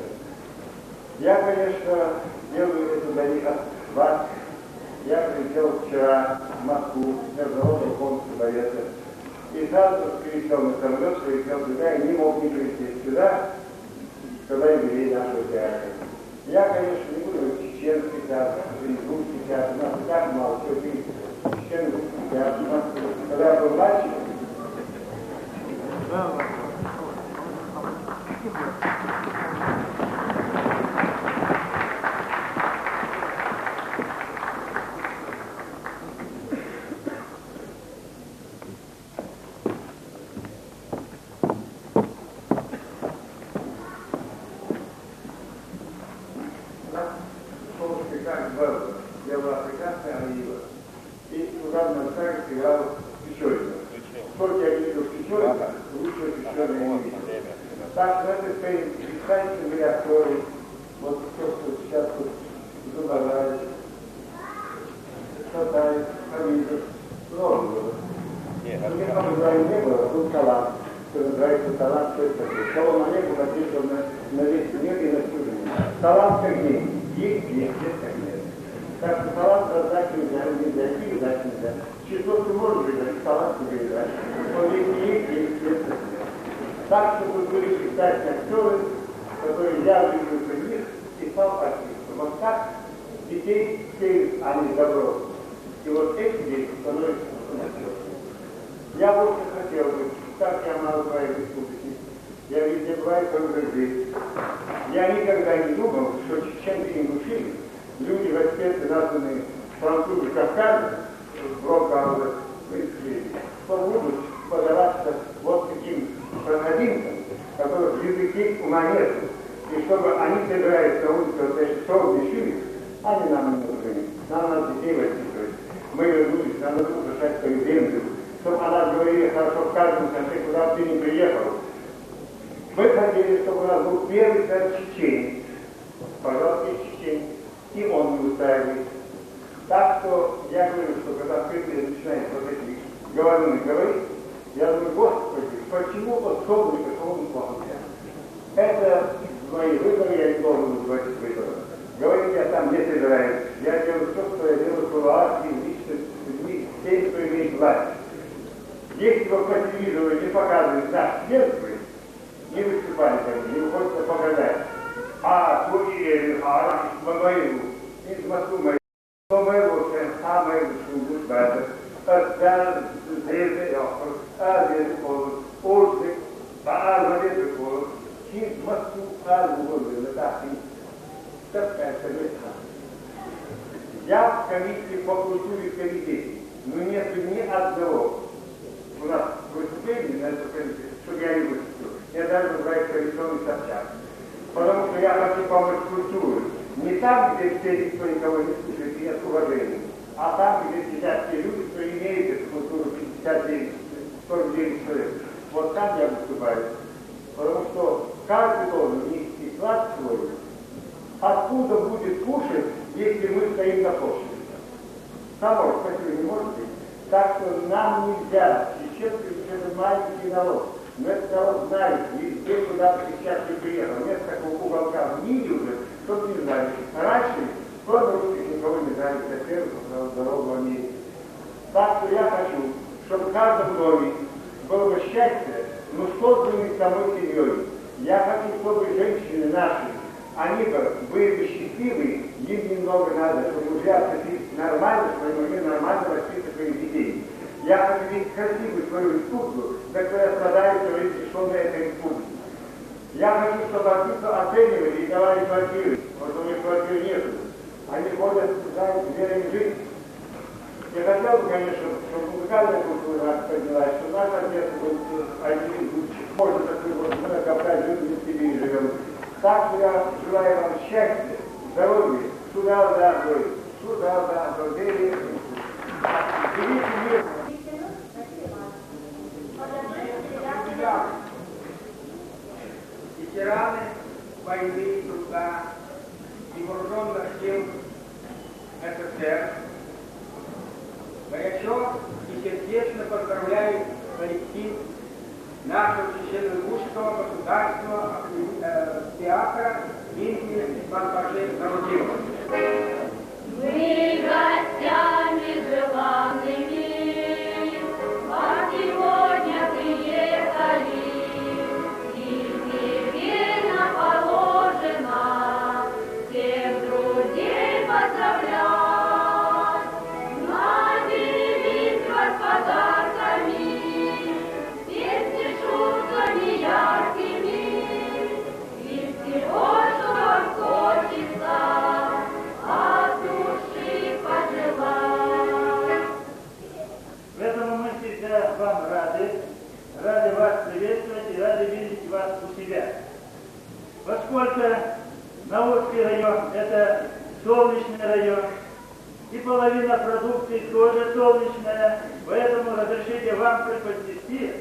Я, конечно, делаю это вдали от вас. Я прилетел вчера в Москву с Международного конкурса балета. И сразу прилетел на самолет, прилетел сюда и не мог не прилететь сюда, когда юбилей нашего театра. Я, конечно, не буду говорить чеченский театр, ингушский театр, у нас и так мало всего. Чеченский театр, у нас, когда я был мальчиком, у нас шёл спектакль Белла, Белла Африканская Алиева. И Сузанна Мальсагер сыграла Печорина. Сколько я видел Печорина, лучше Печорина не видел. Так что на этой сцене блистательные были актеры. Вот то, что сейчас вот Зубараев, Сатаев, Хамидов, много было. Нет, ну, там не было, был талант. Что называется, талант, что это такое. Шалом Алейху написано на, на весь мир и на всю жизнь. Талант как деньги. Есть, есть, нет, так нет. Так что талант раздать нельзя, нельзя, и дать нельзя. Число ты можешь выиграть, талант не выиграть. Он есть, есть, есть, нет, так нет. Так что тут были блистательные актеры, которые я влюбился в них и стал артистом. Вот так детей сеют они добро. И вот эти дети становятся потом актёрами. Я вот не хотел бы, так я мало бываю в республике, я везде бываю только здесь. Я никогда не думал, что чеченцы и ингуши, люди, воспетые, названные французы Кавказа, громко говорят, что будут подаваться вот таким проходимцам, которых в языке ума нет, и чтобы они собирались на улице вот эти шоу мешили, они нам не нужны. Нам надо детей воспитывать. Мы вернулись, нам надо украшать свою землю, чтобы она говорила хорошо в каждом конце, куда бы ты ни приехал. Вы хотели, чтобы у нас был первый царь чеченец. Пожалуйста, из Чечни. И он не устраивает. Так что я говорю, что когда в Кремле начинают вот эти говоруны говорить, я думаю: «Господи, почему вот солнышко, солнышко, солнышко?» Это мои выборы, я не должен был говорить выборы. Говорить я там не собираюсь. Я делаю то, что я делаю в кулуарах и в личных людьми, с теми, кто имеет власть. Если бы по телевизору не показывали наши жертвы, не выступали по ним, не выходит на показать. А то и Эрин Хара из Бабаеву, из Москвы. Бабаеву, Эрин Хара, Бабаеву, Шунгус, Бабаеву. Аза, зезе, яхыр, аза, зезе, колу, орзе, ба, аза, зезе, колу, чи масту, аза, зезе, латахи, тапка, тапка. Я в комиссии по культуре в комитете, но нету ни одного у нас выступления на эту комиссию, чтобы я не выступил. Я даже называю традиционный Собчак. Потому что я хочу помочь культуре. Не там, где все никто никого не слушает и нет уважения, а там, где сидят те люди, кто имеет эту культуру пятьдесят девять, сорок девять человек. Вот там я выступаю. Потому что каждый должен нести вклад свой. Откуда будет кушать, если мы стоим на площади? Самой спросили, не может быть. Так что нам нельзя, чеченцы — это маленький народ, но этот народ знает везде, куда бы ты сейчас не приехал. Нет такого уголка в мире уже, чтоб не знали. Раньше, кроме русских, никого не знали, до первых здорового в Америке. Так что я хочу, чтобы в каждом доме было бы счастье, ну, созданное самой семьей. Я хочу, чтобы женщины наши, они бы были счастливы, им немного надо, чтобы мужья относились нормально, чтобы они могли нормально воспитывать своих детей. Я хочу видеть красивую свою республику, за которую я страдаю, что я пришел на этой республике. Я хочу, чтобы артистов оценивали и давали квартиры, потому что у них квартир нету. Они ходят, знаете, где им жить. Я хотел бы, конечно, чтобы музыкальная культура наша поднялась, чтобы наш оркестр был, э, один из лучших. Можно такой вот, мы на Кавказе, мы в Сибири живем. Так что я желаю вам счастья, здоровья, суда, да, здоровья, суда, да, здоровья. Живите мирно. Ветераны войны и труда и вооружённых сил СССР, горячо и сердечно поздравляю коллектив нашего Чечено-Ингушского государственного, э, театра имени Бабажи Зарубина. Мы гостями желанными вас сегодня приехали, и смиренно положено всех друзей поздравлять. Надеюсь вас подарками, песни шутками яркими, и всего, что вам хочется от души пожелать. Поэтому мы всегда вам рады, рады вас приветствовать и рады видеть вас у себя. Поскольку Наурский район — это солнечный район, и половина продукции тоже солнечная, поэтому разрешите вам преподнести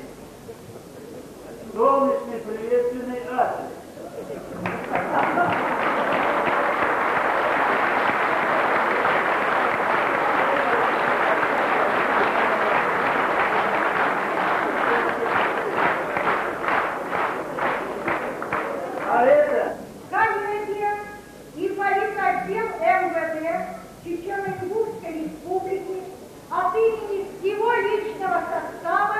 солнечный приветственный адрес. А это коллегия и политотдел МВД Чечено-Ингушской Республики от имени всего личного состава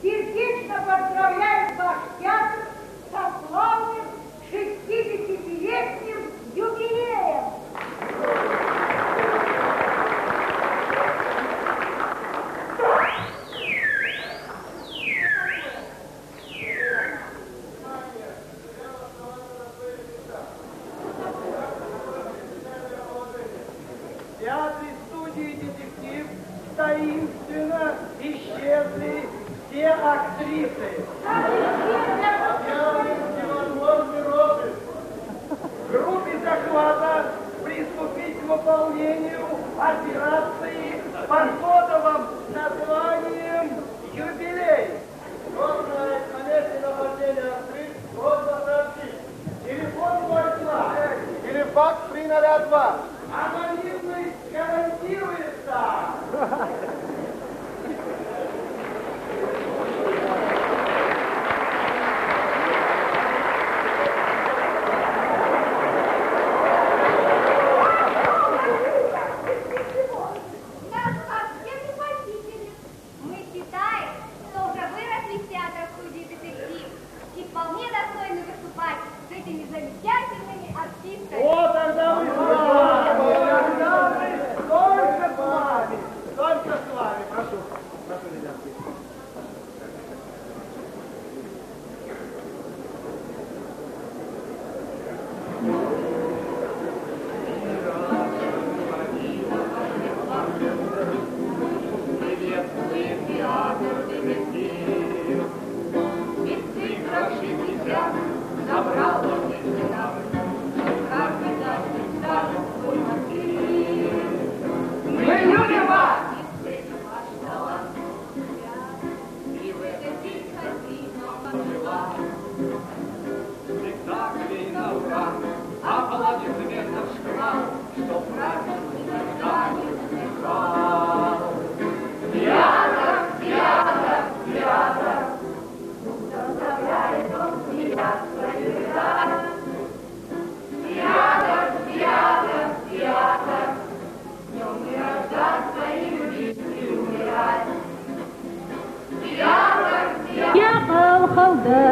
сердечно поздравляет ваш театр со славным шестидесятилетним юбилеем! В театре, студии «Детектив» таинственно исчезли все актрисы. Объявлен всевозможный розыск. В группе захвата приступить к выполнению операции под кодовым названием «Юбилей». Кто знает о месте нахождения актрис, просьба сообщить. Телефон ноль два или факс три нуля два. Анонимность гарантируется. Наш артист похитили. Якъал халды,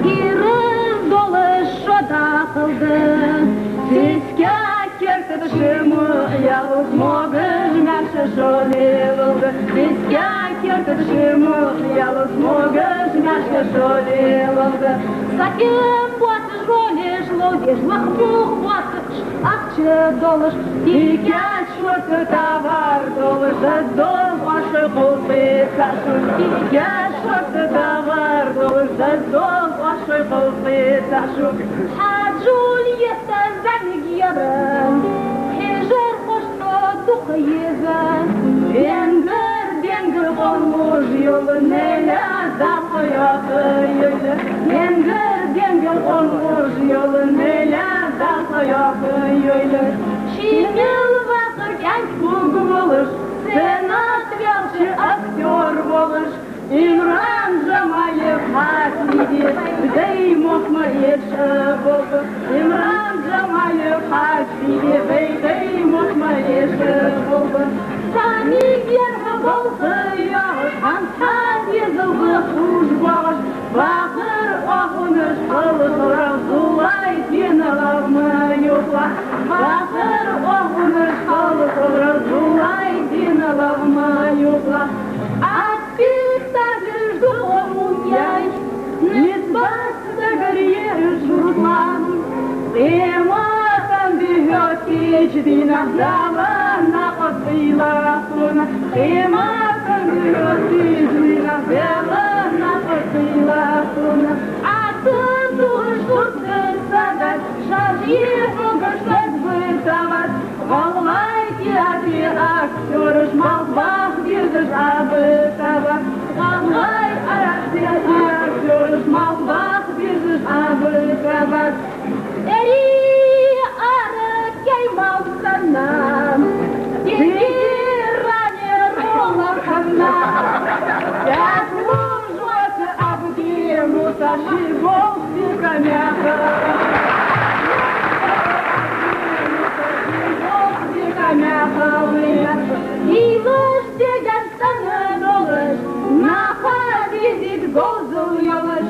ирыз долыш шода халды. Сискя кертыд шиму ялыс могыш мяша шоли лылды. Сискя кертыд шиму ялыс могыш мяша шоли лылды. Сакем буатыш голеш лодеш, лахмух буатыш ахча долыш. Икя шорты тавар долыш, да дом аши култы сашу. Икя шорты тавар долыш, да дом аши култы сашу. А Джульетта замигьёра, хижер кошно духыеза. Венгер, венгер, он муж ёлы неля да кояхы ёйлы. Венгер, венгер, он муж ёлы неля да кояхы ёйлы. Чинел вахыр кянь куг волыш, сцена трялчы актёр волыш. Имран Джамалев хасиди, дэй мохма еши болбы. Имран Джамалев хасиди, дэй, дэй мохма еши болбы. Сами герга болхы яғыш, хан хасизылбы хуш бағыш. Бахыр охуныш халыхыра, зулай дина лавма юхла. Бахыр охуныш халыхыра, зулай дина лавма юхла. Спектакль жду комуняй, не спас да гореш Руслан. Эматан дыгъёт кич дина дала на косила хуна. Эматан дыгъёт кич дина дала на косила хуна. Атын тугыш туртыр садат, шажи тугыш лазбы тават. Валлай театре актёрыш малбах бирдыш абы таба. Валлай арах театре актёрыш малбах бирдыш абы таба. Эри ары кей малсана, тиги ранер олахана. Пять мужик абы Муса шибок дика мяха. Шибок дика мяха лия. Илыш деген саны долыш, наха визит гозыл ёлыш.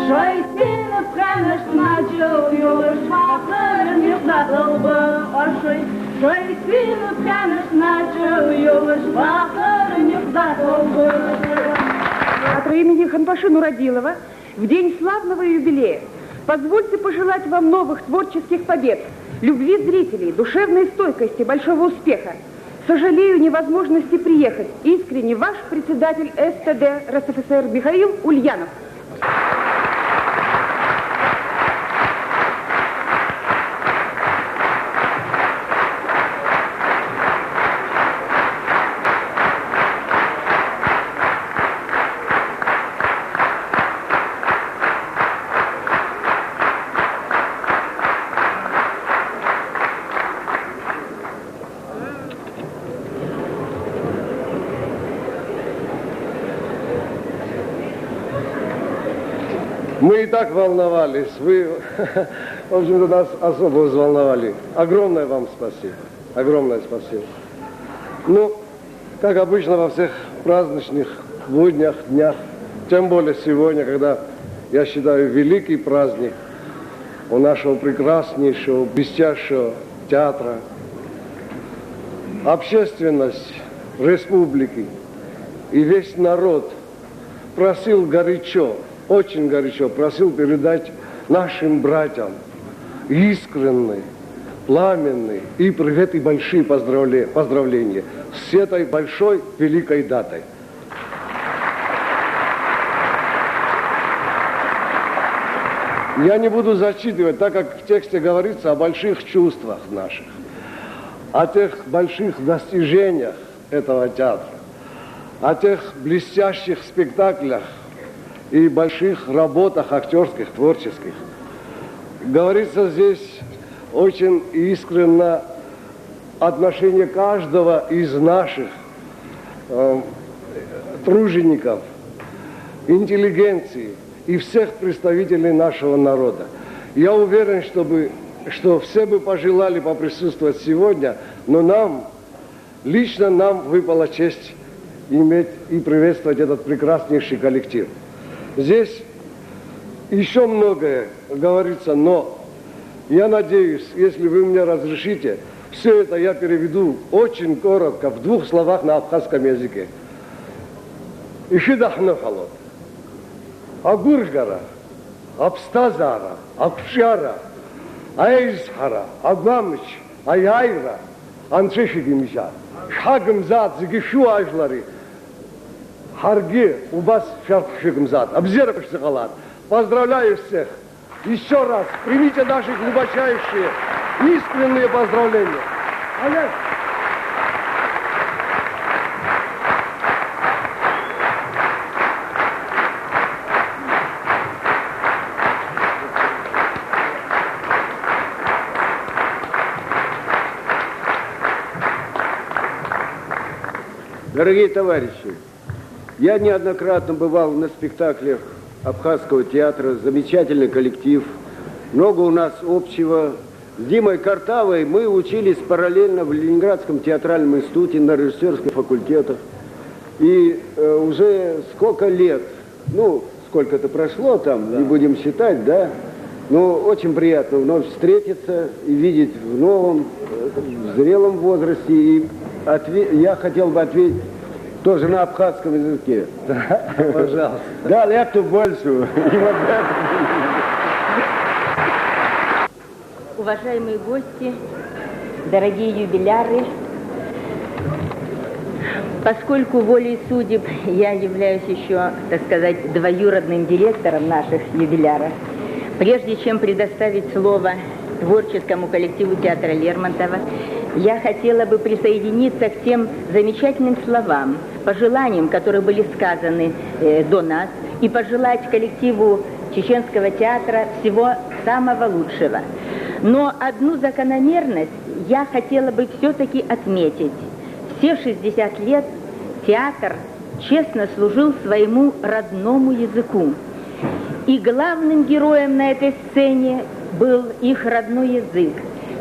Шойсин пхяныш начыл ёлыш, бахыр нюхда долбы ошой. Шойсин пхяныш начыл ёлыш, бахыр нюхда долбы ошой. От имени Ханпаши Нурадилова в день славного юбилея позвольте пожелать вам новых творческих побед, любви зрителей, душевной стойкости, большого успеха. Сожалею о невозможности приехать. Искренне ваш председатель С Т Д Р С Ф С Р Михаил Ульянов. Мы и так волновались. Вы, в общем-то, нас особо взволновали. Огромное вам спасибо. Огромное спасибо. Ну, как обычно во всех праздничных буднях, днях, тем более сегодня, когда я считаю великий праздник у нашего прекраснейшего, блестящего театра, общественность республики и весь народ просил горячо, очень горячо просил передать нашим братьям искренний, пламенный и привет и большие поздравле-, поздравления с этой большой великой датой. Я не буду зачитывать, так как в тексте говорится о больших чувствах наших, о тех больших достижениях этого театра, о тех блестящих спектаклях и больших работах актёрских, творческих. Говорится здесь очень искренно отношение каждого из наших э, тружеников, интеллигенции и всех представителей нашего народа. Я уверен, чтобы, что все бы пожелали поприсутствовать сегодня, но нам, лично нам выпала честь иметь и приветствовать этот прекраснейший коллектив. Здесь ещё многое говорится, но я надеюсь, если вы мне разрешите, всё это я переведу очень коротко, в двух словах на абхазском языке. Иши дахно халот. Агургара, абстазара, акушара, айзхара, агвамыч, айайра, анцеши гимжа. Шагымзат зиги шу ажлари. Харги убас шарт шагымзат. Абзер пеште халат. Поздравляю всех! Ещё раз примите наши глубочайшие, искренние поздравления. Олег! Дорогие товарищи, я неоднократно бывал на спектаклях Абхазского театра, замечательный коллектив, много у нас общего. С Димой Картавой мы учились параллельно в Ленинградском театральном институте на режиссёрских факультетах. И э, уже сколько лет, ну, сколько-то прошло там, не будем считать, да? Но очень приятно вновь встретиться и видеть в новом, э, в зрелом возрасте. И отве- я хотел бы ответить тоже на абхазском языке. Пожалуйста. Да, лепту больше. И вот это. Уважаемые гости, дорогие юбиляры, поскольку волей судеб я являюсь еще, так сказать, двоюродным директором наших юбиляров, прежде чем предоставить слово творческому коллективу театра Лермонтова, я хотела бы присоединиться к тем замечательным словам, пожеланиям, которые были сказаны э, до нас, и пожелать коллективу Чеченского театра всего самого лучшего. Но одну закономерность я хотела бы все-таки отметить. Все шестьдесят лет театр честно служил своему родному языку. И главным героем на этой сцене был их родной язык.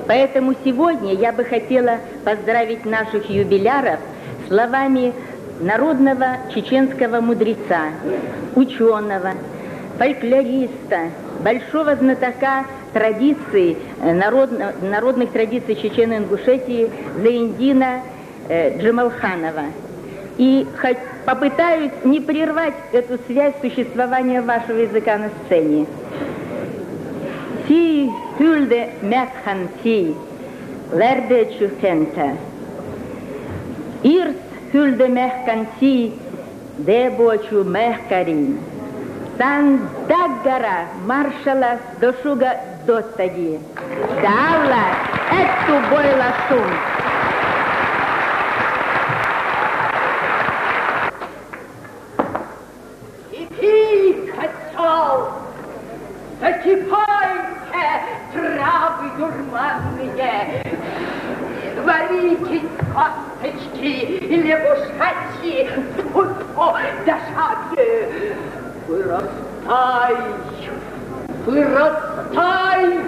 Поэтому сегодня я бы хотела поздравить наших юбиляров словами народного чеченского мудреца, ученого, фольклориста, большого знатока традиций, э, народно- народных традиций Чечено-Ингушетии Зейндина э, Джамалханова. И хо- попытаюсь не прервать эту связь существования вашего языка на сцене. Сий хюльде мятхан сий, лерде чухента. Ирс хюльде мехкан сий, де бочу мехкарин. Сандаггара маршала дошуга доттаги. Далла этту бойла шум. Ипи кацал, закипайте, травы дурманные, варитесь, косточки, лягушачьи, тьфу-тьфу, дошагли. Вырастай, вырастай,